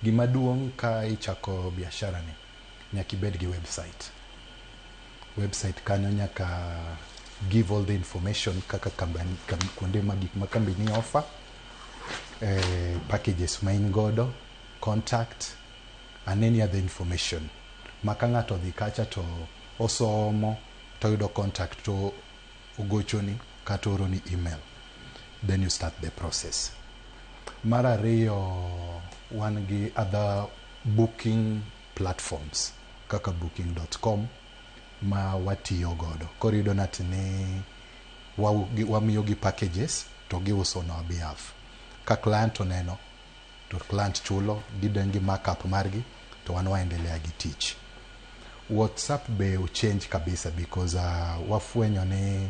gima duong' ka ichako biashara ni, nyaka ibed gi website. Website kanyo nyaka give all the information kaka company, kuonde ma gik ma kambi ni offer, packages ma in godo, contact and any other information. Ma ka ng'ato odhi kacha to osomo to oyudo contact to ogochoni kata ooroni email. Then you start the process. Mar ariyo, wan gi other booking platforms kaka booking.com ma watiyo godo. Koro iyudo ni wamiyo gi packages to giuso on our behalf. Ka client oneno to client chulo, gidong' gi markup margi to wan waendelea gi tich. WhatsApp be ochange kabisa because wafwenyo ni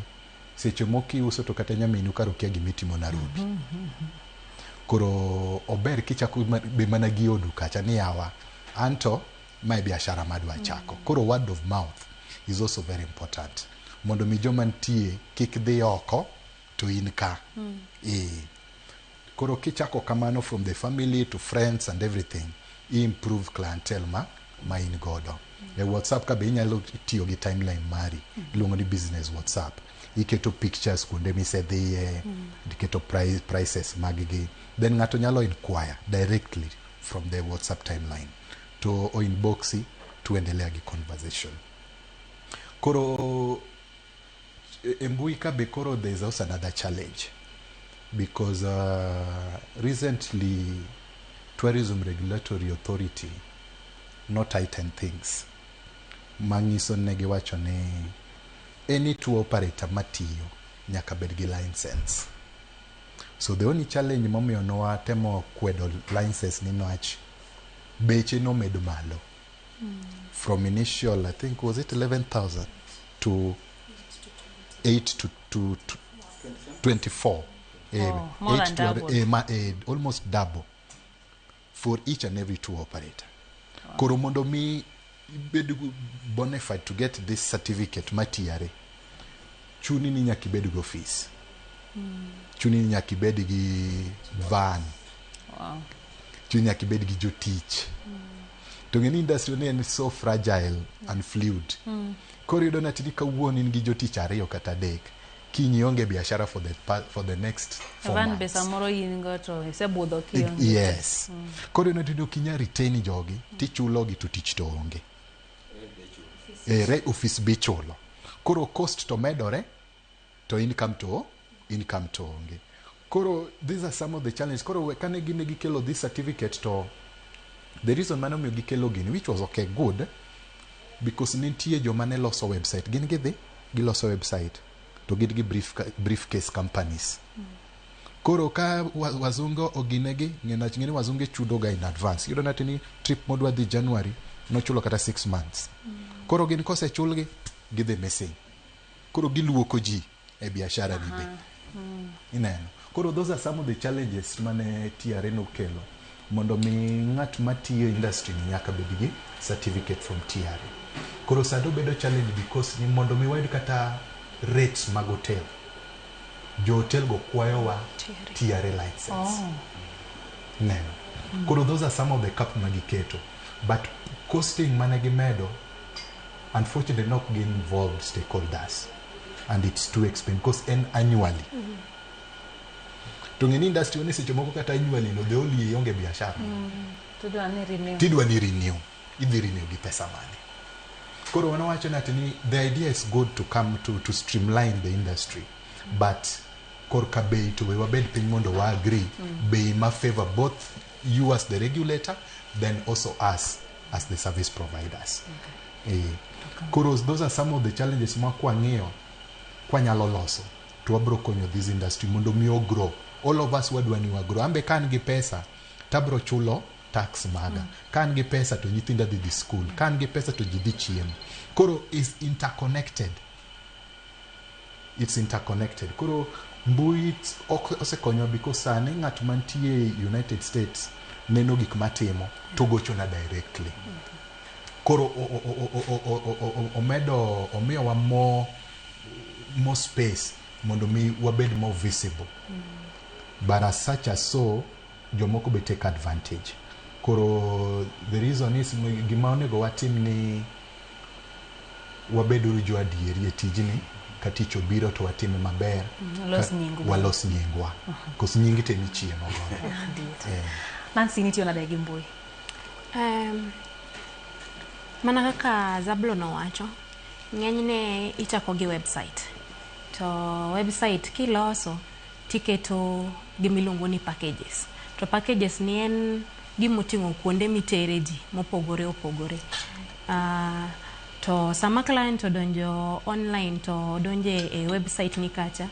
seche moko iuso to kata nyaminu kar okia gimitimo Nairobi. Koro ober kichako be mana gi odu kacha ni yawa anto mae biashara madwa chako. Koro word of mouth is also very important. Mondo mi joma nitie kik dhi oko to in ka. Koro kichako kamano from the family to friends and everything, i improve clientele ma in godo. E WhatsApp ka be inyalo tiyo gi timeline mari, iluongo ni business WhatsApp. Iketo pictures kuonde misedhiye, iketo prices mag gi. Then ng'ato nyalo inquire directly from the WhatsApp timeline. To o inboxi tuendelea gi conversation. Koro e mbui ka be koro there is also another challenge because recently Tourism Regulatory Authority no tighten things manyiso ne giwacho ni any tour operator matiyo nyaka bed gi license. So the only challenge momiyo nowatemo kwedo license ni niwach beche nomed malo from initial, I think, was it 11,000 to 8 to 24. Oh, more 8 than to, double. Almost double for each and every tour operator. Koro mondo mi ibed bona fide to get this certificate ma TRA, chuni ni nyaka ibed gi office. Chuni ni nyaka ibed gi van. Chuni nyaka ibed gi jotich. To ng'e ni industry ni en so fragile and fluid. Koro iyudo ni ati kawuono in gi jotich ariyo kata adek, kiny ionge biashara for the next 4 Van be months. samoro in go to isebudho kionge. Yes. Koro iyudo ni ok inyal retain jogi, tichulogi to tich to onge. Office be ichulo. Koro cost to medore, to income to onge. Koro these are some of the challenges. Koro kane gine gikelo this certificate to the reason mane omiyo gikelo gini, which was okay, good, because nitie joma ne loso website. Gin gidhi, giloso website to gin gi briefcase companies. Koro ka wazungu oginegi, ng'e ni wazunge chudo ga in advance. Iyudo nati ni trip modwa dhi January, nochulo kata 6 months. Koro gin kosechulgi, gidhi missing. Koro giluoko ji e biashara ni be. Ineno. Koro those are some of the challenges mane TRA nokelo mondo mi ng'at matiyo e industry ni nyaka bed gi certificate from TRA. Koro sani obedo challenge because ni mondo mi wayud kata rates mag hotel, jo hotel go kwayowa TRA license. Neno. Koro those are some of the cap magiketo. But costing mane gimedo, unfortunately not gi involved stakeholders. And it's too expensive because en annually. To ng'e ni industry ni seche moko kata annually no the only ionge biashara. Tidwa ni renew. Tidwa ni renew. Idhi renew gi pesa mane. Koro wan wacho ni ati ni the idea is good to come to streamline the industry. But korka bei to we wabed piny mondo wa agree bei ma favor both you as the regulator then also us as the service providers. Koro those are some of the challenges ma kwang'iyo kwanyalo loso to wabro konyo this industry mondo mi ogrow. All of us wadwa ni wagrow. Ambe ka an gi pesa tabro chulo tax maga. Ka an gi pesa to nyithinda dhi dhi school. Ka an gi pesa to ji dhi chiemo. Koro is interconnected. It's interconnected. Koro mbui osekonyowa because sani ng'at mantie United States neno gik matimo to gochona directly. Koro omedo omiyowa more space mondo mi wabed more visible. But as such as so, jomoko be take advantage. Koro the reason is gima onego watim ni wabed uru jo adieri e tijni ka tich obiro to watime maber. Walos nyingwa. Walos nyingwa. Kos nyingi te michiemo godo. Nancy, nitiyo nade gi mbui? Mana kaka Zablon owacho, ng'enyne ichako gi website. To website kiloso tiketo gimiluongo ni packages. To packages ni en gimoting'o kuonde mitere ji mopogore opogore. To sama client odonjo online to odonjo e website ni kacha,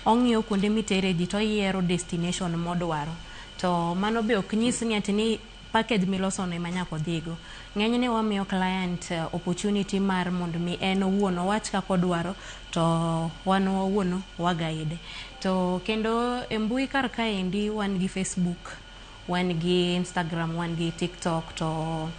ong'iyo kuonde mitere ji to oyiero destination modwaro. To mano be ok nyis ni ati ni package miloso no ema nyaka odhigo. Ng'enyne wamiyo client opportunity mar mondo mi en owuon owach kaka odwaro to wan wawuon wa guide. To kendo e mbui kar kaendi wan gi Facebook, wan gi Instagram, wan gi TikTok to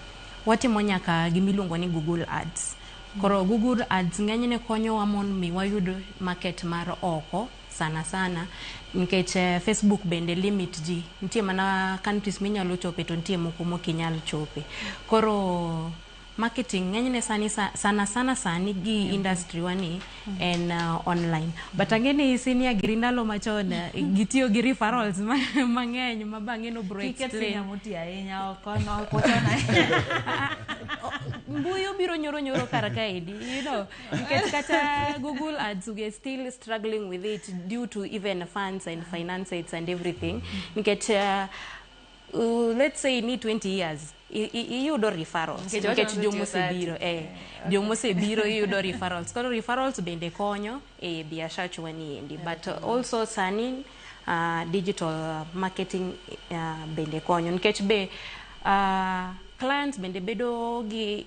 watimo nyaka gimiluongo ni Google Ads. Koro Google Ads ng'enyne konyowa mondo mi wayud market mar oko sana sana nikech Facebook bende limit ji. Nitie mana countries minyalo chope to nitie moko mokinyal chope. Koro marketing ng'enyne sani sana sana sani gi industry wani en online. But ang'e ni senior giri ndalo machon gitiyo gi referrals mang'eny ma bang'e no bro Kiket explain. senior moti ahinya oko no ok wachon ahinya. Mbui obiro nyoro nyoro kar kaendi, nikech kata Google Ads we are still struggling with it due to even funds and finances and everything. Nikech let's say ni 20 years iyudo referrals Nikech nikech wacho jomosebiro jomosebiro iyudo referrals. Koro referrals bende konyo e biashachwa ni endi, but also sani digital marketing bende konyo nikech be clients bende bedo gi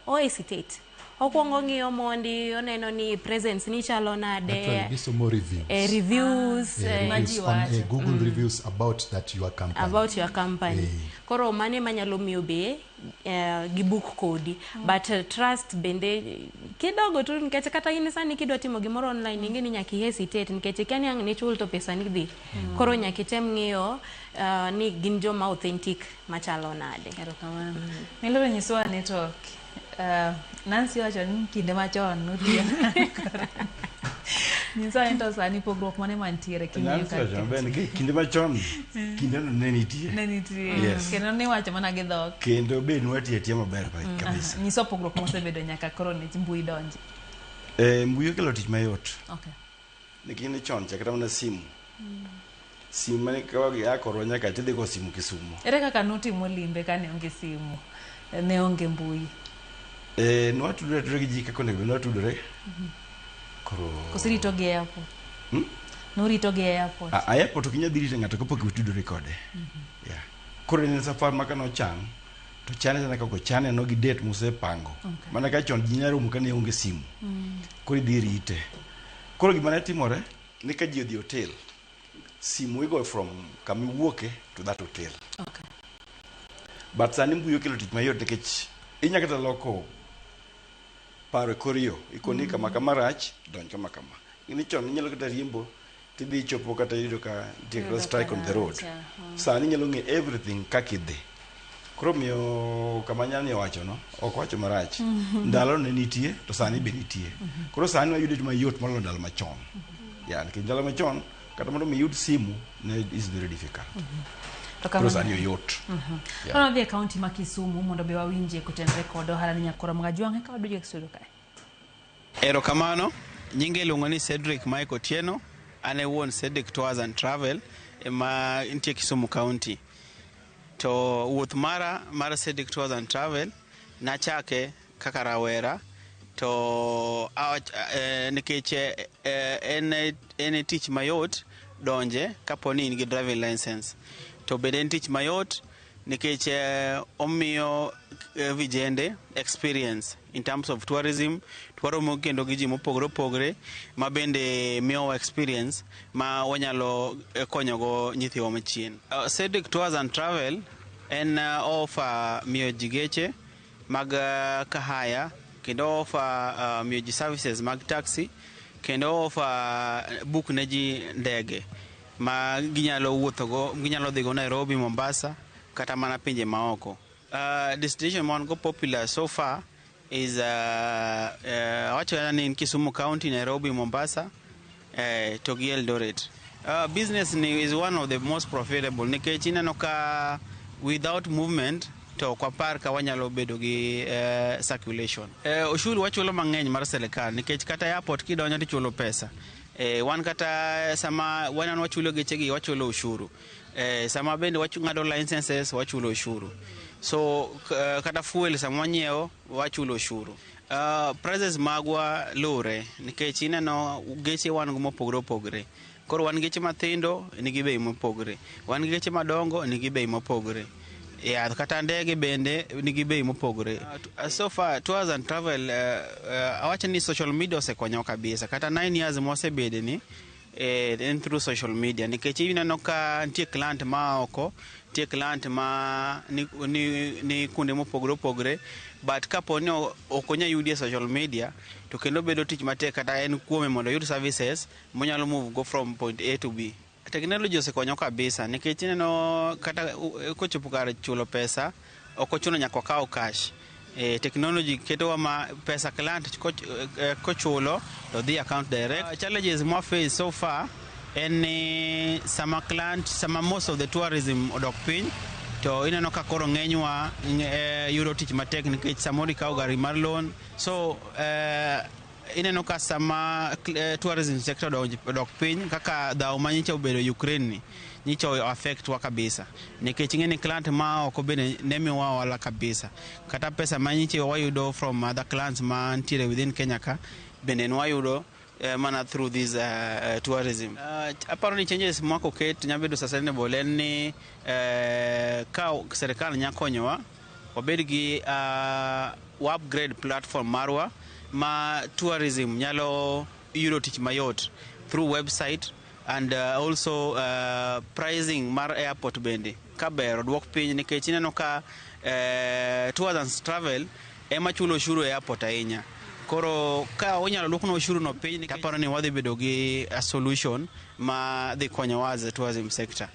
o hesitate okwongo ng'iyo mondi oneno ni presence ni chalo nade. Actually, gisomo reviews. Reviews. Reviews on Google reviews about that your company. About your company. Koro mane manyalo miyo be gi book kodi. But trust bende kidogo tu nikech kata in sani kidwa timo gimoro online ing'e ni nyaka i hesitate nikech ikia ni ang' nichul to pesa ni dhi. Koro nyaka item ng'iyo ni gin joma authentic machalo nade. Erokamano. Miloro nyisowa ni to Nancy wacho ni kinde machon nutiyo. Nyisowa ni to sani pogruok mane mantiere king'iyo Nancy kar wacho maber nikech kinde machon kindeno ne nitie. Ne nitie. Yes. Kendo niwacho mana gi dhok. Kendo be nwatiyo atiya maber kabisa. Nyiso pogruok mosebedo nyaka koro ne mbui donji. Mbui okelo tich mayot. Nikech ne chon cha kata mana simu. Simu mane ka korwa nyaka tidhi go simu Kisumu. Ere kaka nutimo limbe kane onge simu? Ne onge mbui. Nwatudore atudore gi ji kaka onego bed ni watudore. Koro Koso irito gi airport? Hmm? Nurito gi airport. A airport ok inyal dhi rito ng'ato kapok utudore kode. Yeah. Koro en safar ma kanochang to chane chana kaka ochane no gi date musepango. Mana ka chon ji nyalo romo kane onge simu. Koro idhi rite. Koro gima ne timore ni ka ji odhi e hotel, simu igoyo from kama iwuoke to that hotel. But sani mbui okelo tich mayot nikech inya kata loko paro e kor yo. Ikoni kama kama rach, donj kama kama. Ni chon inyalo kata riembo tidhi chopo kata iyudo ka nitie kata Iyudo strike on the road. ka rach, Sani inyalo ng'e everything kaka idhi. Koro miyo kama nyani owacho no, ok owacho marach. Ndalo ne nitie to sani be nitie. Koro sani wayude mayot moloyo ndalo machon. Yeah, nikech ndalo machon kata mondo mi iyud simu ne is very difficult. To Koro kamano- sani oyot. Yeah. Koro wadhi e kaunti ma Kisumu mondo be wawinje kotenore kod ohala ni nyakoro Magajwang' eka waduogo e studio kae. Erokamano, nyinge iluongo ni Cedric Mike Otieno, an e wuon Cedric Tours and Travel ema nitie Kisumu County. To wuoth mara mar Cedric Tours and Travel nachake kaka rawera. To nikech en tich mayot donje kapo ni in gi driving license. To bende en tich mayot nikech omiyo vijende experience in terms of tourism. Twaromo kendo gi ji mopogore opogore ma bende miyowa experience ma wanyalo konyogo nyithiwa machien. Cedric Tours and Travel en offer miyo ji geche mag kahaya, kendo offer miyo ji services mag taxi, kendo offer book ne ji ndege ma ginyalo wuothogo, ginyalo dhigo Nairobi, Mombasa kata mana pinje maoko. Destination ma wan go popular so far is awacho ni Kisumu County, Nairobi, Mombasa to gi Eldoret. Business ni is one of the most profitable nikech ineno ka without movement to ok wapar ka wanyalo bedo gi circulation. Ushuru wachulo mang'eny mar sirikal nikech kata airport kidonjo tichulo pesa. Wan kata sama wan wachulo gechegi wachulo ushuru. Sama bende wang'ado licenses wachulo ushuru. So kata fuel sama wanyiewo wachulo ushuru. Prices magwa lure nikech ineno geche wan go mopogore opogore. Koro wan geche mathindo nigi bei mopogore, wan gi geche madongo nigi bei mopogore. Yeah, kata ndege bende nigi bei mopogore. So far tours and travel awacho ni social media osekonyo kabisa. Kata 9 years mwasebede ni en through social media nikech ineno ka nitie client ma oko, nitie client ma ni kuonde mopogore opogore, but kapo ni ok onya yudi e social media to kendo bedo tich matek kata en kuome mondo oyud services monyalo move go from point A to B. Technology osekonyo kabisa nikech ineno kata kochopo kar chulo pesa ok ochuno nyaka wakaw cash. Technology ketowa ma pesa client kochulo to dhi account direct. Challenges mwa face so far en ni sama client, sama most of the tourism odok piny to ineno ka koro ng'enywa yudo tich matek nikech samoro ikawo gari mar loan. So ineno ka sama tourism sector odok piny kaka dhaw ma nyicha obedo Ukraine ni nyicha affect wa kabisa nikech ing'e ni client ma oko bende ne miyowa ohala kabisa. Kata pesa ma nyicha wayudo from other clients ma nitiere within Kenya ka bende nwayudo mana through this tourism. Aparo ni changes moko ket nyalo bedo sustainable en ni ka sirikal nya konyowa wabed gi wa upgrade platform marwa ma tourism nyalo yudo tich mayot through website and also pricing mar airport bende kaber oduok piny nikech ineno ka tours and travel ema chulo ushuru e airport ahinya. Koro ka onyalo duoknwa ushuru no piny, aparo ni wadhi bedo gi a solution ma dhi konyowa as a tourism sector.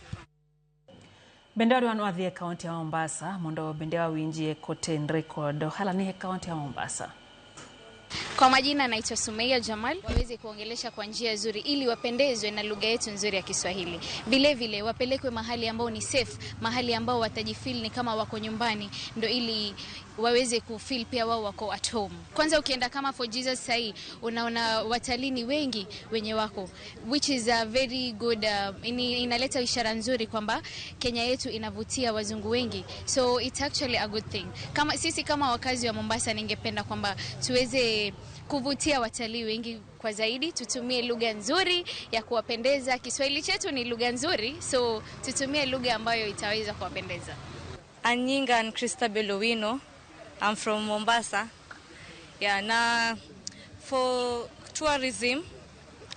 Bende wadwa ni wadhi e kaunti ya Mombasa mondo bende wawinjie kotenre kod ohala ni e kaunti ya Mombasa. Kwa majina naitwa Sumeia Jamal. Waweze kuongelesha kwa njia nzuri ili wapendezwe na lugha yetu nzuri ya Kiswahili. Vile vile wapelekwe mahali ambao ni safe, mahali ambao watajifeel ni kama wako nyumbani, ndo ili waweze kufeel pia wao wako at home. Kwanza ukienda kama For Jesus sahi, unaona watalii ni wengi wenye wako, which is a very good inaleta ishara nzuri kwamba Kenya yetu inavutia wazungu wengi. So it's actually a good thing. Kama sisi kama wakazi wa Mombasa, ningependa kwamba tuweze kuvutia watalii wengi kwa zaidi, tutumie lugha nzuri ya kuwapendeza. Kiswahili chetu ni lugha nzuri, so tutumie lugha ambayo itaweza kuwapendeza. Anyinga and Christabel Owino. I'm from Mombasa. Yeah, na for tourism,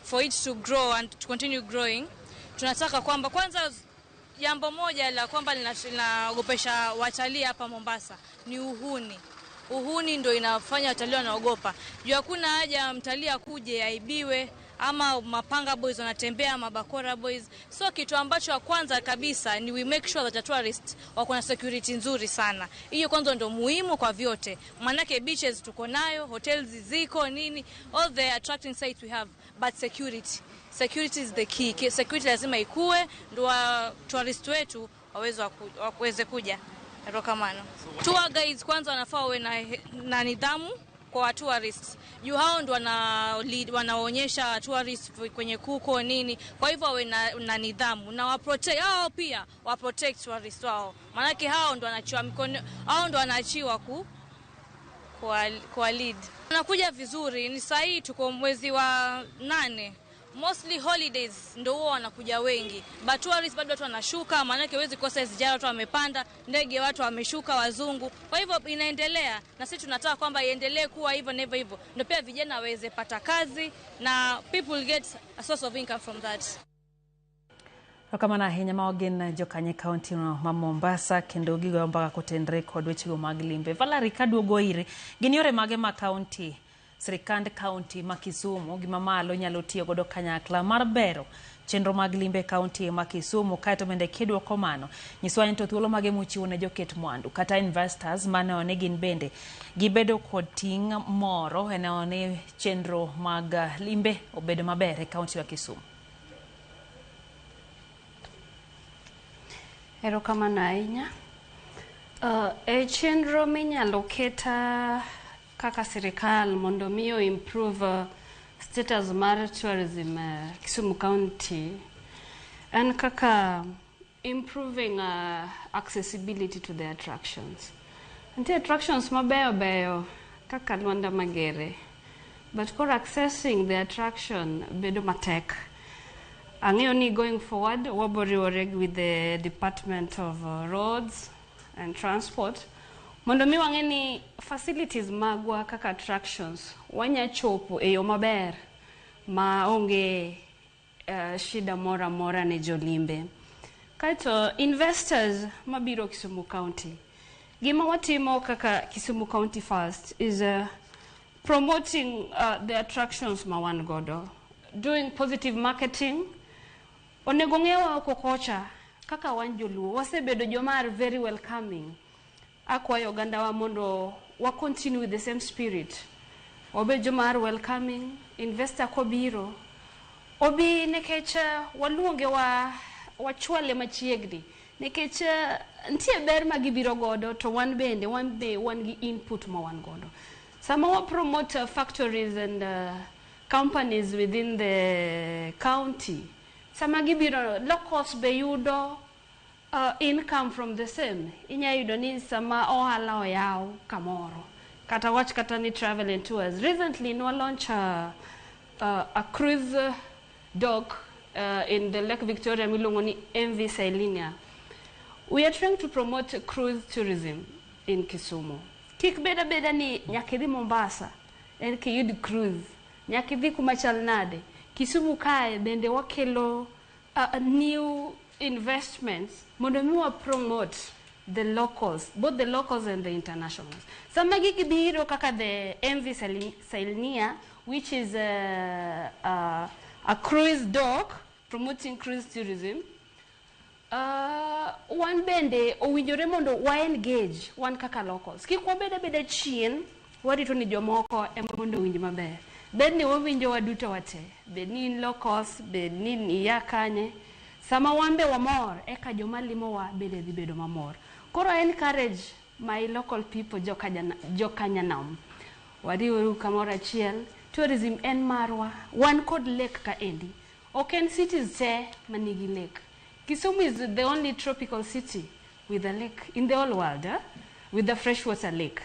for it to grow and to continue growing, tunataka kwamba kwanza jambo moja la kwamba linaogopesha watalii hapa Mombasa ni uhuni. Uhuni ndio inafanya watalii wanaogopa. Juu hakuna haja mtalii akuje aibiwe ama mapanga boys wanatembea, mabakora boys. So kitu ambacho wa kwanza kabisa ni we make sure that the tourists wako na security nzuri sana. Hiyo kwanza ndio muhimu kwa vyote. Manake beaches tuko nayo, hotels ziko nini, all the attracting sites we have, but security. Security is the key. Security lazima ikue ndio tourist wetu waweze kuja. Rokamano. Tour guides kwanza wanafaa wawe na nidhamu kwa tourists. Juu hao ndio wanaonyesha tourists kwenye kuko nini. Kwa hivyo wawe na nidhamu na wa protect hao, pia wa protect tourists wao. Maana hao ndio wanaachiwa mikono, hao ndio wanaachiwa Kwa lead. Nakuja vizuri, ni saa hii tuko mwezi wa 8. Mostly holidays ndio huwa wanakuja wengi. But tourists bado watu wanashuka, maanake huwezi kosa SGR, watu wamepanda ndege, watu wameshuka, wazungu. Kwa hivyo inaendelea, na sisi tunataka kwamba iendelee kuwa hivyo na hivyo hivyo, ndio pia vijana waweze pata kazi na people get a source of income from that. Erokamano ahinya mago gin jokanye kaunti no ma Mombasa kendo gigoyo mbaka kotenre kod wechego mag limbe. Valerie, kaduogo iri, gin yore mage ma kaunti, sirikand kaunti ma Kisumu gi mamalo nyalo tiyo godo kanyakla mar bero chenro mag limbe e kaunti ma Kisumu? Kaeto bende kiduoko mano, nyiswa ni to thuolo mage muchiwo ne joket mwandu kata investors maneno ni gin bende gibedo kod ting' moro e neno ni chenro mag limbe obedo maber e kaunti ma Kisumu. Erokamano ahinya. E chenro minyalo keta kaka sirikal mondo mi o improve status mar tourism Kisumu County en kaka improving accessibility to the attractions. Nitie attractions mabeyo beyo kaka Lwanda Magere, but koro accessing the attraction bedo matek. Ang'eyo ni going forward wabo riwore with the Department of Roads and Transport mondo mi wang'e ni facilities magwa kaka attractions wanya chopo e yo maber ma onge shida moro amora ne jolimbe. Kaeto investors mabiro Kisumu County, gima watimo kaka Kisumu County first is promoting the attractions ma wan godo, doing positive marketing. Onego ng'ewa oko kocha kaka wan joluo wasebedo joma are very welcoming. Akwayo ogandawa mondo wa continue with the same spirit. Wabed joma are welcoming. Investor kobiro obi nikech waluonge wa wachwale machiegni nikech nitie ber ma gibiro godo, to wan bende wan be wan gi input ma wan godo. Sama wa promote factories and companies within the county, sama gibiro, locals be yudo income from the same. Inya yudo ni sama ohala oyaw kamoro, kata wach kata ni travel and tours. Recently nwa launch a cruise dock in the Lake Victoria miluongo ni MV Selinia. We are trying to promote cruise tourism in Kisumu. Kik bed abeda ni nyaka idhi Mombasa en kiyud cruise, nyaka idhi kuma chal nade. Kisumu kae bende wakelo new investments mondo mi wa promote the locals, both the locals and the internationals. Sama gigi biro kaka the MV Selinia, which is a cruise dock promoting cruise tourism, wan bende owinjore mondo wa engage wan kaka locals. Kik wabed abeda chien warito ni jomoko ema mondo owinj maber. Bed ni wawinjo waduto wate, bed ni in locals, bed ni iya kanye, sama wan be wamor eka joma limowa bende dhi bedo mamor. Koro encourage my local people, jokanyanam, wariuru kamoro achiel. Tourism en marwa, wan kod lake kaendi. Ok en cities te manigi lake. Kisumu is the only tropical city with a lake in the whole world, eh? With a freshwater lake.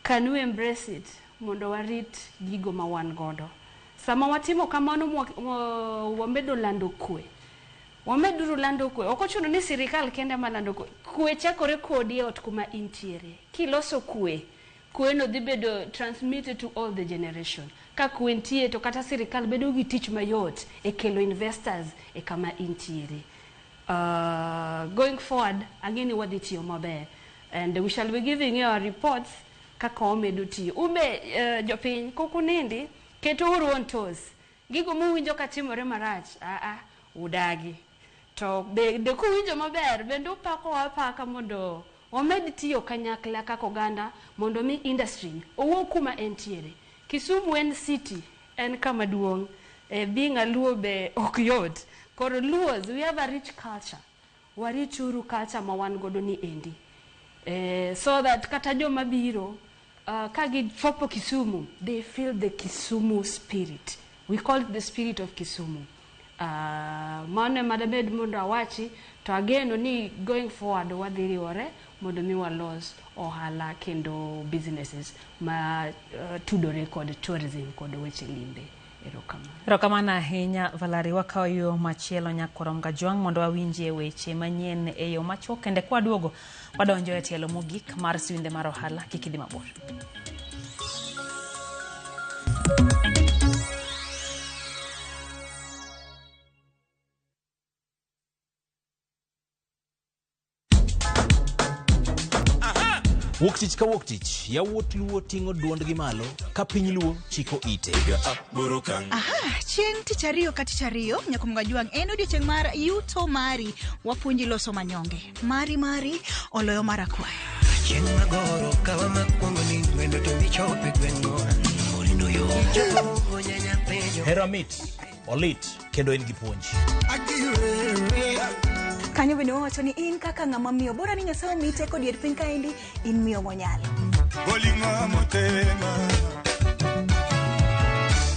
Can we embrace it mondo warit gigo ma wan godo? Sama watimo kamano, wamedo lando kwe. Wameduru lando kwe. Ok ochuno ni sirikal kende ma lando kwe. Kwe chakore kodi e ot kuma intiere. Kiloso kwe, kwe no dhi bedo transmitted to all the generation. Ka kwe nitie to kata sirikal bedo gi tich mayot e kelo investors e kama intiere. Going forward, ang'e ni wadhi tiyo maber. And we shall be giving you our reports kaka wamedo tiyo. Ube jopiny, kok unindi, keto uru on toes. Gigo muwinjo katimore marach, aa, udagi. To bende kuwinjo maber, bende upako apaka mondo wamed tiyo kanyakla kaka oganda mondo mi industry owuog kuma entiere. Kisumu en city, en kama duong'. Being a Luo be ok yot. Koro Luos, we have a rich culture. Warituru culture ma wan godo ni endi. So that kata joma biro, ka gichopo Kisumu, they feel the Kisumu spirit. We call it the spirit of Kisumu. Mano ema dabed mondo awachi to ageno ni going forward wadhi riwore mondo mi walos ohala kendo businesses ma tudore kod tourism kod weche limbe. Erokamano. Erokamano ahinya Valerie. Wakawo yo machielo nyakwar Kajwang' mondo wawinjie weche manyien e yo machuok kende kwaduogo wadonjo e tielo mogik mar siwinde mar ohala. Kik idhi mabor. Wuok tich ka wuok tich, yawuot Luo ting'o duondgi malo ka piny Luo chiko ite. Aha, chieng' tich ariyo ka tich ariyo nyakom Kajwang' en odiochieng' mar yuto mari. Wapuonji loso manyonge. Mari mari oloyo mar akwaya. Chieng' magoro kawa makwongo ni wendo to michope gweng'o orindo yo chopo nyanya penjo. Hera mit, olit kendo en gi puonj. Kanyo bende wawacho ni in kaka ng'ama miyo bora ni Nyasaye omiyi teko dier piny kaendi in miyo monyalo.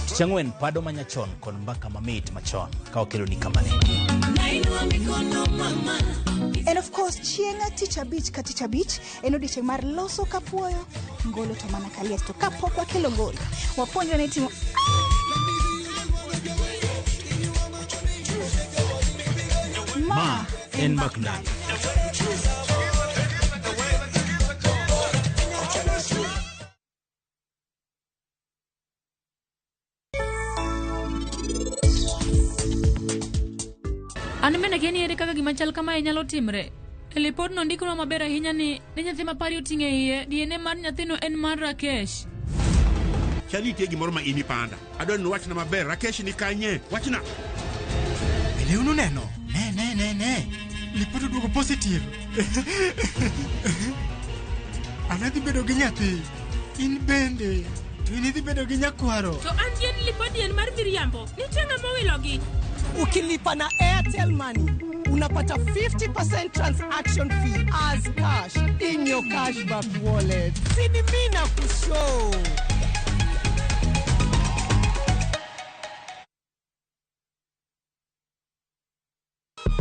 Tich ang'wen pado manyachon kod mbaka mamit machon ka wakeloni kamane. And of course chieng' tich abich ka tich abich en odiochieng' mar loso kapuoyo ngolo to mana kaliet to kapok wakelo ngolo wapuonjre ni timo Ma en mbak ndalo. An bende akia ni ere kaka gima chal kamae nyalo timre. E lipodno ndikonwa maber ahinya ni ne nyathi ma pari oting'o e iye, DNA mar nyathino en mar Rakesh. Chal nitie gimoro ma in ipanda. Adwaro ni iwachna maber, Rakesh ni kanye? Wachna. Bende ununeno? Ne, ne, ne, ne. Lipot oduogo positive. An adhi bedo gi nyathi. In bende. To in idhi bedo gi nyakwaro. To an jien lipodi en mar miriambo. Nitie ng'ama owilogi. Ukilipa na Airtel Money unapata 50% transaction fee as cash in your cashback wallet. Sini mimi na kushow.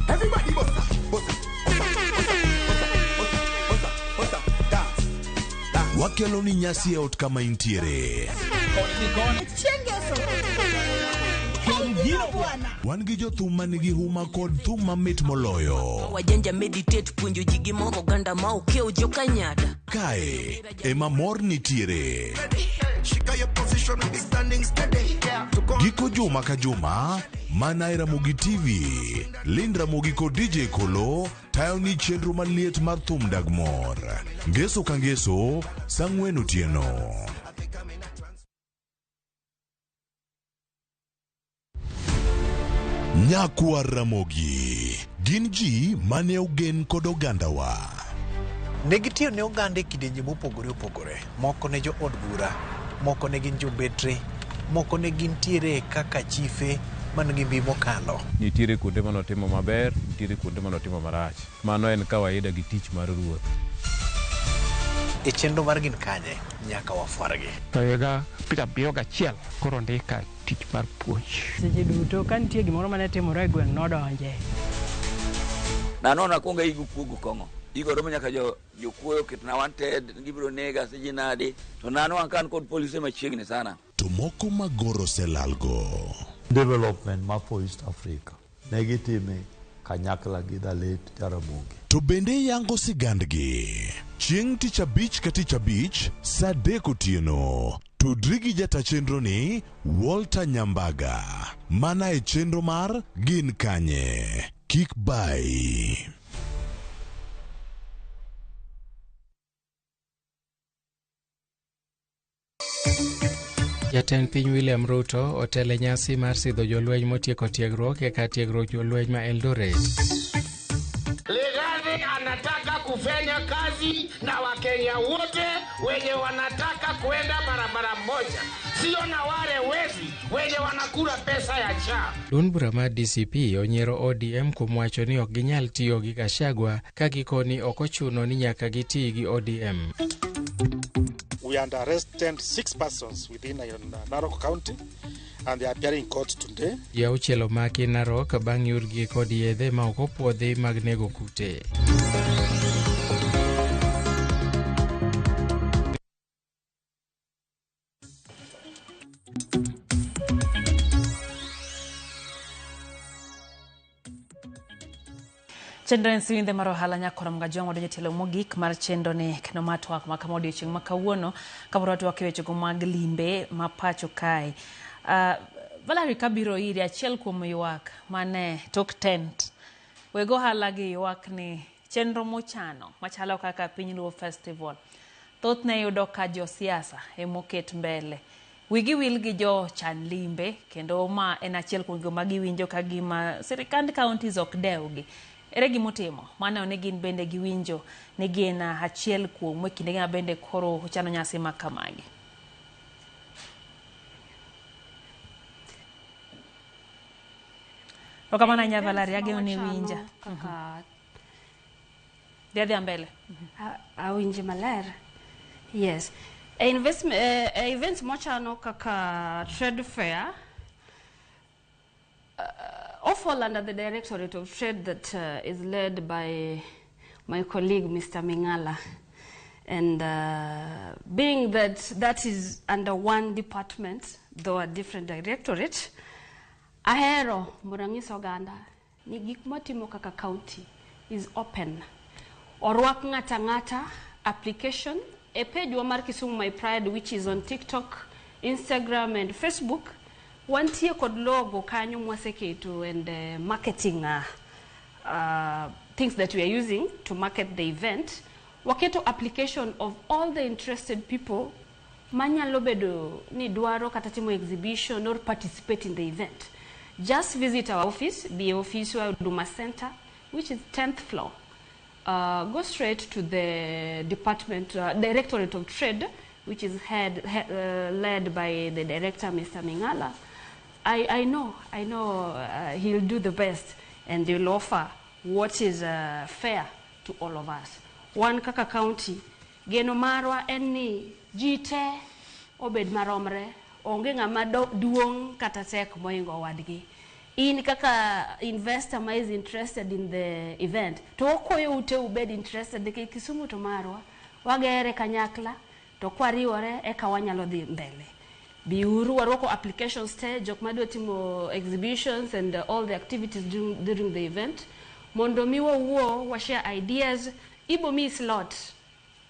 Everybody bossa, bossa, bossa, bossa, bossa, bossa, bossa, dance. Wakelo ni nyasi e ot kama intiere. Chieng' ngeso. Wan gi jothum manigi huma kod thum mamit moloyo. Wajanja meditate puonjo ji gimoro oganda ma okiewo jokanyada. Kae ema mor nitiere. Shika your position, be standing steady. Giko juma ka juma, mana e Ramogi TV, Lind Ramogi kod DJ Kolo tayo ni chenro maliet mar thum dag mor. Ngeso ka ngeso, saa ang'wen otieno. Nyakwar Ramogi, gin ji mane ogen kod ogandawa. Ne gitiyo ne oganda e kidienje mopogore opogore. Moko ne jo od bura, moko ne gin jobetre, moko ne gintiere kaka chife man gi mbi mokalo. Nitiere kuonde manotimo maber, nitiere kuonde manotimo marach. Mano en kawaida gi tich mar ruoth. E chenro mar Gin Kanye, nyaka wafwargi. To higa 71 koro ndika tich mar puonj. Seche duto ka nitie gimoro mane timore e gweng' nodonje. Nanono akwongo aigo kuogo kong'o. Igo romo nyaka jokuoyo oketna wanted, gibiro nega siji nadi. To nanwang'o ka an kod polise machiegni sana. To moko magoro oselalgo. Development ma for East Africa ne gitime kanyakla gi the late Jaramogi. To bende yango sigandgi. Chieng' tich abich ka tich abich, saa adek otieno. Tudri gi jata chenro ni Walter Nyambaga. Mana e chenro mar Gin Kanye. Kik bai. Jatend piny William Ruto otelo e nyasi mar sidho jolweny motieko tiegruok e kar tiegruok jolweny ma Eldoret. Rigathi anataka kufanya kazi na Wakenya wote wenye wanataka kwenda barabara moja, sio na wale wezi wenye wanakula pesa ya SHA. Duond bura mar DCP onyiero ODM kuom wacho ni ok ginyal tiyo gi Gachagua ka gikoni ok ochuno ni nyaka giti gi ODM. We had arrested 6 persons within Narok County, And they are appearing in court today. Ji auchiel omaki Narok bang' yudgi kod yedhe ma ok opuodhi mag nego kute. Chenro en siwindhe mar ohala nyakora Mgajwang' wadonjo e tielo mogik mar chenro ni kendo ma twak ma kama odiochieng' ma kawuono kapod watwak e wechego mag limbe ma pacho kae. Valerie kabiro iri achiel kuom ywak mane tok tent weg ohala gi ywak ni chenro mochano machalo kaka Piny Luo Festival thothne yudo ka josiasa emoket mbele. Wigi wil gi jochan limbe kendo ma en achiel kuom gigo ma giwinjo ka gima sirikand counties ok dewgi. Ere gimutimo? Maneno ni gin bende giwinjo ni gin achiel kuomu e kindegi ma bende koro uchano nyasi ma kamagi. Erokamano ahinya Valerie, ageno ni iwinja. Kaka Dhi adhiya mbele. Awinji maler. Yes. E investment, e events mwachano kaka trade fair, all fall under the Directorate of Trade that is led by my colleague, Mr. Mingala. And being that that is under one department, though a different directorate, ahero mondo anyis oganda ni gik mwatimo kaka county is open. Orwak ng'ata ng'ata application e page wa mar Kisumu My Pride, which is on TikTok, Instagram and Facebook. Wantie kod logo kanyo mwaseketo and marketing things that we are using to market the event. Waketo application of all the interested people manyalo bedo ni dwaro kata timo exhibition or participate in the event. Just visit our office, the office wa Huduma Center, which is 10th floor. Go straight to the department, Directorate of Trade, which is led by the director, Mr. Mingala. I know he'll do the best and he'll offer what is fair to all of us. Wan kaka county, geno marwa en ni ji te obed maromre, onge ng'ama duong' kata tek mohingo wadgi. In kaka investor ma is interested in the event, to wakwayo ute ubed interested nikech Kisumu to marwa, wagere kanyakla, to kwariwore eka wanyalo dhi mbele. Biuru warwako applications te, jok madwa timo exhibitions and all the activities during the event, mondo mi wawuo, wa share ideas, ibo mi slot,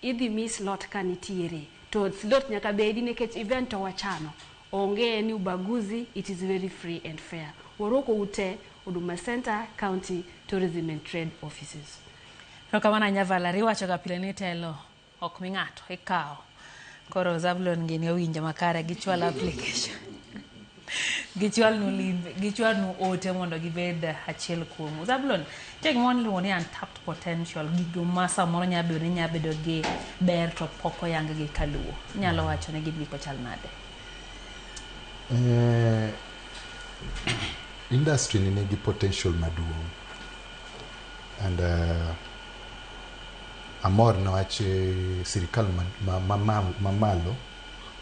idhi mi slot ka nitiere. To slot nyaka bedi nikech event to wachano. Onge ni ubaguzi, it is very free and fair. Warwako ute, Huduma Center, County Tourism and Trade Offices. Erokamano ahinya Valerie, iwacho ga pile ni telo ok mi ng'ato, ikawo. Koro Zablon gini owinjo makare, gichwal application. Gichwalnu limbe, gichwalnu ote mondo gibed achiel kuomu. Zablon, nitie gima iluongo ni untapped potential, gigo ma samoro nyalo bedo ni nyalo bedo gi ber to pok oyang gi kaluo. Inyalo wacho ni gin gik machal nade? Industry ni nigi potential maduong' and amor niwach sirikal mamalo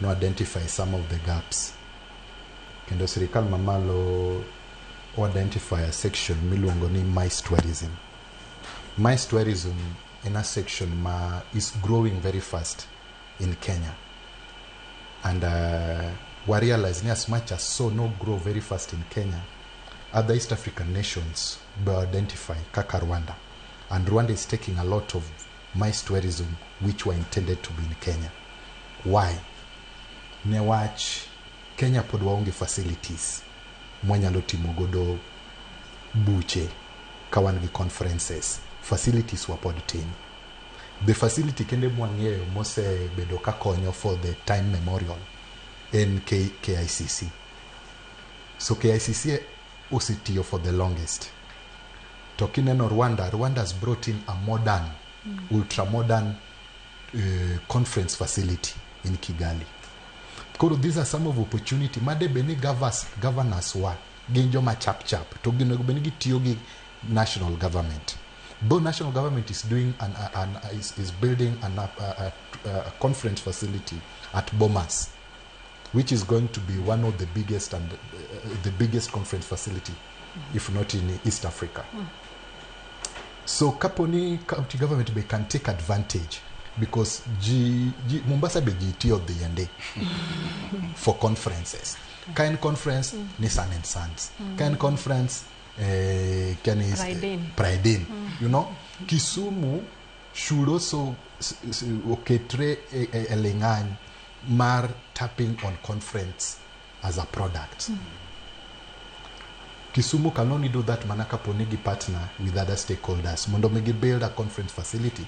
no identify some of the gaps kendo sirikal mamalo o identify a section miluongo ni MICE tourism. MICE tourism en a section ma is growing very fast in Kenya and we realize ni as much as so no grow very fast in Kenya, other East African nations be identify kaka Rwanda, and Rwanda is taking a lot of MICE tourism which were intended to be in Kenya. Why? Newach Kenya pod waonge facilities mwanyalo timo godo buche ka wan gi conferences. Facilities wa pod tin. The facility kende mwang'eyo mosebedo ka konyo for the time memorial en KICC. So KICC osetiyo for the longest. To kineno Rwanda, Rwanda has brought in a modern, ultra modern conference facility in Kigali. Koro these are some of opportunity made be ni governors wa gin joma chap chap to gin onego bed ni gitiyo gi national government. Though national government is doing an, an, is, is building an, a conference facility at Bomas. which is going to be one of the biggest and the biggest conference facility, if not in East Africa. So kaponi county government be can take advantage because ji, ji, Mombasa be ji tiyo dhi yande for conferences. Ka en conference ni Sun and Sands. Ka en conference can is Pride Inn. Pride Inn. Kisumu should also oketre e ling'any mar tapping on conference as a product. Kisumu can only do that mana kaponi gi partner with other stakeholders mondo mi gi build a conference facility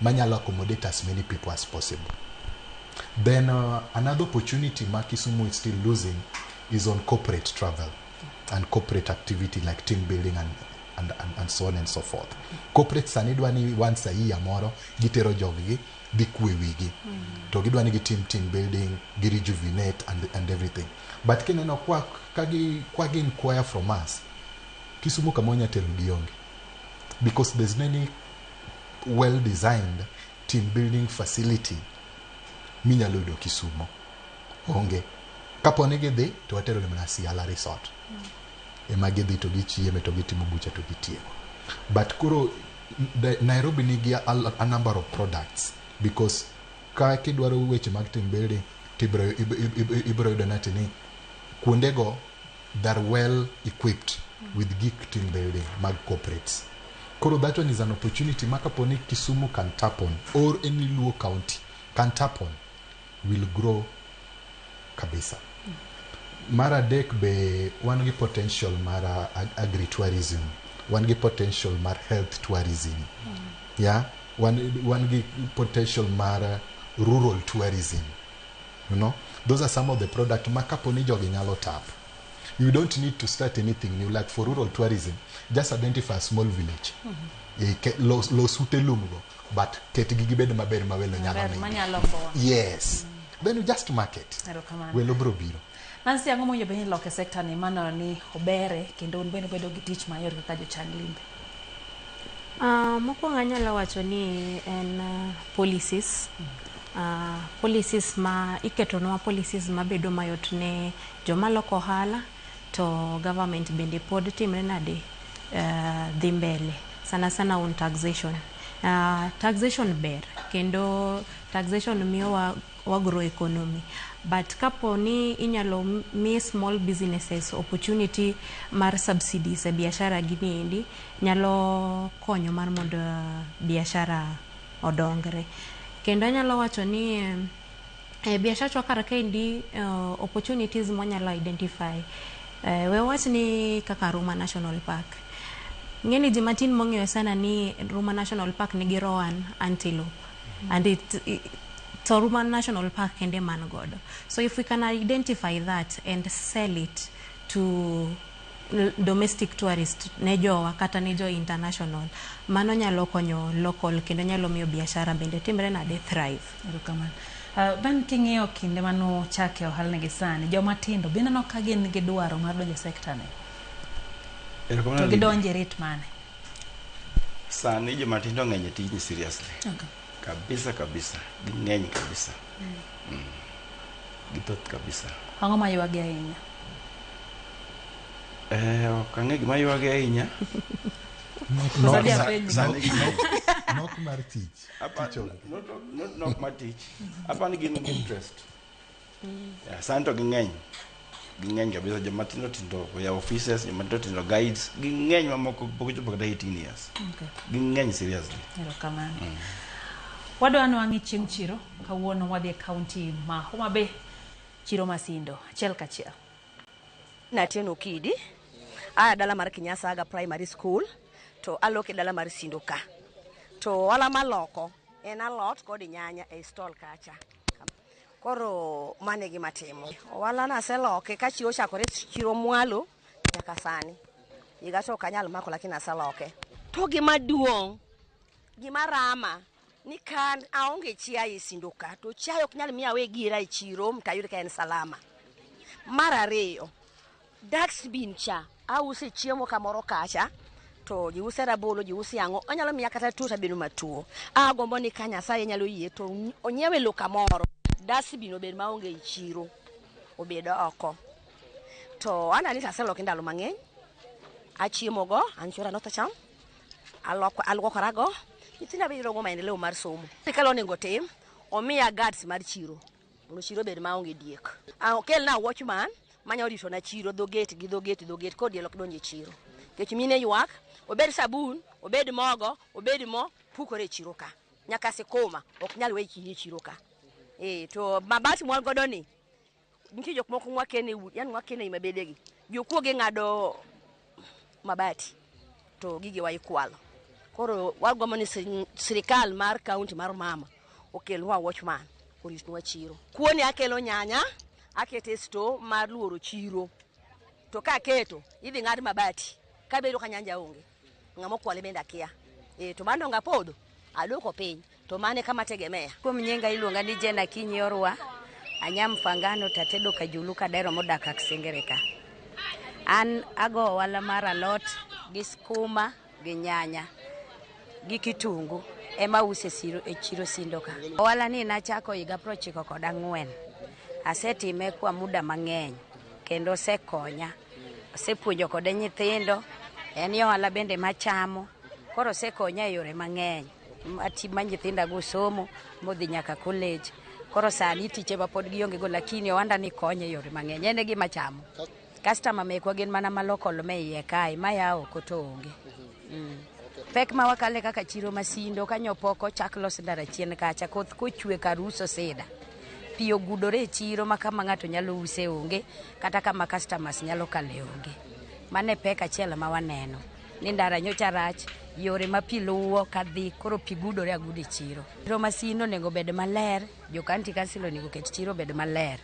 manyalo accommodate as many people as possible. Then another opportunity ma Kisumu is still losing is on corporate travel and corporate activity like team building and so on and so forth. Corporate sani dwa ni once a year moro gitero joggi dhi kwe wigi to gidwa ni gitim team building, gi rejuvenate and everything. But kineno kwa kagi kwa gi inquire from us, Kisumu kama wanya tero gionge because there's many well designed team building facility minyalo yudo Kisumu onge. Kapo ni gidhi to watero gi mana Siala Resort ema gidhi to gichieme to gitimo bucha to gitieko. But koro Nairobi nigi a number of products because ka kidwaro weche mag team building tibro ibro yudo nati ni kuondego they're well equipped with gik team building mag corporates. Koro that one is an opportunity ma kapo ni Kisumu can tap on or any Luo county can tap on will grow kabisa. Mar adek be wan gi potential mar agritourism, wan gi potential mar health tourism, yeah, wan gi potential mar rural tourism. Those are some of the product ma kapo ni jogi nyalo tap. You don't need to start anything new. Like for rural tourism, just identify a small village. Los ute lumgo, but ketgi gibed maber ma welo nyalo Maber, neno. manyalo gowa. Yes. Then you just market. Erokamano. Welo bro biro. Nancy, ang'o mowinjo bed ni iloko e sekta ni maneno ni obere kendo un bende ubedo gi tich mayot kaka jochan limbe? Mokwongo anyalo wacho ni en policies. Policies ma iketonwa, policies mabedo mayot ne joma loko ohala, to government bende pod timre nade, dhi mbele sana sana on taxation. Taxation ber kendo taxation miyo wa grow economy, but kapo ni inyalo mi small businesses opportunity mar subsidies e biashara gini endi nyalo konyo mar mondo biashara odongre. Kendo anyalo wacho ni e biashachwa kar kaendi, opportunities mwanyalo identify, we wach ni kaka Ruma National Park. Ng'eni ji matin mong'eyo sana ni Ruma National Park nigi roan antelope and it to Ruma National Park kende man godo. So if we can identify that and sell it to domestic tourist, ne jowa kata ne jo international, mano nyalo konyo local kendo nyalo miyo biashara bende timre nade, thrive. Erokamano. Ben king'iyo kinde manochake ohala gi sani, joma tindo be ineno ka gin gi dwaro mar donjo e sekta ni? Erokamano, To Lydia. gidonjo e rate mane? Sani joma tindo ng'eny e tijni seriously. Kabisa kabisa. Ging'eny kabisa. Githoth kabisa. Ang'o ma ywagi ahinya? Ok ang'e gima ywagi ahinya. Nok, Sani apenji. nok mar tich. Tich onge. Not nok mar tich. Apa ni gin gi interest. Yeah, sani to ging'eny. Ging'eny kabisa, joma tindo tindo oyawo offices, joma tindo tindo guides, ging'eny mamoko pok ochopo kata 18 years. Ging'eny seriously. Erokamano. Wadwa ni wang'i chieng' chiro. Kawuono wadhi e kaunti ma Homa Bay, chiro Masindo, achiel kachiel. Natieno Kidi, aya dala mar Kinyasaga Primary School, to alok e dala mar Sindo ka. To ohala maloko en alot kod nyanya e stall kacha. Koro mano e gima timo. Ohala naseloke ka chiro ochakore, chiro mwalo nyaka sani. Higa to ok anyal mako, lakini aseloke. To gima duong', gima rama ni ka aonge chiaye e Sindo ka, to chiaye ok nyal miyo awe gira e chiro tayud ka en salama. Mar ariyo, dustbin cha ause chiemo kamoro kacha to ji use rabolo, ji use ang'o, onyalo miya kata tuo tabedo matuo. Agombo ni ka Nyasaye nyalo yie to onyiewe lo kamoro, dustbin obed maonge e chiro. obed oko. To an Anita aseloke ndalo mang'eny. Achiemo go, an chuora nothacham. Aluokora go. Nyithinda be yudo go maendeleo mar somo. Sirikal onego tim, omiya guards mar chiro. Mondo chiro obed maonge diek. Okelna watchman manyalo rito na chiro dho gate gi dho gate dho gate kodiel ok donj e chiro. Nikech mine ywak, obed sabun, obed mogo, obed mo, pukore e chiro ka. Nyaka sikuma ok nyal we e chiro ka. To mabati mwan godo ni, nitie jok moko mwakene yani mwakene mabedegi. Jokuoge ng'ado mabati to gigewa ikwalo. Koro wagombo ni sirikal mar kaunti mar mama okelnwa watchman oritnwa chiro. Kuoni akelo nyanya, akete store mar luoro chiro. To ka aketo, idhi ng'ad mabati. Kabedo ka nyanja onge, ng'ama okwale bende akia. To mano donge apodho, aduoko piny. To mane kama tegemea. Kuom nyinga iluonga ni Jane Akinyi Orwa. Anyam Fangano tatedo kajulu kadero modak Aksengere ka. An ago ohala mar alot gi skuma gi nyanya gi kitungu ema use e chiro Sindo ka. Ohala ni nachako higa 94. Asetime kwa muda mang'eny kendo osekonya. Osepuonjo kode nyithindo. En ohala bende machamo. Koro osekonya e yore mang'eny. Ma nyithinda go somo modhi nyaka college. Koro sani tiche ma pod gionge go lakini ohanda ni konye e yore mang'eny. En e gima chamo. Customer mekwa gin mana malokol me iye kae, maya oko to onge. Pek ma wakale kaka chiro Masindo kanyo pok ochak los ndara chien kacha, koth kochwe kar uso sida. Pi ogudore e chiro ma kama ng'ato nyalo use onge, kata kama customers nyalo kale onge. Mano e pek achiel ma waneno. Ni ndara nyocha rach, yore ma pi luwo kadhi, koro pi gudore aguda e chiro. Chiro Masindo onego bed maler, jo county council onego ket chiro obed maler.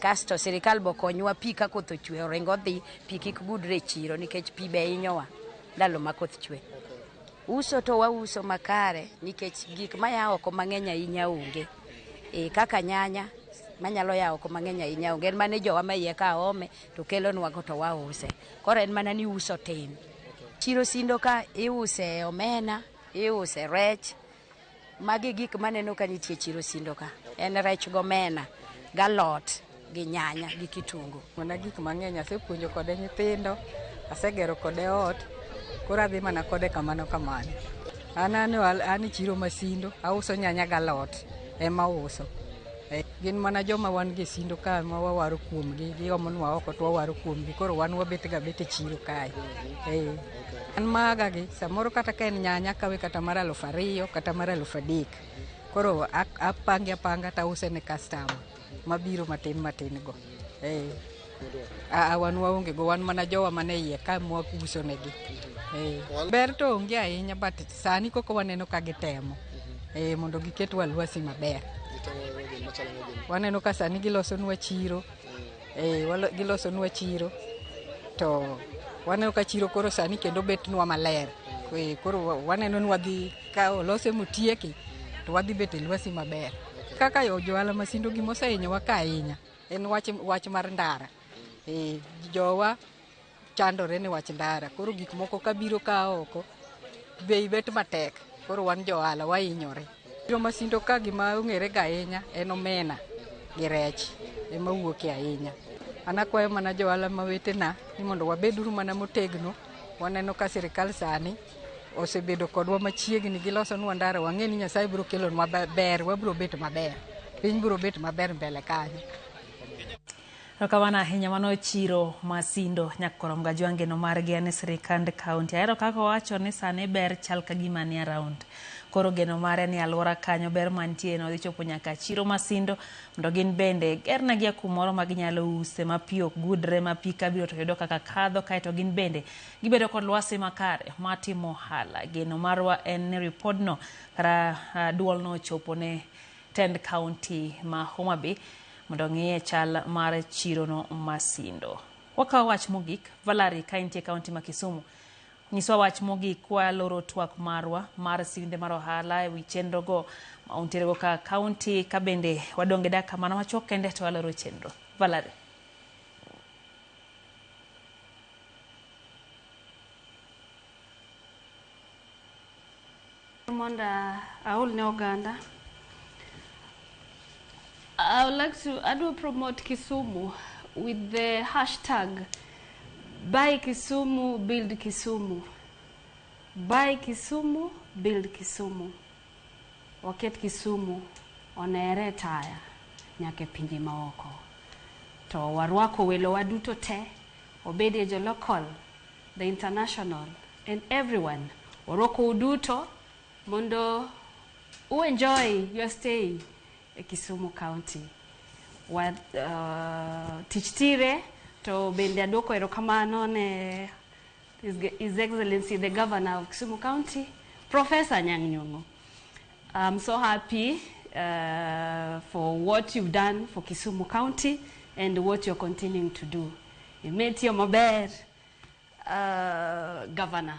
Kasto sirikal bo konywa pi ka koth ochwe oringo dhi, pi kik gudre e chiro nikech pi be hinyowa ndalo ma koth chwe. Uso to wauso makare nikech gik maya oko mang'eny ahinya onge. Kaka nyanya manyalo ya oko mang'eny ahinya onge. En mana jowa ma iye ka ome to kelonwa go to wause. Koro en mana ni uso tin. Chiro Sindo ka iuse omena, iuse rech. Magi gik maneno ka nitie chiro Sindo ka. En rech gomena, galot, gi nyanya, gi kitungu. Mana gik mang'eny asepuonjo kode nyithindo, asegero kode ot, koro adhi mana kode kamano kamano. An e chiro Masindo, auso nyanya galot, ema auso. Gin mana joma wan gi Sindo ka ma wawaro kuomgi, giomonwa oko to wawaro kuomgi, koro wan wabet ga bet e chiro kae. An maga gi, samoro kata ka en nyanya akawe kata mar 2000 kata mar 3000. Koro apange apanga tause ne customer mabiro matin matin go. Wan waonge go, wan mana jowa mane iye ka mwauso negi. Ber to onge ahinya, but sani koko waneno ka gitemo mondo giket lwasi maber. Waneno ka sani gilosonwa chiro, gilosonwa chiro to waneno ka chiro koro sani kendo betnwa maler. Koro waneno ni wadhi ka olose motieki to wadhi bet e lwasi maber. Kaka johala Masindo gima osehinyowa ka ahinya en wach mar ndara. Jowa chandore ni wach ndara, koro gik moko kabiro ka oko bei bet matek, koro wan johala wahinyore. Chiro Masindo ka gima ong'ere ga ahinya en omena gi rech ema wuoke ahinya. An akwayo mana johala ma wetena ni mondo wabeduru mana motegno. Waneno ka sirikal sani osebedo kodwa machiegni, gilosonwa ndara, wang'e ni Nyasaye biro kelonwa ber, wabiro bet maber, piny biro bet maber mbele kanyo. Erokamano ahinya mano chiro Masindo nyakorom gajwang' no margi en sirikand kaunti. Ahero kaka owacho ni sani ber chal ka gima ni around. Koro geno mare ni alwora kanyo ber mantie no dhi chopo nyaka chiro Masindo mondo gin bende gernegi kumoro ma ginyalo use ma pi ok gudre, ma pi kabiro to yudo kaka kadho, kaeto gin bende gibedo kod lwasi makare matimo ohala. Geno marwa en ni ripodno kata duolno ochopo ne tend kaunti ma Homa Bay mondo ng'iye chal mar chirono Masindo. Wakawo wach mogik, Valerie ka intie kaunti ma Kisumu. Nyiswa wach mogik kwaloro twak marwa mar simbe mar ohala ewi chenro go ma untiere go ka kaunti, ka bende wadonge dak mana machuok kende to waloro chenro. Valerie. Mondo aol ne oganda. I would like to adwa promote Kisumu with the hashtag Buy Kisumu, Build Kisumu. Buy Kisumu, Build Kisumu. Waket Kisumu onere e taya nyaka e pinje maoko. To warwako welowa duto te, obedie jo local, the international, and everyone. Warwako uduto mondo u enjoy your stay e Kisumu County. Wa tich tire to bende aduoko erokamano ne His Excellency the Governor of Kisumu County, Professor Anyang' Nyong'o. I'm so happy for what you've done for Kisumu County and what you're continuing to do. Imetiyo maber, Governor.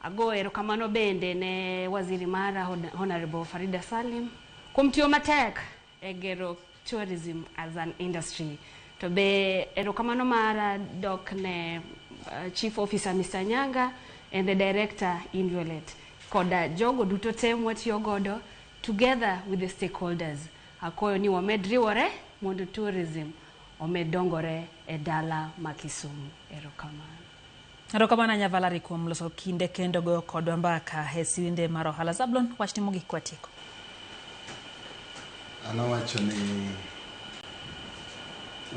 Ago erokamano bende ne waziri mara Honorable Farida Salim kuom tiyo matek e gero tourism as an industry. To be erokamano mara dok ne Chief Officer Mr. Nyanga and the Director Inviolate koda jogo duto te mwatiyo godo together with the stakeholders. Akoyo ni wamed riwore mondo tourism omed dongore e dala ma Kisumu. Erokamano. Erokamano ahinya Valerie kuom loso kinde kendo goyo kodwa mbaka e siwinde mar ohala. Zablon, wachni mogik kwatieko. An awacho ni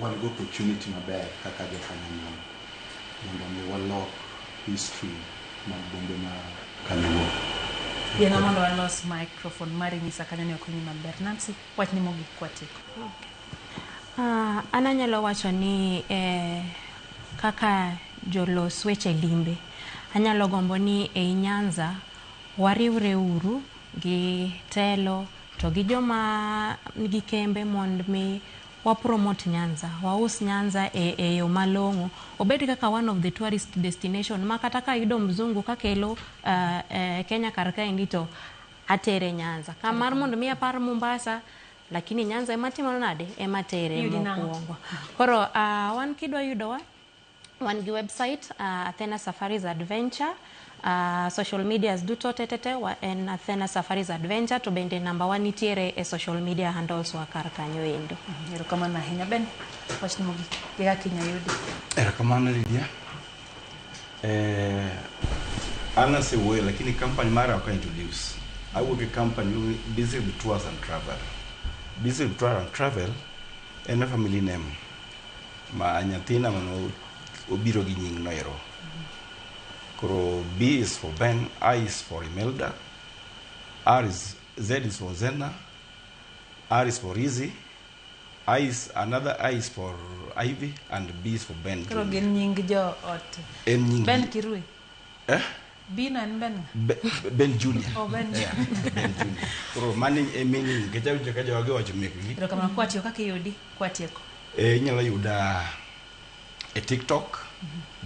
wan gi opportunity maber kaka jokanyanam mondo mi walok history mag bombe ma Kaluo. Yiena mondo walos microphone mari nyisa kanyo ni ok winji maber. Nancy, wachni mogik kwatieko. An anyalo wacho ni kaka jolos weche limbe, anyalo gombo ni ei Nyanza wariwre uru gi telo to gi joma nigi kembe mondo mi wapromote Nyanza, waus Nyanza e yo malong'o, obed kaka one of the tourist destination ma kata ka ayudo mzungu kakelo Kenya kar kaendi to atere Nyanza. Kamar mondo mi apar Mombasa, lakini Nyanza ema timo nade? Ema tere Iyudi nang'o? mokwongo. Koro wan kidwa yudowa, wan gi website Athena Safaris Adventure, social medias duto tetete wa en Athena Safaris Adventure, to bende namba wa nitiere e social media handles wa kar kanyo endo. Erokamano ahinya. Ben, wachni mogik gi kaka inya yudi. Erokamano Lydia. An asewuoyo lakini company mara ok introduce. Awuok e company busy with tours and travel. Busy with tours and travel en a family name ma nyathina mano obiro gi nying no ero. Koro B is for Ben, I is for Imelda, R is Z is for Zena, R is for Izzy, I is another I is for Ivy, and B is for Ben. Koro Junior. gin nying jo ot. En nying Ben Kirui. Eh? B no en Ben ng'a? Ben Junior. Oh, Ben Yeah, Ben Junior. Koro mano e meaning nikech awinjo ka jogi owacho mekgi. Erokamano kwatieko kaka iyudi kwatieko. Inyalo yuda e TikTok,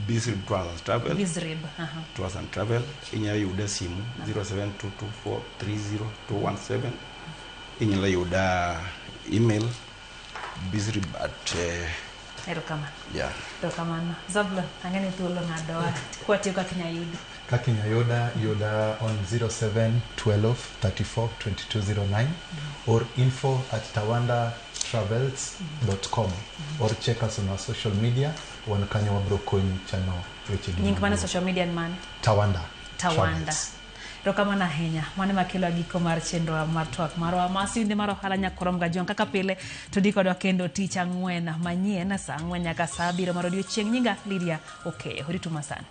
Busy with Tours and Travel. Bizrib. Aha. Tours and Travel. Inyalo yuda e simu 0722430217. Inyalo yuda email bizrib at Erokamano. yeah. Erokamano. Zablon, ang'e ni thuolo ng'adowa. Kwatieko kaka inya yudi. Kaka inya yuda, yuda on 07 12 34 2209 or info at tawandatravels.com or check us on our social media. Wan kanyo wabro konyi chano weche gi Nying mane mag social media en mane? Tawanda. Tawanda. Travels. Erokamano ahinya. Mano ema kelo giko mar chenro mar twak marwa ma siwinde mar ohala nyakorom gajwang' kaka pile to di kodwa kendo tich ang'wen manyien saa 4 nyaka saa 7 mar odiochieng'. Nyinga Lydia Okeyo. Ritu masani.